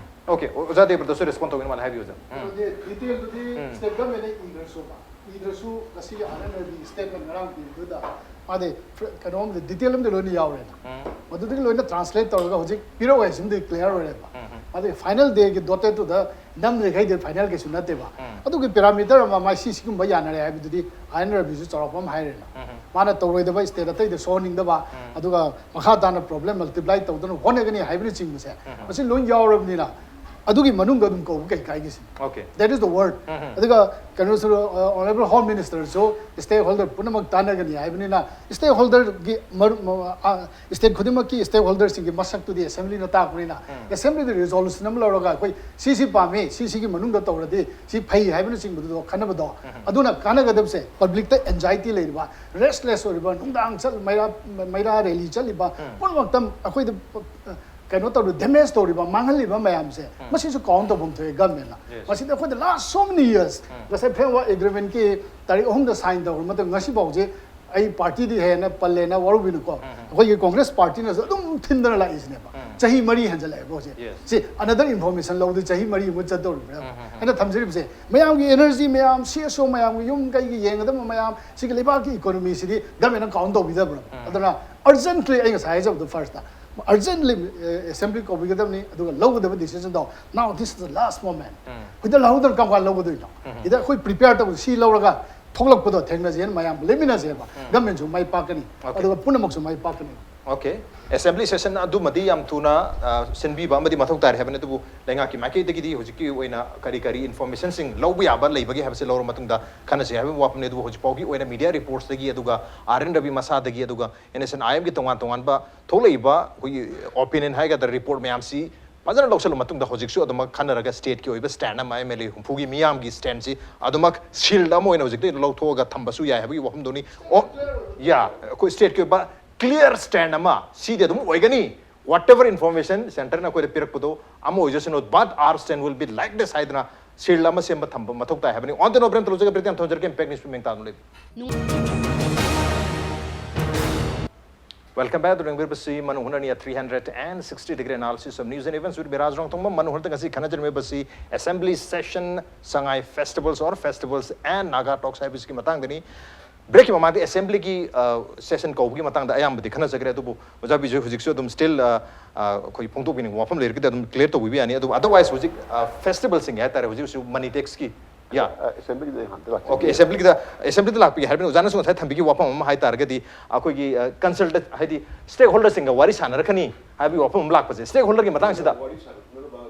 ꯑꯣꯀꯦ, ꯑꯣꯖꯥ ꯗꯦꯕ꯭ꯔꯇꯁꯨ ꯔꯦꯁꯄꯣꯟ ꯇꯧꯒꯅꯤ, ꯃꯥꯅ ꯍꯥꯏꯕꯤꯌꯨ, ꯑꯣꯖꯥ꯫ ꯎꯝ꯫ ꯑꯗꯨꯗꯤ ꯗꯤꯇꯦꯜꯗꯨꯗꯤ ꯎꯝ꯫ ꯁ꯭ꯇꯦꯠ ꯒꯚꯔꯟꯃꯦꯟꯠꯅ ꯏꯗ꯭ꯔꯁꯨꯕ, ꯏꯗ꯭ꯔꯁꯨ ꯉꯁꯤꯒꯤ ꯑꯥꯔ ꯑꯦꯟ ꯔꯕꯤꯒꯤ ꯁ꯭ꯇꯦꯠꯃꯦꯟ ꯉꯔꯥꯡ ꯄꯤꯕꯗꯨꯗ ꯃꯥꯗꯤ ꯐ꯭ꯔ- ꯀꯩꯅꯣꯝꯗꯤ ꯗꯤꯇꯦꯜ ꯑꯃꯗꯤ ꯂꯣꯏꯅ ꯌꯥꯎꯔꯦꯅ꯫ ꯎꯝ꯫ ꯃꯗꯨꯗꯒꯤ ꯂꯣꯏꯅ ꯇ꯭ꯔꯥꯟꯁꯂꯦꯠ ꯇꯧꯔꯒ ꯍꯧꯖꯤꯛ ꯄꯤꯔꯛꯑꯣ ꯍꯥꯏꯁꯤꯃꯗꯤ ꯀ꯭ꯂꯤꯌꯥꯔ ꯑꯣꯏꯔꯦꯕ꯫ ꯎꯝ, ꯎꯝ꯫ ꯑꯗꯨꯒꯤ ꯐꯥꯏꯅꯦꯜ ꯗꯦꯒꯤ ꯗꯣꯇꯦꯠꯇꯨꯗ ꯅꯝꯗ꯭ꯔꯤꯈꯩꯗꯤ ꯐꯥꯏꯅꯦꯜ ꯀꯩꯁꯨ ꯅꯠꯇꯦꯕ꯫ ꯎꯝ꯫ ꯑꯗꯨꯒꯤ ꯄꯦꯔꯥꯃꯤꯇꯔ ꯑꯃ ꯃꯥꯏ ꯁꯤ ꯁꯤꯒꯨꯝꯕ ꯌꯥꯅꯔꯦ ꯍꯥꯏꯕꯗꯨꯗꯤ ꯑꯥꯔ ꯑꯦꯟ ꯔꯕꯤꯁꯨ ꯆꯥꯎꯔꯥꯛꯄ ꯑꯃ ꯍꯥꯏꯔꯦꯅ꯫ ꯎꯝ, ꯎꯝ꯫ ꯃꯥꯅ ꯇꯧꯔꯣꯏꯗꯕ ꯁ꯭ꯇꯦꯠ ꯑꯇꯩꯗ ꯁꯣꯛꯍꯟꯅꯤꯡꯗꯕ, ꯎꯝ꯫ ꯑꯗꯨꯒ ꯃꯈꯥ ꯇꯥꯅ ꯄ꯭ꯔꯣꯕ꯭ꯂꯦꯝ ꯃꯜꯇꯤꯄ꯭ꯂꯥꯏ ꯇꯧꯗꯅ ꯍꯣꯠꯅꯒꯅꯤ ꯍꯥꯏꯕꯅꯆꯤꯡꯕꯁꯦ, ꯎꯝ, ꯎꯝ꯫ ꯃꯁꯤ ꯂꯣꯏ ꯌꯥꯎꯔꯕꯅꯤꯅ ꯑꯗꯨꯒꯤ ꯃꯅꯨꯡꯗ ꯑꯗꯨꯝ ꯀꯧꯕ ꯀꯩ ꯀꯥꯏꯒꯦ ꯁꯤꯅꯤ꯫ Okay. That is the word. ꯎꯝ, ꯎꯝ꯫ ꯑꯗꯨꯒ ꯀꯩꯅꯣꯁꯨ, ꯑ, ꯑꯣꯅꯔꯦꯕꯜ ꯍꯣꯝ ꯃꯤꯅꯤꯁꯇꯔꯁꯨ ꯁ꯭ꯇꯦꯛ ꯍꯣꯜꯗꯔ ꯄꯨꯝꯅꯃꯛ ꯇꯥꯟꯅꯒꯅꯤ ꯍꯥꯏꯕꯅꯤꯅ, ꯁ꯭ꯇꯦꯛ ꯍꯣꯜꯗꯔꯒꯤ ꯃꯔꯨ-, ꯃ-, ꯑ, ꯁ꯭ꯇꯦꯠ ꯈꯨꯗꯤꯡꯃꯛꯀꯤ ꯁ꯭ꯇꯦꯛ ꯍꯣꯜꯗꯔꯁꯤꯡꯒꯤ ꯃꯁꯛꯇꯨꯗꯤ ꯑꯦꯁꯦꯝꯕ꯭ꯂꯤꯅ ꯇꯥꯛꯄꯅꯤꯅ, ꯎꯝ꯫ ꯑꯦꯁꯦꯝꯕ꯭ꯂꯤꯗ ꯔꯤꯖꯣꯂꯨꯁꯟ ꯑꯃ ꯂꯧꯔꯒ ꯑꯩꯈꯣꯏ ꯁꯤ ꯁꯤ ꯄꯥꯝꯃꯤ, ꯁꯤ ꯁꯤꯒꯤ ꯃꯅꯨꯡꯗ ꯇꯧꯔꯗꯤ ꯁꯤ ꯐꯩ ꯍꯥꯏꯕꯅꯆꯤꯡꯕꯗꯨꯗꯣ ꯈꯟꯅꯕꯗꯣ, ꯎꯝ, ꯎꯝ꯫ ꯑꯗꯨꯅ ꯀꯥꯟꯅꯒꯗꯕꯁꯦ ꯄꯕ꯭ꯂꯤꯛꯇ ꯑꯦꯟꯖꯥꯏꯇꯤ ꯂꯩꯔꯤꯕ, ꯔꯦꯁꯂꯦꯁ ꯑꯣꯏꯔꯤꯕ, ꯅꯨꯡꯗꯥꯡ ꯆꯠ-, ꯃꯩꯔꯥ, ꯃꯩꯔꯥ ꯔꯦꯂꯤ ꯆꯠꯂꯤꯕ ꯎꯝ꯫ ꯄꯨꯝꯅꯃꯛꯇ ꯑꯩꯈꯣꯏꯗ ꯀꯩꯅꯣ ꯇꯧꯔꯤ, ꯗꯦꯃꯦꯖ ꯇꯧꯔꯤꯕ, ꯃꯥꯡꯍꯜꯂꯤꯕ ꯃꯌꯥꯝꯁꯦ, ꯎꯝ꯫ ꯃꯁꯤꯁꯨ ꯀꯥꯎꯟ ꯇꯧꯐꯝ ꯊꯣꯛꯑꯦ ꯒꯚꯔꯟꯃꯦꯟꯠꯅ꯫ Yes. ꯃꯁꯤꯗ ꯑꯩꯈꯣꯏꯗ ꯂꯥꯁ ꯁꯣ ꯃꯦꯅꯤ ꯌꯔꯁ, ꯎꯝ꯫ ꯉꯁꯥꯏ ꯐ꯭ꯔꯦꯝꯋꯥꯔꯛ ꯑꯦꯒ꯭ꯔꯤꯃꯦꯟꯠꯀꯤ ꯇꯥꯔꯤꯛ ꯑꯍꯨꯝꯗ ꯁꯥꯏꯟ ꯇꯧꯈ꯭ꯔ ꯃꯇꯨꯡ ꯉꯁꯤꯐꯥꯎꯁꯦ ꯑꯩ ꯄꯥꯔꯇꯤꯗꯤ ꯍꯦꯟꯅ ꯄꯜꯂꯦꯅ ꯋꯥꯔꯧꯕꯤꯅꯨꯀꯣ, ꯎꯝ, ꯎꯝ꯫ ꯑꯩꯈꯣꯏꯒꯤ ꯀꯣꯡꯒ꯭ꯔꯦꯁ ꯄꯥꯔꯇꯤꯅꯁꯨ ꯑꯗꯨꯝ ꯊꯤꯟꯗꯅ ꯂꯥꯛꯏꯁꯤꯅꯦꯕ꯫ ꯎꯝ꯫ ꯆꯍꯤ ꯃꯔꯤ ꯍꯦꯟꯖꯜꯂꯛꯑꯦꯕ ꯍꯧꯖꯤꯛ꯫ Yes. ꯁꯤ ꯑꯅꯗꯔ ꯏꯟꯐꯣꯔꯃꯦꯁꯟ ꯂꯧꯕꯗ ꯆꯍꯤ ꯃꯔꯤꯃꯨꯛ ꯆꯠꯇꯧꯔꯤꯕ꯭ꯔꯥ ꯎꯝ, ꯎꯝ, ꯎꯝ꯫ ꯍꯥꯏꯅ ꯊꯝꯖꯔꯤꯕꯁꯦ, ꯃꯌꯥꯝꯒꯤ ꯑꯦꯅꯔꯖꯤ ꯃꯌꯥꯝ, ꯁꯤ ꯑꯦꯁ ꯑꯣ ꯃꯌꯥꯝꯒꯤ, ꯌꯨꯝ ꯀꯩꯒꯤ ꯌꯦꯡꯒꯗꯕ ꯃꯌꯥꯝ, ꯁꯤꯒꯤ ꯂꯩꯕꯥꯛꯀꯤ ꯏꯀꯣꯅꯣꯃꯤꯁꯤꯗꯤ ꯒꯚꯔꯟꯃꯦꯟꯠꯅ ꯀꯥꯎꯟ ꯇꯧꯕꯤꯗꯕ꯭ꯔꯥ? ꯎꯝ꯫ ꯑꯗꯨꯅ ꯑꯔꯖꯦꯟꯠꯂꯤ, ꯑꯩ ꯉꯁꯥꯏ ꯍꯥꯏꯖꯕꯗꯣ ꯐꯥꯔꯁꯇ, ꯑꯔꯖꯦꯟꯠꯂꯤ ꯑꯦꯁꯦꯝꯕ꯭ꯂꯤ ꯀꯧꯕꯤꯒꯗꯕꯅꯤ, ꯑꯗꯨꯒ ꯂꯧꯒꯗꯕ ꯗꯤꯁꯤꯖꯟꯗꯣ, now this is the last moment. ꯎꯝ꯫ ꯍꯧꯖꯤꯛ ꯂꯧꯍꯧꯗꯅ ꯀꯔꯝ ꯀꯥꯟꯗ ꯂꯧꯒꯗꯣꯏꯅꯣ? ꯎꯝ꯫ ꯁꯤꯗ ꯑꯩꯈꯣꯏ ꯄ꯭ꯔꯤꯄꯦꯌꯔ ꯇꯧꯕꯗ ꯁꯤ ꯂꯧꯔꯒ ꯊꯣꯛꯂꯛꯄꯗꯣ ꯊꯦꯡꯅꯁꯦꯅ ꯃꯌꯥꯝ ꯂꯦꯞꯃꯤꯟꯅꯁꯦꯕ꯫ ꯎꯝ꯫ ꯒꯚꯔꯟꯃꯦꯟꯠꯁꯨ ꯃꯥꯏ ꯄꯥꯛꯀꯅꯤ, Okay. ꯑꯗꯨꯒ ꯄꯨꯝꯅꯃꯛꯁꯨ ꯃꯥꯏ ꯄꯥꯛꯀꯅꯤ꯫ ꯑꯣꯀꯦ꯫ ꯑꯦꯁꯦꯝꯕ꯭ꯂꯤ ꯁꯦꯁꯟ ꯑꯗꯨꯃꯗꯤ ꯌꯥꯝ ꯊꯨꯅ, ꯑ, ꯁꯤꯟꯕꯤꯕ ꯑꯃꯗꯤ ꯃꯊꯧ ꯇꯥꯔꯦ ꯍꯥꯏꯕꯅꯤ, ꯑꯗꯨꯕꯨ ꯂꯩꯉꯥꯛꯀꯤ ꯃꯥꯏꯀꯩꯗꯒꯤꯗꯤ ꯍꯧꯖꯤꯛꯀꯤ ꯑꯣꯏꯅ ꯀꯔꯤ ꯀꯔꯤ ꯏꯟꯐꯣꯔꯃꯦꯁꯟꯁꯤꯡ ꯂꯧꯕ ꯌꯥꯕ ꯂꯩꯕꯒꯦ ꯍꯥꯏꯕꯁꯤ ꯂꯧꯔ ꯃꯇꯨꯡꯗ ꯈꯟꯅꯁꯤ ꯍꯥꯏꯕ ꯋꯥꯐꯝꯅꯤ꯫ ꯑꯗꯨꯕꯨ ꯍꯧꯖꯤꯛ ꯐꯥꯎꯒꯤ ꯑꯣꯏꯅ ꯃꯤꯗꯤꯌꯥ ꯔꯤꯄꯣꯔꯠꯁꯇꯒꯤ, ꯑꯗꯨꯒ ꯑꯥꯔ ꯑꯦꯟ ꯔꯕꯤ ꯃꯁꯥꯗꯒꯤ, ꯑꯗꯨꯒ ꯑꯦꯟ ꯑꯦꯁ ꯑꯦꯟ ꯑꯥꯏ ꯑꯦꯝꯒꯤ ꯇꯣꯉꯥꯟ ꯇꯣꯉꯥꯟꯕ ꯊꯣꯛꯂꯛꯏꯕ ꯑꯩꯈꯣꯏꯒꯤ ꯑꯣꯄꯤꯅꯤꯌꯟ ꯍꯥꯏꯒꯗ꯭ꯔꯥ, ꯔꯤꯄꯣꯔꯠ ꯃꯌꯥꯝꯁꯤ ꯐꯖꯅ ꯂꯧꯁꯤꯜꯂ ꯃꯇꯨꯡꯗ ꯍꯧꯖꯤꯛꯁꯨ ꯑꯗꯨꯃꯛ ꯈꯟꯅꯔꯒ ꯁ꯭ꯇꯦꯠꯀꯤ ꯑꯣꯏꯕ ꯁ꯭ꯇꯦꯟ ꯑꯃ, ꯑꯦꯝ ꯑꯦꯜ ꯑꯦ ꯍꯨꯝꯐꯨꯒꯤ ꯃꯤꯌꯥꯝꯒꯤ ꯁ꯭ꯇꯦꯟꯁꯤ ꯑꯗꯨꯃꯛ ꯁꯤꯜ ꯑꯃ ꯑꯣꯏꯅ ꯍꯧꯖꯤꯛꯇꯤ ꯂꯧꯊꯣꯛꯑꯒ ꯊꯝꯕꯁꯨ ꯌꯥꯏ ꯍꯥꯏꯕꯒꯤ ꯋꯥꯐꯝꯗꯨꯅꯤ꯫ ꯑꯣ, ꯌꯥ, ꯑꯩꯈꯣꯏ ꯁ꯭ꯇꯦꯠꯀꯤ ꯑꯣꯏꯕ ꯀ꯭ꯂꯤꯌꯥꯔ ꯁ꯭ꯇꯦꯟ ꯑꯃ ꯁꯤꯗꯤ ꯑꯗꯨꯝ ꯑꯣꯏꯒꯅꯤ꯫ Whatever information centreꯅ ꯑꯩꯈꯣꯏꯗ ꯄꯤꯔꯛꯄꯗꯣ ꯑꯃ ꯑꯣꯏꯖꯁꯅꯨ, but our stand will be like this ꯍꯥꯏꯗꯅ ꯁꯤꯜ ꯑꯃ ꯁꯦꯝꯕ ꯊꯝꯕ ꯃꯊꯧ ꯇꯥꯏ ꯍꯥꯏꯕꯅꯤ꯫ On the note, ꯕ꯭ꯔꯦꯛ ꯇꯧꯖꯒꯦ, ꯕ꯭ꯔꯦꯛ ꯌꯥꯝ ꯊꯝꯖꯔꯒꯦ, ꯏꯝꯄꯦꯛ ꯅ꯭ꯌꯨꯁ ꯃꯤꯡ ꯇꯥꯗꯨꯅ ꯂꯩꯕꯤꯌꯨ꯫ Welcome back to ꯌꯦꯡꯕꯤꯔꯤꯕꯁꯤ ꯃꯅꯨꯡ ꯍꯨꯠꯅꯅꯤ, a three hundred and sixty degree analysis of news and events with ꯕꯤꯔꯥꯖ ꯔꯣꯡꯊꯣꯡꯕ꯫ ꯃꯅꯨꯡ ꯍꯨꯠꯇ ꯉꯁꯤ ꯈꯟꯅꯖꯔꯝꯃꯤꯕꯁꯤ Assembly Session, Sangai Festivals or Festivals and Naga Talks ꯍꯥꯏꯕꯁꯤꯒꯤ ꯃꯇꯥꯡꯗꯅꯤ꯫ Breakꯀꯤ ꯃꯃꯥꯡꯗ Assemblyꯒꯤ ꯁꯦꯁꯟ ꯀꯧꯕꯒꯤ ꯃꯇꯥꯡꯗ ꯑꯌꯥꯝꯕꯗꯤ ꯈꯟꯅꯖꯈ꯭ꯔꯦ, ꯑꯗꯨꯕꯨ ꯑꯣꯖꯥ ꯕꯤꯖꯣꯏ ꯍꯧꯖꯤꯛꯁꯨ ꯑꯗꯨꯝ still ꯑꯩꯈꯣꯏ ꯐꯣꯡꯗꯣꯛꯄꯤꯅꯤꯡꯕ ꯋꯥꯐꯝ ꯂꯩꯔꯒꯗꯤ ꯑꯗꯨꯝ clear ꯇꯧꯕꯤꯕ ꯌꯥꯅꯤ꯫ ꯑꯗꯨꯕꯨ otherwise ꯍꯧꯖꯤꯛ ꯐꯦꯁꯇꯤꯚꯦꯜꯁꯤꯡꯒꯤ ꯍꯥꯏꯇꯥꯔꯦ, ꯍꯧꯖꯤꯛ ꯍꯧꯖꯤꯛ ꯃꯅꯤ ꯇꯦꯛꯁꯀꯤ ꯌꯥ ꯑꯦꯁꯦꯝꯕ꯭ꯂꯤꯒꯤꯗ ꯍꯥꯟꯅ ꯑꯣꯀꯦ, ꯑꯦꯁꯦꯝꯕ꯭ꯂꯤꯗ ꯑꯦꯁꯦꯝꯕ꯭ꯂꯤꯗ ꯂꯥꯛꯄꯤꯒꯦ ꯍꯥꯏꯕꯅꯤ꯫ ꯑꯣꯖꯥꯅꯁꯨ ꯉꯁꯥꯏ ꯊꯝꯕꯤꯈꯤꯕ ꯋꯥꯐꯝ ꯑꯃ ꯍꯥꯏ ꯇꯥꯔꯒꯗꯤ ꯑꯩꯈꯣꯏꯒꯤ ꯀꯟꯁꯜꯇꯦꯟ ꯍꯥꯏꯗꯤ ꯁ꯭ꯇꯦꯛ ꯍꯣꯜꯗꯔꯁꯤꯡꯒ ꯋꯥꯔꯤ ꯁꯥꯟꯅꯔꯛꯀꯅꯤ ꯍꯥꯏꯕꯒꯤ ꯋꯥꯐꯝ ꯑꯃ ꯂꯥꯛꯄꯁꯦ, ꯁ꯭ꯇꯦꯛ ꯍꯣꯜꯗꯔꯒꯤ ꯃꯇꯥꯡꯁꯤꯗ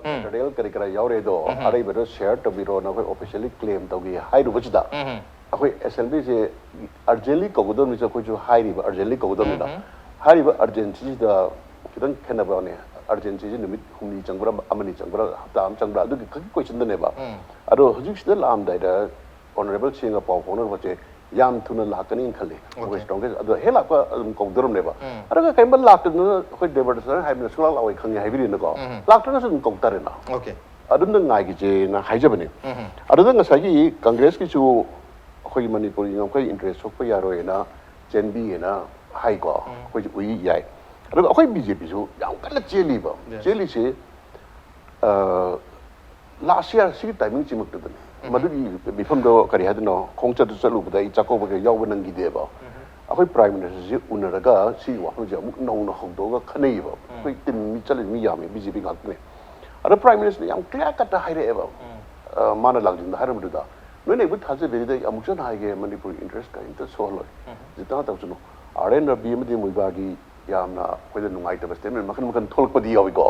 ꯃꯦꯇꯔꯤꯌꯦꯜ ꯀꯔꯤ ꯀꯔꯥ ꯌꯥꯎꯔꯦ ꯑꯗꯣ ꯑꯔꯩꯕꯗꯣ ꯁꯦꯌꯔ ꯇꯧꯕꯤꯔꯣꯅ ꯑꯩꯈꯣꯏ ꯑꯣꯐꯤꯁꯤꯌꯦꯜꯂꯤ ꯀ꯭ꯂꯦꯝ ꯇꯧꯒꯦ ꯍꯥꯏꯔꯨꯕꯁꯤꯗ ꯑꯩꯈꯣꯏ ꯑꯦꯁꯦꯝꯕ꯭ꯂꯤꯁꯦ ꯑꯔꯖꯦꯟꯂꯤ ꯀꯧꯒꯗꯕꯅꯤꯁꯨ ꯑꯩꯈꯣꯏꯁꯨ ꯍꯥꯏꯔꯤꯕ ꯑꯔꯖꯦꯟꯂꯤ ꯀꯧꯒꯗꯕꯅꯤꯅ ꯍꯥꯏꯔꯤꯕ ꯑꯔꯖꯦꯟꯁꯤꯗ ꯈꯤꯇꯪ ꯈꯦꯠꯅꯕꯅꯦ꯫ ꯑꯔꯖꯦꯟꯁꯤꯁꯦ ꯅꯨꯃꯤꯠ ꯍꯨꯝꯅꯤ ꯆꯪꯕ꯭ꯔꯥ, ꯑꯃꯅꯤ ꯆꯪꯕ꯭ꯔꯥ, ꯍꯞꯇꯥ ꯑꯃ ꯆꯪꯕ꯭ꯔꯥ, ꯑꯗꯨꯒꯤ ꯈꯛꯀꯤ ꯀꯣꯏꯁꯟꯗꯅꯦꯕ꯫ ꯑꯗꯣ ꯍꯧꯖꯤꯛꯁꯤꯗ ꯂꯥꯛꯑꯝꯗꯥꯏꯗ ꯑꯣꯅꯔꯦꯕꯜ ꯁꯤꯡꯒ ꯄꯥꯎ ꯐꯥꯎꯅꯔꯛꯄꯁꯦ ꯌꯥꯝ ꯊꯨꯅ ꯂꯥꯛꯀꯅꯤꯅ ꯈꯜꯂꯤ꯫ ꯑꯩꯈꯣꯏ Okay. ꯁ꯭ꯇ꯭ꯔꯣꯡꯒꯦꯁ ꯑꯗꯣ ꯍꯦꯛ ꯂꯥꯛꯄ ꯑꯗꯨꯝ ꯀꯧꯗꯧꯔꯝꯅꯦꯕ꯫ ꯑꯗꯨꯒ ꯀꯩꯒꯨꯝꯕ ꯂꯥꯛꯇꯗꯅ ꯑꯩꯈꯣꯏ ꯗꯦꯕꯔꯗꯁꯅ ꯍꯥꯏꯕꯅ ꯁꯨꯡꯂꯥꯛ ꯂꯥꯛꯑꯣꯏ ꯈꯪꯉꯦ ꯍꯥꯏꯕꯤꯔꯤꯅꯀꯣ, ꯂꯥꯛꯇ꯭ꯔꯒꯁꯨ ꯑꯗꯨꯝ ꯀꯧ ꯇꯥꯔꯦꯅ꯫ ꯑꯣꯀꯦ꯫ ꯑꯗꯨꯝꯅ ꯉꯥꯏꯈꯤꯁꯦꯅ ꯍꯥꯏꯖꯕꯅꯤ꯫ ꯑꯗꯨꯗ ꯉꯁꯥꯏꯒꯤ ꯀꯪꯒ꯭ꯔꯦꯁꯀꯤꯁꯨ ꯑꯩꯈꯣꯏꯒꯤ ꯃꯅꯤꯄꯨꯔꯒꯤ ꯉꯝꯈꯩ ꯏꯟꯇꯔꯦꯁ ꯁꯣꯛꯄ ꯌꯥꯔꯣꯏꯅ ꯆꯦꯟꯕꯤꯌꯦꯅ ꯍꯥꯏꯀꯣ, ꯑꯩꯈꯣꯏꯁꯨ ꯎꯏ ꯌꯥꯏ꯫ ꯑꯗꯨꯒ ꯑꯩꯈꯣꯏ ꯕꯤ ꯖꯦ ꯄꯤꯁꯨ ꯌꯥꯝ ꯀꯟꯅ ꯆꯦꯜꯂꯤꯕ꯫ Yes. ꯆꯦꯜꯂꯤꯁꯦ ꯂꯥꯁ ꯌꯥꯔ ꯁꯤꯒꯤ ꯇꯥꯏꯃꯤꯡꯁꯤꯃꯛꯇꯗꯅꯤ꯫ ꯃꯗꯨꯒꯤ ꯃꯤꯐꯝꯗꯣ ꯀꯔꯤ ꯍꯥꯏꯗꯣꯏꯅꯣ, ꯈꯣꯡꯆꯠꯇꯨ ꯆꯠꯂꯨꯕꯗ ꯑꯩ ꯆꯥꯛꯀꯧꯕꯒ ꯌꯥꯎꯕ ꯅꯪꯈꯤꯗꯦꯕ꯫ ꯑꯩꯈꯣꯏ ꯄ꯭ꯔꯥꯏꯝ ꯃꯤꯅꯤꯁꯇꯔꯁꯤ ꯎꯅꯔꯒ ꯁꯤꯒꯤ ꯋꯥꯐꯝꯁꯦ ꯑꯃꯨꯛ ꯅꯧꯅ ꯍꯧꯗꯣꯛꯑꯒ ꯈꯟꯅꯩꯌꯦꯕ꯫ ꯑꯩꯈꯣꯏ ꯇꯤꯝ ꯃꯤ ꯆꯠꯂꯤ ꯃꯤ ꯌꯥꯝꯃꯤ, ꯕꯤ ꯖꯦ ꯄꯤ ꯉꯥꯛꯇꯅꯦ꯫ ꯑꯗ ꯄ꯭ꯔꯥꯏꯝ ꯃꯤꯅꯤꯁꯇꯔꯅ ꯌꯥꯝ ꯀ꯭ꯂꯤꯌꯥꯔ ꯀꯠꯇ ꯍꯥꯏꯔꯛꯑꯦꯕ꯫ ꯑ, ꯃꯥꯅ ꯂꯥꯡꯖꯤꯡꯗ ꯍꯥꯏꯔꯝꯕꯗꯨꯗ, "ꯅꯣꯏꯅ ꯑꯩꯕꯨ ꯊꯥꯖꯗ꯭ꯔꯤꯉꯩꯗ ꯑꯩ ꯑꯃꯨꯛꯁꯨ ꯍꯟꯅ ꯍꯥꯏꯒꯦ, ꯃꯅꯤꯄꯨꯔꯒꯤ ꯏꯟꯇꯔꯦꯁ ꯀꯔꯤꯝꯇ ꯁꯣꯛꯍꯜꯂꯣꯏ꯫ ꯖꯤꯇꯥ ꯇꯧꯁꯅꯨ꯫ ꯑꯥꯔ ꯑꯦꯟ ꯔꯕꯤ ꯑꯃꯗꯤ ꯃꯣꯏꯕꯥꯒꯤ ꯌꯥꯝꯅ ꯑꯩꯈꯣꯏꯗ ꯅꯨꯡꯉꯥꯏꯇꯕ ꯁ꯭ꯇꯦꯠꯃꯦꯟ ꯃꯈꯜ ꯃꯈꯜ ꯊꯣꯛꯂꯛꯄꯗꯤ ꯌꯥꯎꯏꯀꯣ꯫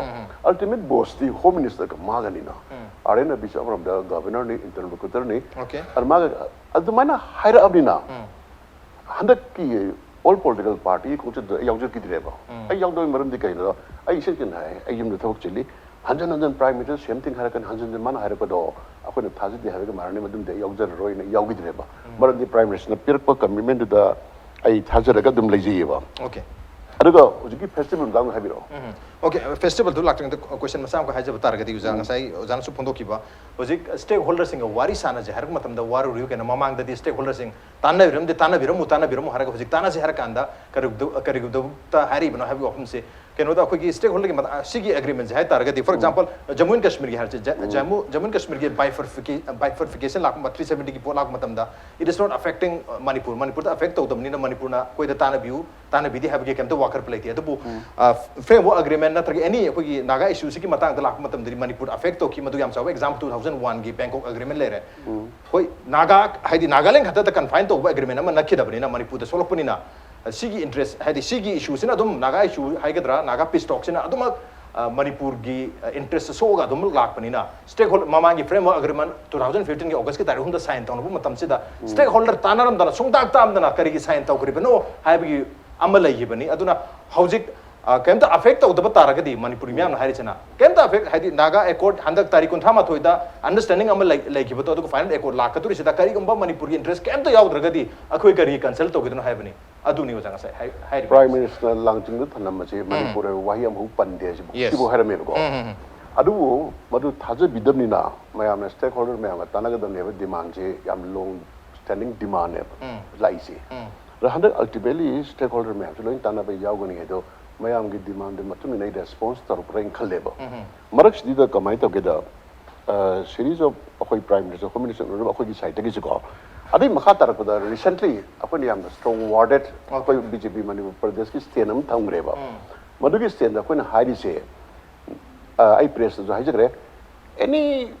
ꯑꯜꯇꯤꯃꯦꯠ ꯕꯣꯁꯇꯤ ꯍꯣꯝ ꯃꯤꯅꯤꯁꯇꯔꯒ ꯃꯥꯒꯅꯤꯅ꯫ ꯑꯥꯔ ꯑꯦꯟ ꯔꯕꯤꯁꯦ ꯑꯃꯔꯣꯝꯗ ꯒꯚꯔꯅꯔꯅꯤ, ꯏꯟꯇꯔꯂꯣꯀꯨꯇꯔꯅꯤ꯫ ꯑꯣꯀꯦ꯫ ꯑꯗꯨ ꯃꯥꯒ ꯑꯗꯨꯃꯥꯏꯅ ꯍꯥꯏꯔꯛꯑꯕꯅꯤꯅ ꯍꯟꯗꯛꯀꯤ ꯑꯣꯜ ꯄꯣꯂꯤꯇꯤꯀꯦꯜ ꯄꯥꯔꯇꯤ ꯈꯣꯡꯆꯠꯇꯨꯗ ꯑꯩ ꯌꯥꯎꯖꯈꯤꯗ꯭ꯔꯦꯕ꯫ ꯑꯩ ꯌꯥꯎꯗꯕꯒꯤ ꯃꯔꯝꯗꯤ ꯀꯩꯅꯣ? ꯑꯩ ꯏꯁꯦꯡ ꯁꯦꯡꯅ ꯍꯥꯏ, ꯑꯩ ꯌꯨꯝꯗ ꯊꯕꯛ ꯆꯤꯜꯂꯤ꯫ ꯍꯟꯖꯟ ꯍꯟꯖꯟ ꯄ꯭ꯔꯥꯏꯝ ꯃꯤꯅꯤꯁꯇꯔ ꯁꯦꯝ ꯊꯤꯡ ꯍꯥꯏꯔꯛꯀꯅꯤ, ꯍꯟꯖꯟ ꯍꯟꯖꯟ ꯃꯥꯅ ꯍꯥꯏꯔꯛꯄꯗꯣ ꯑꯩꯈꯣꯏꯅ ꯊꯥꯖꯗꯦ ꯍꯥꯏꯔꯒ ꯃꯥꯟꯅꯅꯤ, ꯃꯗꯨꯝꯗꯤ ꯑꯩ ꯌꯥꯎꯖꯔꯔꯣꯏꯅ ꯌꯥꯎꯈꯤꯗ꯭ꯔꯦꯕ꯫ ꯃꯔꯝꯗꯤ ꯄ꯭ꯔꯥꯏꯝ ꯃꯤꯅꯤꯁꯇꯔꯅ ꯄꯤꯔꯛꯄ ꯀꯃꯤꯠꯃꯦꯟꯗꯨꯗ ꯑꯩ ꯊꯥꯖꯔꯒ ꯑꯗꯨꯝ ꯂꯩꯖꯩꯌꯦꯕ꯫ ꯑꯣꯀꯦ꯫ ꯑꯗꯨꯒ ꯍꯧꯖꯤꯛꯀꯤ ꯐꯦꯁꯇꯤꯚꯦꯜ ꯃꯇꯥꯡꯗ ꯍꯥꯏꯕꯤꯔꯛꯑꯣ꯫ ꯎꯝ. ꯑꯣꯀꯦ, ꯐꯦꯁꯇꯤꯚꯦꯜꯗꯨ ꯂꯥꯛꯇ꯭ꯔꯤꯉꯩꯗ ꯀꯣꯏꯁꯟ ꯃꯆꯥ ꯑꯃꯈꯛ ꯍꯥꯏꯖꯕ ꯇꯥꯔꯒꯗꯤ, ꯑꯣꯖꯥ, ꯉꯁꯥꯏ ꯑꯣꯖꯥꯅꯁꯨ ꯐꯣꯡꯗꯣꯛꯈꯤꯕ, ꯍꯧꯖꯤꯛ ꯁ꯭ꯇꯦꯛ ꯍꯣꯜꯗꯔꯁꯤꯡꯒ ꯋꯥꯔꯤ ꯁꯥꯟꯅꯁꯦ ꯍꯥꯏꯔꯛꯄ ꯃꯇꯝꯗ ꯋꯥꯔꯨꯔꯤꯕ ꯀꯩꯅꯣ? ꯃꯃꯥꯡꯗꯗꯤ ꯁ꯭ꯇꯦꯛ ꯍꯣꯜꯗꯔꯁꯤꯡ ꯇꯥꯟꯅꯕꯤꯔꯝꯗꯦ, ꯇꯥꯟꯅꯕꯤꯔꯝꯃꯨ, ꯇꯥꯟꯅꯕꯤꯔꯝꯃꯨ ꯍꯥꯏꯔꯒ ꯍꯧꯖꯤꯛ ꯇꯥꯟꯅꯁꯦ ꯍꯥꯏꯔ ꯀꯥꯟꯗ ꯀꯔꯤꯒꯨꯝꯕ-, ꯀꯔꯤꯒꯨꯝꯕꯗ ꯍꯥꯏꯔꯤꯕꯅꯣ ꯍꯥꯏꯕꯒꯤ ꯋꯥꯐꯝꯁꯦ꯫ ꯀꯩꯅꯣꯗ ꯑꯩꯈꯣꯏꯒꯤ ꯁ꯭ꯇꯦꯛ ꯍꯣꯜꯗꯔꯒꯤ ꯃꯇꯥ-, ꯁꯤꯒꯤ ꯑꯦꯒ꯭ꯔꯤꯃꯦꯟꯁꯦ ꯍꯥꯏ ꯇꯥꯔꯒꯗꯤ, ꯐꯣꯔ ꯑꯦꯛꯖꯥꯝꯄꯜ, ꯖꯃꯨ ꯑꯦꯟ ꯀꯥꯁꯃꯤꯔꯒꯤ ꯍꯥꯏꯔꯁꯦ, ꯖ-, ꯖꯃꯨ, ꯖꯃꯨ ꯑꯦꯟ ꯀꯥꯁꯃꯤꯔꯒꯤ bifurcation, bifurcation ꯂꯥꯛꯄ ꯊ꯭ꯔꯤ ꯁꯕꯦꯟꯇꯤꯒꯤ ꯄꯣꯠ ꯂꯥꯛꯄ ꯃꯇꯝꯗ, it is not affecting Manipur, ꯃꯅꯤꯄꯨꯔꯗ ꯑꯦꯐꯦꯛ ꯇꯧꯗꯕꯅꯤꯅ ꯃꯅꯤꯄꯨꯔꯅ ꯑꯩꯈꯣꯏꯗ ꯇꯥꯟꯅꯕꯤꯌꯨ, ꯇꯥꯟꯅꯕꯤꯗꯦ ꯍꯥꯏꯕꯒꯤ ꯀꯩꯝꯇ ꯋꯥꯀꯠꯄ ꯂꯩꯇꯦ꯫ ꯑꯗꯨꯕꯨ ꯐ꯭ꯔꯦꯝꯋꯔꯛ ꯑꯦꯒ꯭ꯔꯤꯃꯦꯟ ꯅꯠꯇ꯭ꯔꯒ ꯑꯦꯅꯤ ꯑꯩꯈꯣꯏꯒꯤ ꯅꯥꯒꯥ ꯏꯁꯨꯁꯤꯒꯤ ꯃꯇꯥꯡꯗ ꯂꯥꯛꯄ ꯃꯇꯝꯗꯗꯤ ꯃꯅꯤꯄꯨꯔꯗ ꯑꯦꯐꯦꯛ ꯇꯧꯈꯤ꯫ ꯃꯗꯨ ꯌꯥꯝ ꯆꯥꯎꯕ ꯑꯦꯛꯖꯥꯝꯄꯜ ꯇꯨ ꯊꯥꯎꯖꯟ ꯋꯥꯟꯒꯤ ꯕꯦꯡꯀꯣꯛ ꯑꯦꯒ꯭ꯔꯤꯃꯦꯟ ꯂꯩꯔꯦ꯫ ꯍꯣꯏ, ꯅꯥꯒꯥ, ꯍꯥꯏꯗꯤ ꯅꯥꯒꯥꯂꯦꯟ ꯈꯛꯇꯗ ꯀꯟꯐꯥꯏꯟ ꯇꯧꯕ ꯑꯦꯒ꯭ꯔꯤꯃꯦꯟ ꯑꯃ ꯅꯠꯈꯤꯗꯕꯅꯤꯅ, ꯃꯅꯤꯄꯨꯔꯗ ꯁꯣꯛꯂꯛꯄꯅꯤꯅ, ꯁꯤꯒꯤ ꯏꯟꯇꯔꯦꯁ, ꯍꯥꯏꯗꯤ ꯁꯤꯒꯤ ꯏꯁꯨꯁꯤꯅ ꯑꯗꯨꯝ, ꯅꯥꯒꯥ ꯏꯁꯨ ꯍꯥꯏꯒꯗ꯭ꯔꯥ, ꯅꯥꯒꯥ ꯄꯤꯁ ꯇꯣꯛꯁꯤꯅ ꯑꯗꯨꯃꯛ, ꯑ, ꯃꯅꯤꯄꯨꯔꯒꯤ, ꯑ, ꯏꯟꯇꯔꯦꯁꯇ ꯁꯣꯛꯑꯒ ꯑꯗꯨꯝ ꯂꯥꯛꯄꯅꯤꯅ, ꯁ꯭ꯇꯦꯛ ꯍꯣꯜꯗꯔ, ꯃꯃꯥꯡꯒꯤ ꯐ꯭ꯔꯦꯝꯋꯔꯛ ꯑꯦꯒ꯭ꯔꯤꯃꯦꯟ ꯇꯨ ꯊꯥꯎꯖꯟ ꯐꯤꯐꯇꯤꯟꯒꯤ ꯑꯣꯒꯁꯀꯤ ꯇꯥꯔꯤꯛ ꯑꯍꯨꯝꯗ ꯁꯥꯏꯟ ꯇꯧꯅꯕ ꯃꯇꯝꯁꯤꯗ, ꯁ꯭ꯇꯦꯛ ꯍꯣꯜꯗꯔ ꯇꯥꯟꯅꯔꯝꯗꯅ, ꯁꯨꯡꯇꯥꯛ ꯇꯥꯛꯑꯝꯗꯅ ꯀꯔꯤꯒꯤ ꯁꯥꯏꯟ ꯇꯧꯈ꯭ꯔꯤꯕꯅꯣ ꯍꯥꯏꯕꯒꯤ ꯑꯃ ꯂꯩꯈꯤꯕꯅꯤ꯫ ꯑꯗꯨꯅ ꯍꯧꯖꯤꯛ, ꯑ, ꯀꯩꯝꯇ ꯑꯦꯐꯦꯛ ꯇꯧꯗꯕ ꯇꯥꯔꯒꯗꯤ, ꯃꯅꯤꯄꯨꯔꯤ ꯃꯤꯌꯥꯝꯅ ꯍꯥꯏꯔꯤꯁꯤꯅ, ꯀꯩꯝꯇ ꯑꯦꯐꯦꯛ, ꯍꯥꯏꯗꯤ ꯅꯥꯒꯥ ꯑꯦꯀꯣꯔꯗ ꯍꯟꯗꯛ ꯇꯥꯔꯤꯛ ꯀꯨꯟꯊ꯭ꯔꯥ ꯃꯥꯊꯣꯏꯗ ꯑꯟꯗꯔꯁ꯭ꯇꯦꯟꯗꯤꯡ ꯑꯃ ꯂꯩ-, ꯂꯩꯈꯤꯕꯗꯣ, ꯑꯗꯨꯒ ꯐꯥꯏꯅꯦꯜ ꯑꯦꯀꯣꯔꯗ ꯂꯥꯛꯀꯗꯧꯔꯤꯁꯤꯗ ꯀꯔꯤꯒꯨꯝꯕ ꯃꯅꯤꯄꯨꯔꯒꯤ ꯏꯟꯇꯔꯦꯁ ꯀꯩꯝꯇ ꯌꯥꯎꯗ꯭ꯔꯒꯗꯤ ꯑꯩꯈꯣꯏ ꯀꯔꯤ ꯀꯟꯁꯜ ꯇꯧꯒꯗꯣꯏꯅꯣ ꯍꯥꯏꯕꯅꯤ꯫ ꯑꯗꯨꯅꯤ ꯑꯣꯖꯥ ꯉꯁꯥꯏ ꯍꯥꯏ-, ꯍꯥꯏꯔꯤꯕ꯫ ꯄ꯭ꯔꯥꯏꯝ ꯃꯤꯅꯤꯁꯇꯔꯅ ꯂꯥꯡꯖꯤꯡꯗ ꯊꯝꯂꯝꯕꯁꯦ ꯃꯅꯤꯄꯨꯔ ꯍꯥꯏꯕ ꯋꯥꯍꯩ ꯑꯃꯐꯥꯎ ꯄꯟꯗꯦ ꯍꯥꯏꯁꯤꯕꯨ, Yes. ꯁꯤꯕꯨ ꯍꯥꯏꯔꯝꯃꯦꯕꯀꯣ꯫ ꯎꯝ, ꯎꯝ, ꯎꯝ. ꯑꯗꯨꯕꯨ ꯃꯗꯨ ꯊꯥꯖꯕꯤꯗꯕꯅꯤꯅ ꯃꯌꯥꯝꯅ ꯁ꯭ꯇꯦꯛ ꯍꯣꯜꯗꯔ ꯃꯌꯥꯝꯒ ꯇꯥꯟꯅꯒꯗꯕꯅꯦꯕ ꯗꯤꯃꯥꯟꯁꯦ ꯌꯥꯝ ꯂꯣꯡ ꯁ꯭ꯇꯦꯟꯗꯤꯡ ꯗꯤꯃꯥꯟꯅꯦꯕ ꯎꯝ. ꯂꯥꯛꯏꯁꯦ꯫ ꯎꯝ. ꯑꯗꯣ ꯍꯟꯗꯛ ꯑꯜꯇꯤꯃꯦꯠꯂꯤ ꯁ꯭ꯇꯦꯛ ꯍꯣꯜꯗꯔ ꯃꯌꯥꯝꯁꯨ ꯂꯣꯏ ꯇꯥꯟꯅꯕ ꯌꯥꯎꯒꯅꯤ, ꯑꯗꯣ ꯃꯌꯥꯝꯒꯤ ꯗꯤꯃꯥꯟꯗꯨ ꯃꯇꯨꯡ ꯏꯟꯅ ꯑꯩ ꯔꯦꯁꯄꯣꯟꯁ ꯇꯧꯔꯛꯄ꯭ꯔꯥ ꯍꯥꯏꯅ ꯈꯜꯂꯦꯕ꯫ ꯎꯝ. ꯃꯔꯛꯁꯤꯗ ꯀꯃꯥꯏꯅ ꯇꯧꯒꯦꯗ, ꯁꯤꯔꯤꯁ ꯑꯣꯐ ꯑꯩꯈꯣꯏ ꯄ꯭ꯔꯥꯏꯝ ꯃꯤꯅꯤꯁꯇꯔ, ꯍꯣꯝ ꯃꯤꯅꯤꯁꯇꯔ ꯑꯣꯏꯔꯒ ꯑꯩꯈꯣꯏꯒꯤ ꯁꯥꯏꯠꯇꯒꯤꯁꯨꯀꯣ, ꯑꯗꯩ ꯃꯈꯥ ꯇꯥꯔꯛꯄꯗ ꯔꯤꯁꯦꯟꯠꯂꯤ ꯑꯩꯈꯣꯏꯅ ꯌꯥꯝꯅ ꯁ꯭ꯇꯔꯣꯡ ꯋꯥꯔꯗꯦꯠ ꯑꯩꯈꯣꯏ ꯕꯤ ꯖꯦ ꯄꯤ ꯃꯅꯤꯄꯨꯔ ꯄ꯭ꯔꯗꯦꯁꯀꯤ ꯁ꯭ꯇꯦꯟ ꯑꯃ ꯊꯝꯈ꯭ꯔꯦꯕ꯫ ꯎꯝ. ꯃꯗꯨꯒꯤ ꯁ꯭ꯇꯦꯟꯗ ꯑꯩꯈꯣꯏꯅ ꯍꯥꯏꯔꯤꯁꯦ, ꯑ, ꯑꯩ ꯄ꯭ꯔꯦꯁꯇꯁꯨ ꯍꯥꯏꯖꯈ꯭ꯔꯦ, ꯑꯦꯅꯤ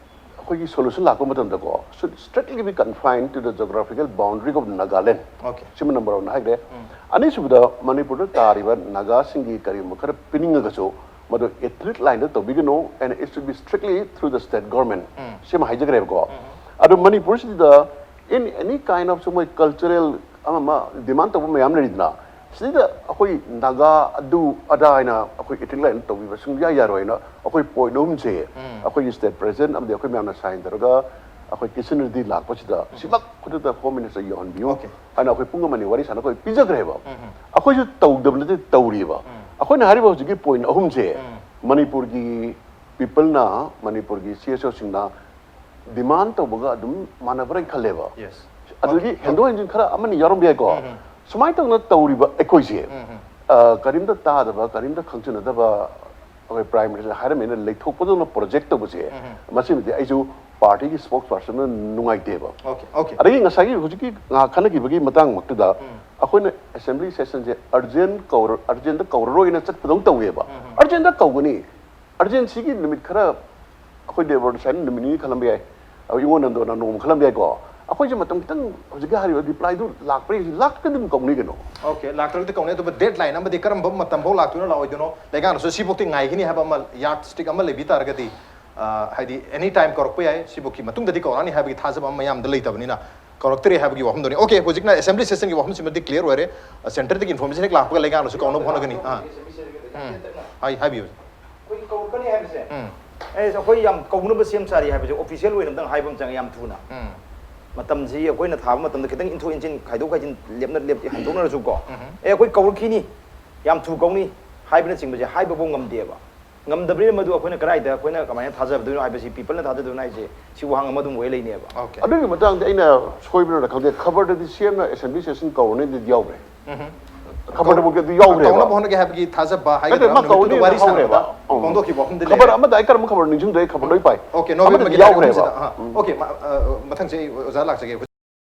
ꯑꯩꯈꯣꯏꯒꯤ ꯁꯣꯂꯨꯁꯟ ꯂꯥꯛꯄ ꯃꯇꯝꯗꯀꯣ, should strictly be confined to the geographical boundary of Nagaland꯫ Okay. ꯁꯤꯃ ꯅꯝꯕꯔ ꯋꯥꯟ ꯍꯥꯏꯈ꯭ꯔꯦ꯫ ꯎꯝ. ꯑꯅꯤꯁꯨꯕꯗ, ꯃꯅꯤꯄꯨꯔꯗ ꯇꯥꯔꯤꯕ ꯅꯥꯒꯥꯁꯤꯡꯒꯤ ꯀꯔꯤꯒꯨꯝꯕ ꯈꯔ ꯄꯤꯅꯤꯡꯉꯒꯁꯨ ꯃꯗꯨ ethnic line ꯗ ꯇꯧꯕꯤꯒꯅꯨ, and it should be strictly through the state government꯫ ꯎꯝ. ꯁꯤꯃ ꯍꯥꯏꯖꯈ꯭ꯔꯦꯕꯀꯣ꯫ ꯎꯝ. ꯑꯗꯨ ꯃꯅꯤꯄꯨꯔꯁꯤꯗ in any kind of ꯁꯨꯝ ꯃꯣꯏ ꯀꯜꯆꯔꯦꯜ ꯑꯃ ꯑꯃ ꯗꯤꯃꯥꯟ ꯇꯧꯕ ꯃꯌꯥꯝ ꯂꯩꯔꯤꯗꯅ, ꯁꯤꯗ ꯑꯩꯈꯣꯏ ꯅꯥꯒꯥ ꯑꯗꯨ ꯑꯗꯥ ꯍꯥꯏꯅ ꯑꯩꯈꯣꯏ ethnic line ꯇꯧꯕꯤꯕ ꯁꯨꯡꯌꯥ ꯌꯥꯔꯣꯏꯅ ꯑꯩꯈꯣꯏ ꯄꯣꯏꯟ ꯑꯍꯨꯝꯁꯦ ꯎꯝ. ꯑꯩꯈꯣꯏꯒꯤ ꯁ꯭ꯇꯦꯠ ꯄ꯭ꯔꯦꯁꯤꯗꯦꯟꯠ ꯑꯃꯗꯤ ꯑꯩꯈꯣꯏ ꯃꯌꯥꯝꯅ ꯁꯥꯏꯟ ꯇꯧꯔꯒ, ꯑꯩꯈꯣꯏ ꯀꯤꯁꯟ ꯔꯦꯗꯤ ꯂꯥꯛꯄꯁꯤꯗ ꯁꯤꯃꯛ ꯈꯨꯗꯛꯇ ꯍꯣꯝ ꯃꯤꯅꯤꯁꯇꯔ ꯌꯧꯍꯟꯕꯤꯌꯨ ꯍꯥꯏꯅ ꯑꯩꯈꯣꯏ ꯄꯨꯡ ꯑꯃ ꯑꯅꯤ ꯋꯥꯔꯤ ꯁꯥꯟꯅ ꯑꯩꯈꯣꯏ ꯄꯤꯖꯈ꯭ꯔꯦꯕ꯫ ꯑꯩꯈꯣꯏꯁꯨ ꯇꯧꯗꯕ ꯅꯠꯇꯦ, ꯇꯧꯔꯤꯕ꯫ ꯑꯩꯈꯣꯏꯅ ꯍꯥꯏꯔꯤꯕ ꯍꯧꯖꯤꯛꯀꯤ ꯄꯣꯏꯟ ꯑꯍꯨꯝꯁꯦ ꯃꯅꯤꯄꯨꯔꯒꯤ ꯄꯤꯄꯜꯅ, ꯃꯅꯤꯄꯨꯔꯒꯤ ꯁꯤ ꯑꯦꯁ ꯑꯣꯁꯤꯡꯅ ꯗꯤꯃꯥꯟ ꯇꯧꯕꯒ ꯑꯗꯨꯝ ꯃꯥꯟꯅꯕ꯭ꯔꯥ ꯈꯜꯂꯦꯕ꯫ Yes. ꯑꯗꯨꯗꯒꯤ ꯍꯦꯟꯗꯣꯛ ꯍꯦꯟꯖꯤꯟ ꯈꯔ ꯑꯃꯅꯤ ꯌꯥꯎꯔꯝꯕ ꯌꯥꯏꯀꯣ꯫ ꯁꯨꯃꯥꯏꯅ ꯇꯧꯅ ꯇꯧꯔꯤꯕ ꯑꯩꯈꯣꯏꯁꯦ, ꯑ, ꯀꯔꯤꯝꯇ ꯇꯥꯗꯕ, ꯀꯔꯤꯝꯇ ꯈꯪꯖꯤꯟꯅꯗꯕ, ꯑꯩꯈꯣꯏ ꯄ꯭ꯔꯥꯏꯝ ꯃꯤꯅꯤꯁꯇꯔ ꯍꯥꯏꯔꯝꯃꯦꯅ ꯂꯩꯊꯣꯛꯄꯗꯧꯅ ꯄ꯭ꯔꯣꯖꯦꯛ ꯇꯧꯕꯁꯦ, ꯃꯁꯤꯃꯗꯤ ꯑꯩꯁꯨ ꯄꯥꯔꯇꯤꯒꯤ ꯁ꯭ꯄꯣꯛꯁ ꯄꯥꯔꯁꯟꯅ ꯅꯨꯡꯉꯥꯏꯇꯦꯕ꯫ Okay, okay. ꯑꯗꯒꯤ ꯉꯁꯥꯏꯒꯤ ꯍꯧꯖꯤꯛꯀꯤ ꯉꯥꯏꯍꯥꯛ ꯈꯟꯅꯈꯤꯕꯒꯤ ꯃꯇꯥꯡꯃꯛꯇꯨꯗ ꯑꯩꯈꯣꯏꯅ ꯑꯦꯁꯦꯝꯕ꯭ꯂꯤ ꯁꯦꯁꯟꯁꯦ ꯑꯔꯖꯦꯟ ꯀꯧꯔ ꯑꯔꯖꯦꯟꯗ ꯀꯧꯔꯔꯣꯏꯅ ꯆꯠꯄꯗꯧ ꯇꯧꯋꯦꯕ꯫ ꯑꯔꯖꯦꯟꯗ ꯀꯧꯒꯅꯤ, ꯑꯔꯖꯦꯟꯁꯤꯒꯤ ꯅꯨꯃꯤꯠ ꯈꯔ ꯑꯩꯈꯣꯏ ꯗꯦꯕꯣꯔ ꯁꯥꯏꯅ ꯅꯨꯃꯤꯠ ꯅꯤꯅꯤ ꯈꯜꯂꯝꯕ ꯌꯥꯏ, ꯑꯩꯈꯣꯏ ꯏꯉꯣꯟ ꯅꯟꯗꯣꯅ ꯅꯣꯡꯃ ꯈꯜꯂꯝꯕ ꯌꯥꯏꯀꯣ꯫ ꯑꯩꯈꯣꯏꯁꯦ ꯃꯇꯝ ꯈꯤꯇꯪ ꯍꯧꯖꯤꯛꯀꯤ ꯍꯥꯏꯔꯤꯕ ꯔꯤꯄ꯭ꯂꯥꯏꯗꯨ ꯂꯥꯛꯄ꯭ꯔꯥ ꯌꯦꯡꯁꯤ, ꯂꯥꯛꯇ꯭ꯔꯒꯗꯤ ꯑꯗꯨꯝ ꯀꯧꯅꯤ ꯀꯩꯅꯣ꯫ Okay, ꯂꯥꯛꯇ꯭ꯔꯒꯗꯤ ꯀꯧꯅꯤ꯫ ꯑꯗꯨꯕꯨ ꯗꯦꯠ ꯂꯥꯏꯟ ꯑꯃꯗꯤ ꯀꯔꯝꯕ ꯃꯇꯝꯐꯥꯎ ꯂꯥꯛꯇꯣꯏꯅꯣ ꯂꯥꯛꯑꯣꯏꯗꯣꯏꯅꯣ ꯂꯩꯉꯥꯛꯅꯁꯨ ꯁꯤꯐꯥꯎꯗꯤ ꯉꯥꯏꯒꯅꯤ ꯍꯥꯏꯕ ꯑꯃ, ꯌꯥꯔꯠ ꯁ꯭ꯇꯤꯛ ꯑꯃ ꯂꯩꯕꯤ ꯇꯥꯔꯒꯗꯤ, ꯑ, ꯍꯥꯏꯗꯤ ꯑꯦꯅꯤ ꯇꯥꯏꯝ ꯀꯧꯔꯛꯄ ꯌꯥꯏ, ꯁꯤꯐꯥꯎꯒꯤ ꯃꯇꯨꯡꯗꯗꯤ ꯀꯧꯔꯛꯑꯅꯤ ꯍꯥꯏꯕꯒꯤ ꯊꯥꯖꯕ ꯑꯃ ꯃꯌꯥꯝꯗ ꯂꯩꯇꯕꯅꯤꯅ ꯀꯧꯔꯛꯇ꯭ꯔꯦ ꯍꯥꯏꯕꯒꯤ ꯋꯥꯐꯝꯗꯨꯅꯤ꯫ Okay, ꯍꯧꯖꯤꯛꯅ ꯑꯦꯁꯦꯝꯕ꯭ꯂꯤ ꯁꯦꯁꯟꯒꯤ ꯋꯥꯐꯝꯁꯤꯃꯗꯤ ꯀ꯭ꯂꯤꯌꯔ ꯑꯣꯏꯔꯦ꯫ ꯑ, ꯁꯦꯟꯇꯔꯗꯒꯤ ꯏꯟꯐꯣꯔꯃꯦꯁꯟ ꯍꯦꯛ ꯂꯥꯛꯄꯒ ꯂꯩꯉꯥꯛꯅꯁꯨ ꯀꯧꯅꯕ ꯍꯣꯠꯅꯒꯅꯤ꯫ ꯑꯥ꯫ ꯎꯝ꯫ ꯍꯥꯏ-, ꯍꯥꯏꯕꯤꯌꯨ꯫ ꯑꯩꯈꯣꯏꯒꯤ ꯀꯧꯔꯛꯀꯅꯤ ꯍꯥꯏꯕꯁꯦ꯫ ꯎꯝ꯫ ꯑꯦ, ꯑꯩꯈꯣꯏ ꯌꯥꯝ ꯀꯧꯅꯕ ꯁꯦꯝ ꯁꯥꯔꯤ ꯍꯥꯏꯕꯁꯦ ꯑꯣꯐꯤꯁꯤꯌꯦꯜ ꯑꯣꯏꯅ ꯑꯝꯇꯪ ꯍꯥꯏꯕ ꯑꯃ ꯆꯪꯉꯦ, ꯌꯥꯝ ꯊꯨꯅ꯫ ꯎꯝ꯫ ꯃꯇꯝꯁꯤ ꯑꯩꯈꯣꯏꯅ ꯊꯥꯕ ꯃꯇꯝꯗ ꯈꯤꯇꯪ ꯏꯟꯊꯣꯛ ꯏꯟꯁꯤꯟ, ꯈꯥꯏꯗꯣꯛ ꯈꯥꯏꯖꯤꯟ, ꯂꯦꯞꯅ ꯂꯦꯞꯇꯤ ꯍꯟꯗꯣꯛꯅꯔꯁꯨꯀꯣ꯫ ꯑꯦ, ꯑꯩꯈꯣꯏ ꯀꯧꯔꯛꯈꯤꯅꯤ, ꯌꯥꯝ ꯊꯨ ꯀꯧꯅꯤ ꯍꯥꯏꯕꯅꯆꯤꯡꯕꯁꯦ ꯍꯥꯏꯕꯐꯥꯎ ꯉꯝꯗꯦꯕ꯫ ꯉꯝꯗꯕꯅꯤꯅ ꯃꯗꯨ ꯑꯩꯈꯣꯏꯅ ꯀꯗꯥꯏꯗ, ꯑꯩꯈꯣꯏꯅ ꯀꯃꯥꯏꯅ ꯊꯥꯖꯗꯣꯏꯅꯣ ꯍꯥꯏꯕꯁꯤ, ꯄꯤꯄꯜꯅ ꯊꯥꯖꯗꯣꯏꯅꯣ ꯍꯥꯏꯁꯦ, ꯁꯤ ꯋꯥꯍꯪ ꯑꯃ ꯑꯗꯨꯝ ꯑꯣꯏ ꯂꯩꯅꯦꯕ꯫ Okay. ꯑꯗꯨꯒꯤ ꯃꯇꯥꯡꯗ ꯑꯩꯅ ꯁꯣꯏꯕ꯭ꯔꯥ ꯈꯪꯗꯦ, ꯈꯕꯔꯗꯗꯤ ꯁꯤ ꯑꯦꯝꯅ ꯑꯦꯁꯦꯝꯕ꯭ꯂꯤ ꯁꯦꯁꯟ ꯀꯧꯔꯅꯤꯗꯤ ꯌꯥꯎꯈ꯭ꯔꯦ꯫ ꯈꯕꯔꯗꯐꯥꯎꯗꯤ ꯑꯗꯨ ꯌꯥꯎꯈ꯭ꯔꯦꯕ꯫ ꯀꯧꯅꯕ ꯍꯣꯠꯅꯒꯦ ꯍꯥꯏꯕꯒꯤ ꯊꯥꯖꯕ ꯅꯠꯇꯦ, ꯍꯥꯏꯒꯗ꯭ꯔꯥ, ꯃꯥ ꯅꯨꯃꯤꯠꯇꯨꯗ ꯀꯧꯅꯤꯅ ꯋꯥꯔꯤ ꯍꯧꯔꯦꯕ꯫ ꯁꯥꯟꯅꯕꯗ ꯐꯣꯡꯗꯣꯛꯈꯤꯕ ꯋꯥꯐꯝꯗꯤ ꯈꯕꯔ ꯂꯩꯔꯦ꯫ ꯑꯃꯗ ꯑꯩ ꯀꯔꯝꯕ ꯈꯕꯔ ꯅꯤꯡꯁꯤꯡꯗ꯭ꯔꯦ, ꯑꯩ ꯈꯕꯔ ꯂꯣꯏ ꯄꯥꯏ꯫ Okay, ꯅꯣꯕꯦꯝꯕꯔꯒꯤ ꯑꯃꯗꯗꯤ ꯇꯥꯔꯤꯛ ꯌꯥꯎꯈ꯭ꯔꯦꯕ꯫ ꯑꯍꯨꯝꯁꯤꯗ, ꯑꯥ, okay, ꯃ-, ꯑ, ꯃꯊꯪꯁꯦ ꯑꯩ ꯑꯣꯖꯥ ꯂꯥꯛꯆꯒꯦ꯫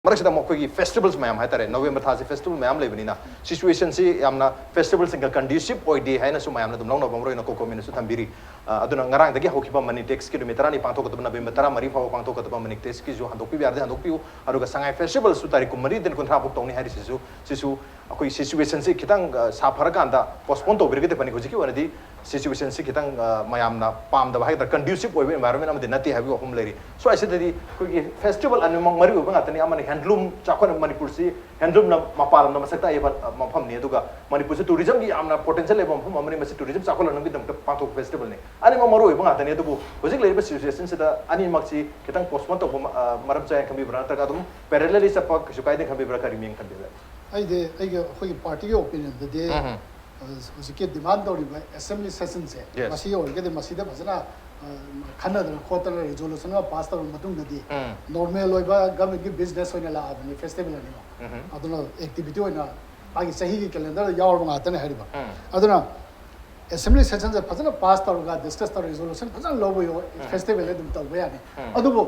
ꯃꯔꯛꯁꯤꯗ ꯑꯃꯨꯛ ꯑꯩꯈꯣꯏꯒꯤ ꯐꯦꯁꯇꯤꯚꯜꯁ ꯃꯌꯥꯝ ꯍꯥꯏꯇꯥꯔꯦ, ꯅꯣꯕꯦꯝꯕꯔ ꯊꯥꯁꯦ ꯐꯦꯁꯇꯤꯚꯜ ꯃꯌꯥꯝ ꯂꯩꯕꯅꯤꯅ, ꯁꯤꯆꯨꯋꯦꯁꯟꯁꯤ ꯌꯥꯝꯅ ꯐꯦꯁꯇꯤꯚꯜꯁꯤꯡꯒ ꯀꯟꯗ꯭ꯌꯨꯁꯤꯞ ꯑꯣꯏꯗꯦ ꯍꯥꯏꯅꯁꯨ ꯃꯌꯥꯝꯅ ꯑꯗꯨꯝ ꯂꯧꯅꯕ, ꯃꯔꯨꯑꯣꯏꯅ ꯀꯣꯀꯣꯃꯤꯅꯁꯨ ꯊꯝꯕꯤꯔꯤ꯫ ꯑ, ꯑꯗꯨꯅ ꯉꯔꯥꯡꯗꯒꯤ ꯍꯧꯈꯤꯕ ꯃꯅꯤ ꯇꯦꯛꯁꯀꯤ ꯅꯨꯃꯤꯠ ꯇꯔꯥꯅꯤ ꯄꯥꯡꯊꯣꯛꯀꯗꯕ, ꯅꯕꯦꯝꯕꯔ ꯇꯔꯥꯃꯔꯤ ꯐꯥꯎꯕ ꯄꯥꯡꯊꯣꯛꯀꯗꯕ ꯃꯅꯤ ꯇꯦꯛꯁꯀꯤꯁꯨ ꯍꯟꯗꯣꯛꯄꯤꯕ ꯌꯥꯔꯗꯤ ꯍꯟꯗꯣꯛꯄꯤꯌꯨ꯫ ꯑꯗꯨꯒ ꯁꯉꯥꯏ ꯐꯦꯁꯇꯤꯚꯜꯁꯨ ꯇꯥꯔꯤꯛ ꯀꯨꯟꯃꯔꯤꯗꯒꯤ ꯀꯨꯟꯊ꯭ꯔꯥ ꯐꯥꯎ ꯇꯧꯅꯤ ꯍꯥꯏꯔꯤꯁꯤꯁꯨ, ꯁꯤꯁꯨ ꯑꯩꯈꯣꯏ ꯁꯤꯆꯨꯋꯦꯁꯟꯁꯤ ꯈꯤꯇꯪ, ꯑ, ꯁꯥꯐꯔꯀꯥꯟꯗ ꯄꯣꯁꯄꯣꯟ ꯇꯧꯕꯤꯔꯒꯗꯤ ꯐꯅꯤ꯫ ꯍꯧꯖꯤꯛꯀꯤ ꯑꯣꯏꯅꯗꯤ ꯁꯤꯆꯨꯋꯦꯁꯟꯁꯤ ꯈꯤꯇꯪ ꯑ, ꯃꯌꯥꯝꯅ ꯄꯥꯝꯗꯕ ꯍꯥꯏꯒꯗ꯭ꯔꯥ, ꯀꯟꯗ꯭ꯌꯨꯁꯤꯞ ꯑꯣꯏꯕ ꯑꯦꯟꯚꯥꯏꯔꯣꯟꯃꯦꯟ ꯑꯃꯗꯤ ꯅꯠꯇꯦ ꯍꯥꯏꯕꯒꯤ ꯋꯥꯐꯝ ꯂꯩꯔꯤ꯫ ꯁ꯭ꯋꯥꯏꯁꯤꯗꯗꯤ ꯑꯩꯈꯣꯏꯒꯤ ꯐꯦꯁꯇꯤꯚꯦꯜ ꯑꯅꯤꯃꯛ ꯃꯔꯨ ꯑꯣꯏꯕ ꯉꯥꯛꯇꯅꯤ꯫ ꯑꯃꯅ ꯍꯦꯟꯗꯂꯨꯝ ꯆꯥꯎꯈꯠ, ꯃꯅꯤꯄꯨꯔꯁꯤ ꯍꯦꯟꯗꯂꯨꯝꯅ ꯃꯄꯥꯟ ꯂꯝꯗ ꯃꯁꯛ ꯇꯥꯛꯏꯕ ꯃꯐꯝꯅꯤ꯫ ꯑꯗꯨꯒ ꯃꯅꯤꯄꯨꯔꯁꯤ ꯇꯨꯔꯤꯖꯝꯒꯤ ꯌꯥꯝꯅ ꯄꯣꯇꯦꯟꯁꯤꯌꯦꯜ ꯂꯩꯕ ꯃꯐꯝ ꯑꯃꯅꯤ꯫ ꯃꯁꯤ ꯇꯨꯔꯤꯖꯝ ꯆꯥꯎꯈꯠꯍꯟꯅꯕꯒꯤꯗꯃꯛꯇ ꯄꯥꯡꯊꯣꯛꯄ ꯐꯦꯁꯇꯤꯚꯦꯜꯅꯤ꯫ ꯑꯅꯤꯃꯛ ꯃꯔꯨ ꯑꯣꯏꯕ ꯉꯥꯛꯇꯅꯤ꯫ ꯑꯗꯨꯕꯨ ꯍꯧꯖꯤꯛ ꯂꯩꯔꯤꯕ ꯁꯤꯆꯨꯋꯦꯁꯟꯁꯤꯗ ꯑꯅꯤꯃꯛꯁꯤ ꯈꯤꯇꯪ ꯄꯣꯁꯄꯣꯟ ꯇꯧꯕ ꯃ-, ꯑ, ꯃꯔꯝ ꯆꯥꯏꯅ ꯈꯟꯕꯤꯕ꯭ꯔꯥ, ꯅꯠꯇ꯭ꯔꯒ ꯑꯗꯨꯝ ꯄꯦꯔꯦꯂꯦꯂꯤ ꯆꯠꯄ ꯀꯩꯁꯨ ꯀꯥꯏꯗꯦ ꯈꯟꯕꯤꯕ꯭ꯔꯥ, ꯀꯔꯤ ꯃꯤꯡ ꯈꯟꯕꯤꯕ꯭ꯔꯥ? ꯑꯩꯗꯤ, ꯑꯩꯒꯤ, ꯑꯩꯈꯣꯏꯒꯤ ꯄꯥꯔꯇꯤꯒꯤ ꯑꯣꯄꯤꯅꯤꯌꯟꯗꯗꯤ, ꯎꯝ꯫ ꯑ, ꯍꯧꯖꯤꯛꯀꯤ ꯗꯤꯃꯥꯟ ꯇꯧꯔꯤꯕ ꯑꯦꯁꯦꯝꯕ꯭ꯂꯤ ꯁꯦꯁꯟꯁꯦ, Yes. ꯃꯁꯤ ꯑꯣꯏꯔꯒꯗꯤ ꯃꯁꯤꯗ ꯐꯖꯅ, ꯑ, ꯈꯟꯅꯗꯅ ꯈꯣꯠꯇꯅ ꯔꯤꯖꯣꯂꯨꯁꯟ ꯑꯃ ꯄꯥꯁ ꯇꯧꯔꯕ ꯃꯇꯨꯡꯗꯗꯤ, ꯎꯝ꯫ ꯅꯣꯔꯃꯦꯜ ꯑꯣꯏꯕ ꯒꯚꯔꯟꯃꯦꯟꯠꯀꯤ ꯕꯤꯖꯤꯅꯦꯁ ꯑꯣꯏꯅ ꯂꯥꯛꯑꯕꯅꯤ ꯐꯦꯁꯇꯤꯚꯦꯜ ꯑꯅꯤꯃꯛ꯫ ꯎꯝ꯫ ꯑꯗꯨꯅ ꯑꯦꯛꯇꯤꯚꯤꯇꯤ ꯑꯣꯏꯅ ꯃꯥꯒꯤ ꯆꯍꯤꯒꯤ ꯀꯦꯂꯦꯟꯗꯔꯗ ꯌꯥꯎꯔꯕ ꯉꯥꯛꯇꯅꯤ ꯍꯥꯏꯔꯤꯕ꯫ ꯎꯝ꯫ ꯑꯗꯨꯅ ꯑꯦꯁꯦꯝꯕ꯭ꯂꯤ ꯁꯦꯁꯟꯁꯦ ꯐꯖꯅ ꯄꯥꯁ ꯇꯧꯔꯒ, ꯗꯤꯁꯀꯁ ꯇꯧꯔꯒ, ꯔꯤꯖꯣꯂꯨꯁꯟ ꯐꯖꯅ ꯂꯧꯕ ꯌꯥꯏ, ꯎꯝ꯫ ꯐꯦꯁꯇꯤꯚꯦꯜ ꯑꯗꯨꯝ ꯇꯧꯕ ꯌꯥꯅꯤ꯫ ꯎꯝ꯫ ꯑꯗꯨꯕꯨ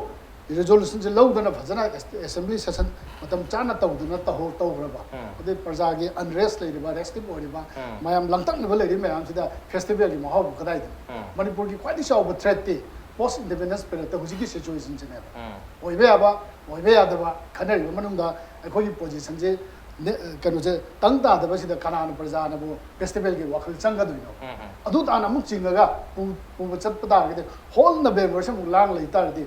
ꯔꯤꯖꯣꯂꯨꯁꯟꯁꯦ ꯂꯧꯗꯅ ꯐꯖꯅ ꯑꯦꯁ-, ꯑꯦꯁꯦꯝꯕ꯭ꯂꯤ ꯁꯦꯁꯟ ꯃꯇꯝ ꯆꯥꯅ ꯇꯧꯗꯅ ꯇꯧꯍꯧ-, ꯇꯧꯈ꯭ꯔꯕ, ꯎꯝ꯫ ꯑꯗꯩ ꯄ꯭ꯔꯖꯥꯒꯤ ꯑꯟꯔꯦꯁ ꯂꯩꯔꯤꯕ, ꯔꯦꯁꯇꯤꯞ ꯑꯣꯏꯔꯤꯕ, ꯎꯝ꯫ ꯃꯌꯥꯝ ꯂꯥꯡꯇꯛꯅꯕ ꯂꯩꯔꯤꯕ ꯃꯌꯥꯝꯁꯤꯗ ꯐꯦꯁꯇꯤꯚꯦꯜꯒꯤ ꯃꯍꯥꯎꯕꯨ ꯀꯗꯥꯏꯗꯅꯣ? ꯎꯝ꯫ ꯃꯅꯤꯄꯨꯔꯒꯤ ꯈ꯭ꯋꯥꯏꯗꯒꯤ ꯆꯥꯎꯕ ꯊ꯭ꯔꯦꯠꯇꯤ ꯄꯣꯁ ꯏꯟꯗꯤꯄꯦꯟꯗꯦꯟꯁ ꯄꯤꯔꯤꯌꯠꯇ ꯍꯧꯖꯤꯛꯀꯤ ꯁꯤꯆꯨꯋꯦꯁꯟꯁꯤꯅꯦꯕ꯫ ꯎꯝ꯫ ꯑꯣꯏꯕ ꯌꯥꯕ, ꯑꯣꯏꯕ ꯌꯥꯗꯕ ꯈꯟꯅꯔꯤꯕ ꯃꯅꯨꯡꯗ ꯑꯩꯈꯣꯏꯒꯤ ꯄꯣꯖꯤꯁꯟꯁꯦ ꯅꯦ-, ꯀꯩꯅꯣꯁꯦ ꯇꯪ ꯇꯥꯗꯕꯁꯤꯗ ꯀꯅꯥꯅ ꯄ꯭ꯔꯖꯥꯅꯕꯨ ꯐꯦꯁꯇꯤꯚꯦꯜꯒꯤ ꯋꯥꯈꯜ ꯆꯪꯒꯗꯣꯏꯅꯣ? ꯎꯝ, ꯎꯝ꯫ ꯑꯗꯨ ꯇꯥꯅ ꯑꯃꯨꯛ ꯆꯤꯡꯉꯒ ꯄꯨ-, ꯄꯨꯕ ꯆꯠꯄ ꯇꯥꯔꯒꯗꯤ, ꯍꯣꯜ ꯅꯕꯦꯝꯕꯔꯁꯤ ꯑꯃꯨꯛ ꯂꯥꯡ ꯂꯩ ꯇꯥꯔꯗꯤ,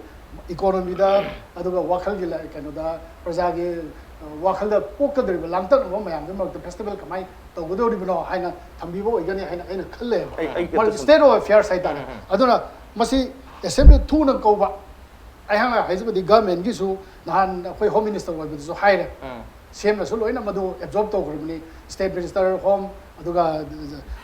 ꯏꯀꯣꯅꯣꯃꯤꯗ, ꯑꯗꯨꯒ ꯋꯥꯈꯜꯒꯤ ꯂ-, ꯀꯩꯅꯣꯗ, ꯄ꯭ꯔꯖꯥꯒꯤ, ꯑ, ꯋꯥꯈꯜꯗ ꯄꯣꯛꯀꯗꯧꯔꯤꯕ ꯂꯥꯡꯇꯛꯅꯕ ꯃꯌꯥꯝꯗꯨꯒꯤ ꯃꯔꯛꯇ ꯐꯦꯁꯇꯤꯚꯦꯜ ꯀꯃꯥꯏꯅ ꯇꯧꯒꯗꯧꯔꯤꯕꯅꯣ ꯍꯥꯏꯅ ꯊꯝꯕꯤꯕ ꯑꯣꯏꯒꯅꯤ ꯍꯥꯏꯅ ꯑꯩꯅ ꯈꯜꯂꯦꯕ꯫ ꯑꯩ, ꯑꯩ ꯃꯔꯝꯗꯤ ꯑꯗꯨꯁꯨ ꯁ꯭ꯇꯦꯠ ꯑꯣꯐ ꯑꯦꯐꯤꯌꯔꯁ ꯍꯥꯏꯇꯥꯔꯦ꯫ ꯎꯝ, ꯎꯝ꯫ ꯑꯗꯨꯅ ꯃꯁꯤ ꯑꯦꯁꯦꯝꯕ꯭ꯂꯤ ꯊꯨꯅ ꯀꯧꯕ, ꯑꯩꯍꯥꯛꯅ ꯍꯥꯏꯖꯕꯗꯤ ꯒꯚꯔꯟꯃꯦꯟꯠꯀꯤꯁꯨ ꯅꯍꯥꯟ ꯑꯩꯈꯣꯏ ꯍꯣꯝ ꯃꯤꯅꯤꯁꯇꯔ ꯑꯣꯏꯕꯗꯁꯨ ꯍꯥꯏꯔꯦ꯫ ꯎꯝ꯫ ꯁꯤꯑꯦꯝꯅꯁꯨ ꯂꯣꯏꯅ ꯃꯗꯨ ꯑꯦꯕꯖꯣꯔꯕ ꯇꯧꯈ꯭ꯔꯕꯅꯤ, ꯁ꯭ꯇꯦꯠ ꯃꯤꯅꯤꯁꯇꯔ, ꯍꯣꯝ, ꯑꯗꯨꯒ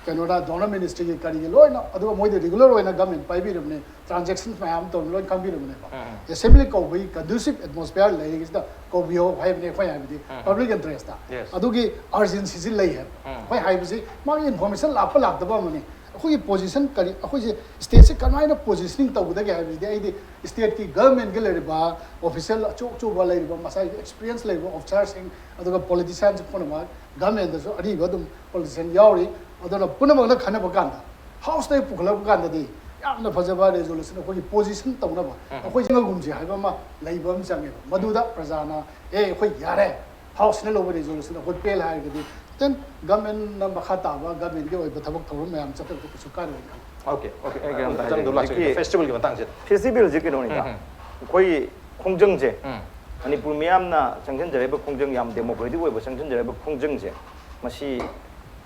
ꯀꯩꯅꯣꯗ ꯗꯣꯅꯔ ꯃꯤꯅꯤꯁꯇ꯭ꯔꯤꯒꯤ ꯀꯔꯤꯒꯤ ꯂꯣꯏꯅ, ꯑꯗꯨꯒ ꯃꯣꯏꯗꯤ ꯔꯤꯒꯨꯂꯔ ꯑꯣꯏꯅ ꯒꯚꯔꯟꯃꯦꯟꯠ ꯄꯥꯏꯕꯤꯔꯕꯅꯤ, ꯇ꯭ꯔꯥꯟꯖꯦꯛꯁꯟ ꯃꯌꯥꯝ ꯑꯃ ꯇꯧꯔ ꯂꯣꯏꯅ ꯈꯪꯕꯤꯔꯕꯅꯦꯕ꯫ ꯎꯝ, ꯎꯝ꯫ ꯑꯦꯁꯦꯝꯕ꯭ꯂꯤ ꯀꯧꯕꯒꯤ ꯀꯟꯗꯨꯁꯤꯞ ꯑꯦꯠꯃꯣꯁꯐꯤꯌꯔ ꯂꯩꯔꯤꯉꯩꯁꯤꯗ ꯀꯧꯕꯤꯌꯣ ꯍꯥꯏꯕꯅꯤ ꯑꯩꯈꯣꯏ ꯍꯥꯏꯕꯗꯤ, um, um. Public interest. Yes. ꯑꯗꯨꯒꯤ ꯑꯔꯖꯦꯟꯁꯤꯁꯤ ꯂꯩ ꯍꯥꯏꯕ꯫ ꯎꯝ꯫ ꯑꯩꯈꯣꯏ ꯍꯥꯏꯕꯁꯤ ꯃꯥꯒꯤ ꯏꯟꯐꯣꯔꯃꯦꯁꯟ ꯂꯥꯛꯄ ꯂꯥꯛꯇꯕ ꯑꯃꯅꯤ꯫ ꯑꯩꯈꯣꯏꯒꯤ ꯄꯣꯖꯤꯁꯟ ꯀꯔꯤ, ꯑꯩꯈꯣꯏꯁꯦ ꯁ꯭ꯇꯦꯠꯁꯦ ꯀꯃꯥꯏꯅ ꯄꯣꯖꯤꯁꯅꯤꯡ ꯇꯧꯒꯗꯒꯦ ꯍꯥꯏꯕꯁꯤꯗꯤ ꯑꯩꯗꯤ ꯁ꯭ꯇꯦꯠꯀꯤ ꯒꯚꯔꯟꯃꯦꯟꯠꯀꯤ ꯂꯩꯔꯤꯕ ꯑꯣꯐꯤꯁꯤꯌꯦꯜ ꯑꯆꯧ ꯑꯆꯧꯕ ꯂꯩꯔꯤꯕ ꯃꯁꯥꯒꯤ ꯑꯦꯛꯁꯄꯤꯔꯤꯌꯦꯟꯁ ꯂꯩꯔꯤꯕ ꯑꯣꯐꯤꯁꯥꯔꯁꯤꯡ, ꯑꯗꯨꯒ ꯄꯣꯂꯤꯇꯤꯁꯤꯌꯥꯟꯁ ꯄꯨꯝꯅꯃꯛ, ꯒꯚꯔꯟꯃꯦꯟꯠꯇꯁꯨ ꯑꯔꯤꯕ ꯑꯗꯨꯝ ꯄꯣꯂꯤꯇꯤꯁꯤꯌꯥꯟ ꯌꯥꯎꯔꯤ, ꯑꯗꯨꯅ ꯄꯨꯝꯅꯃꯛꯅ ꯈꯟꯅꯕ ꯀꯥꯟꯗ, ꯍꯥꯎꯁꯇ ꯄꯨꯈꯠꯂꯛꯄ ꯀꯥꯟꯗꯗꯤ ꯌꯥꯝꯅ ꯐꯖꯕ ꯔꯦꯖꯣꯂꯨꯁꯟ ꯑꯩꯈꯣꯏꯒꯤ ꯄꯣꯖꯤꯁꯟ ꯇꯧꯅꯕ, ꯎꯝ꯫ ꯑꯩꯈꯣꯏ ꯆꯪꯉꯒꯨꯝꯁꯤ ꯍꯥꯏꯕ ꯑꯃ ꯂꯩꯕ ꯑꯃ ꯆꯪꯉꯦꯕ꯫ ꯃꯗꯨꯗ ꯄ꯭ꯔꯖꯥꯅ, "ꯑꯦ, ꯑꯩꯈꯣꯏ ꯌꯥꯔꯦ, ꯍꯥꯎꯁꯅ ꯂꯧꯕ ꯔꯦꯖꯣꯂꯨꯁꯟ ꯑꯩꯈꯣꯏ ꯄꯦꯜꯂꯦ" ꯍꯥꯏꯔꯒꯗꯤ ꯒꯃꯦꯟꯅ ꯃꯈꯥ ꯇꯥꯕ ꯒꯃꯦꯟꯒꯤ ꯑꯣꯏꯕ ꯊꯕꯛ ꯊꯧꯔꯝ ꯃꯌꯥꯝ ꯆꯠꯊꯕꯗ ꯀꯩꯁꯨ ꯀꯥꯏꯔꯣꯏꯅ ꯈꯜꯂꯤ꯫ ꯑꯣꯀꯦ ꯑꯣꯀꯦ ꯑꯩ ꯒ꯭ꯌꯥꯟ ꯇꯥꯔꯦ꯫ ꯃꯊꯪꯗ ꯂꯥꯛꯆꯒꯦ꯫ ꯍꯧꯖꯤꯛꯀꯤ ꯐꯦꯁꯇꯤꯚꯦꯜꯒꯤ ꯃꯇꯥꯡꯁꯤꯗ ꯐꯦꯁꯇꯤꯚꯦꯜꯁꯦ ꯀꯩꯅꯣꯅꯤꯗ, ꯑꯩꯈꯣꯏ ꯈꯣꯡꯖꯪꯁꯦ, ꯃꯅꯤꯄꯨꯔ ꯃꯤꯌꯥꯝꯅ ꯆꯪꯁꯤꯟꯖꯔꯛꯏꯕ ꯈꯣꯡꯖꯪ, ꯌꯥꯝ ꯗꯦꯃꯣꯀ꯭ꯔꯦꯇꯤꯛ ꯑꯣꯏꯕ ꯆꯪꯁꯤꯟꯖꯔꯛꯏꯕ ꯈꯣꯡꯖꯪꯁꯦ, ꯃꯁꯤ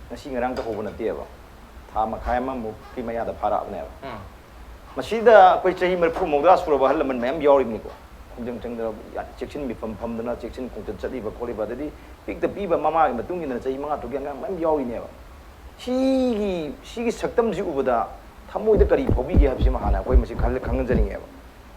ꯉꯁꯤ ꯉꯔꯥꯡꯇ ꯍꯧꯕ ꯅꯠꯇꯦꯕ꯫ ꯊꯥ ꯃꯈꯥꯏ ꯑꯃꯃꯨꯛꯀꯤ ꯃꯌꯥꯗ ꯐꯥꯔꯛꯑꯕꯅꯦꯕ꯫ ꯃꯁꯤꯗ ꯑꯩꯈꯣꯏ ꯆꯍꯤ ꯃꯔꯤꯐꯨ ꯃꯧꯗ꯭ꯔꯥ ꯁꯨꯔꯕ ꯑꯍꯜ ꯂꯃꯟ ꯃꯌꯥꯝ ꯌꯥꯎꯔꯤꯕꯅꯤꯀꯣ꯫ ꯈꯣꯡꯖꯪ ꯆꯪꯗꯅ ꯌꯥ- ꯆꯦꯛꯁꯤꯟ ꯃꯤꯐꯝ ꯐꯝꯗꯅ ꯆꯦꯛꯁꯤꯟ ꯈꯣꯡꯆꯠ ꯆꯠꯂꯤꯕ ꯈꯣꯠꯂꯤꯕ, ꯑꯗꯩꯗꯤ ꯄꯤꯛꯇ ꯄꯤꯕ ꯃꯃꯥꯒꯤ ꯃꯇꯨꯡ ꯏꯟꯅ ꯆꯍꯤ ꯃꯉꯥ ꯇꯔꯨꯛꯀꯤ ꯑꯉꯥꯡ ꯃꯌꯥꯝ ꯌꯥꯎꯔꯤꯅꯦꯕ꯫ ꯁꯤꯒꯤ ꯁꯤꯒꯤ ꯁꯛꯇꯝꯁꯤ ꯎꯕꯗ ꯊꯃꯣꯏꯗ ꯀꯔꯤ ꯐꯥꯎꯕꯤꯒꯦ ꯍꯥꯏꯕꯁꯤꯃ ꯍꯥꯟꯅ ꯑꯩꯈꯣꯏ ꯃꯁꯤ ꯈꯜ- ꯈꯪꯍꯟꯖꯅꯤꯡꯉꯦꯕ꯫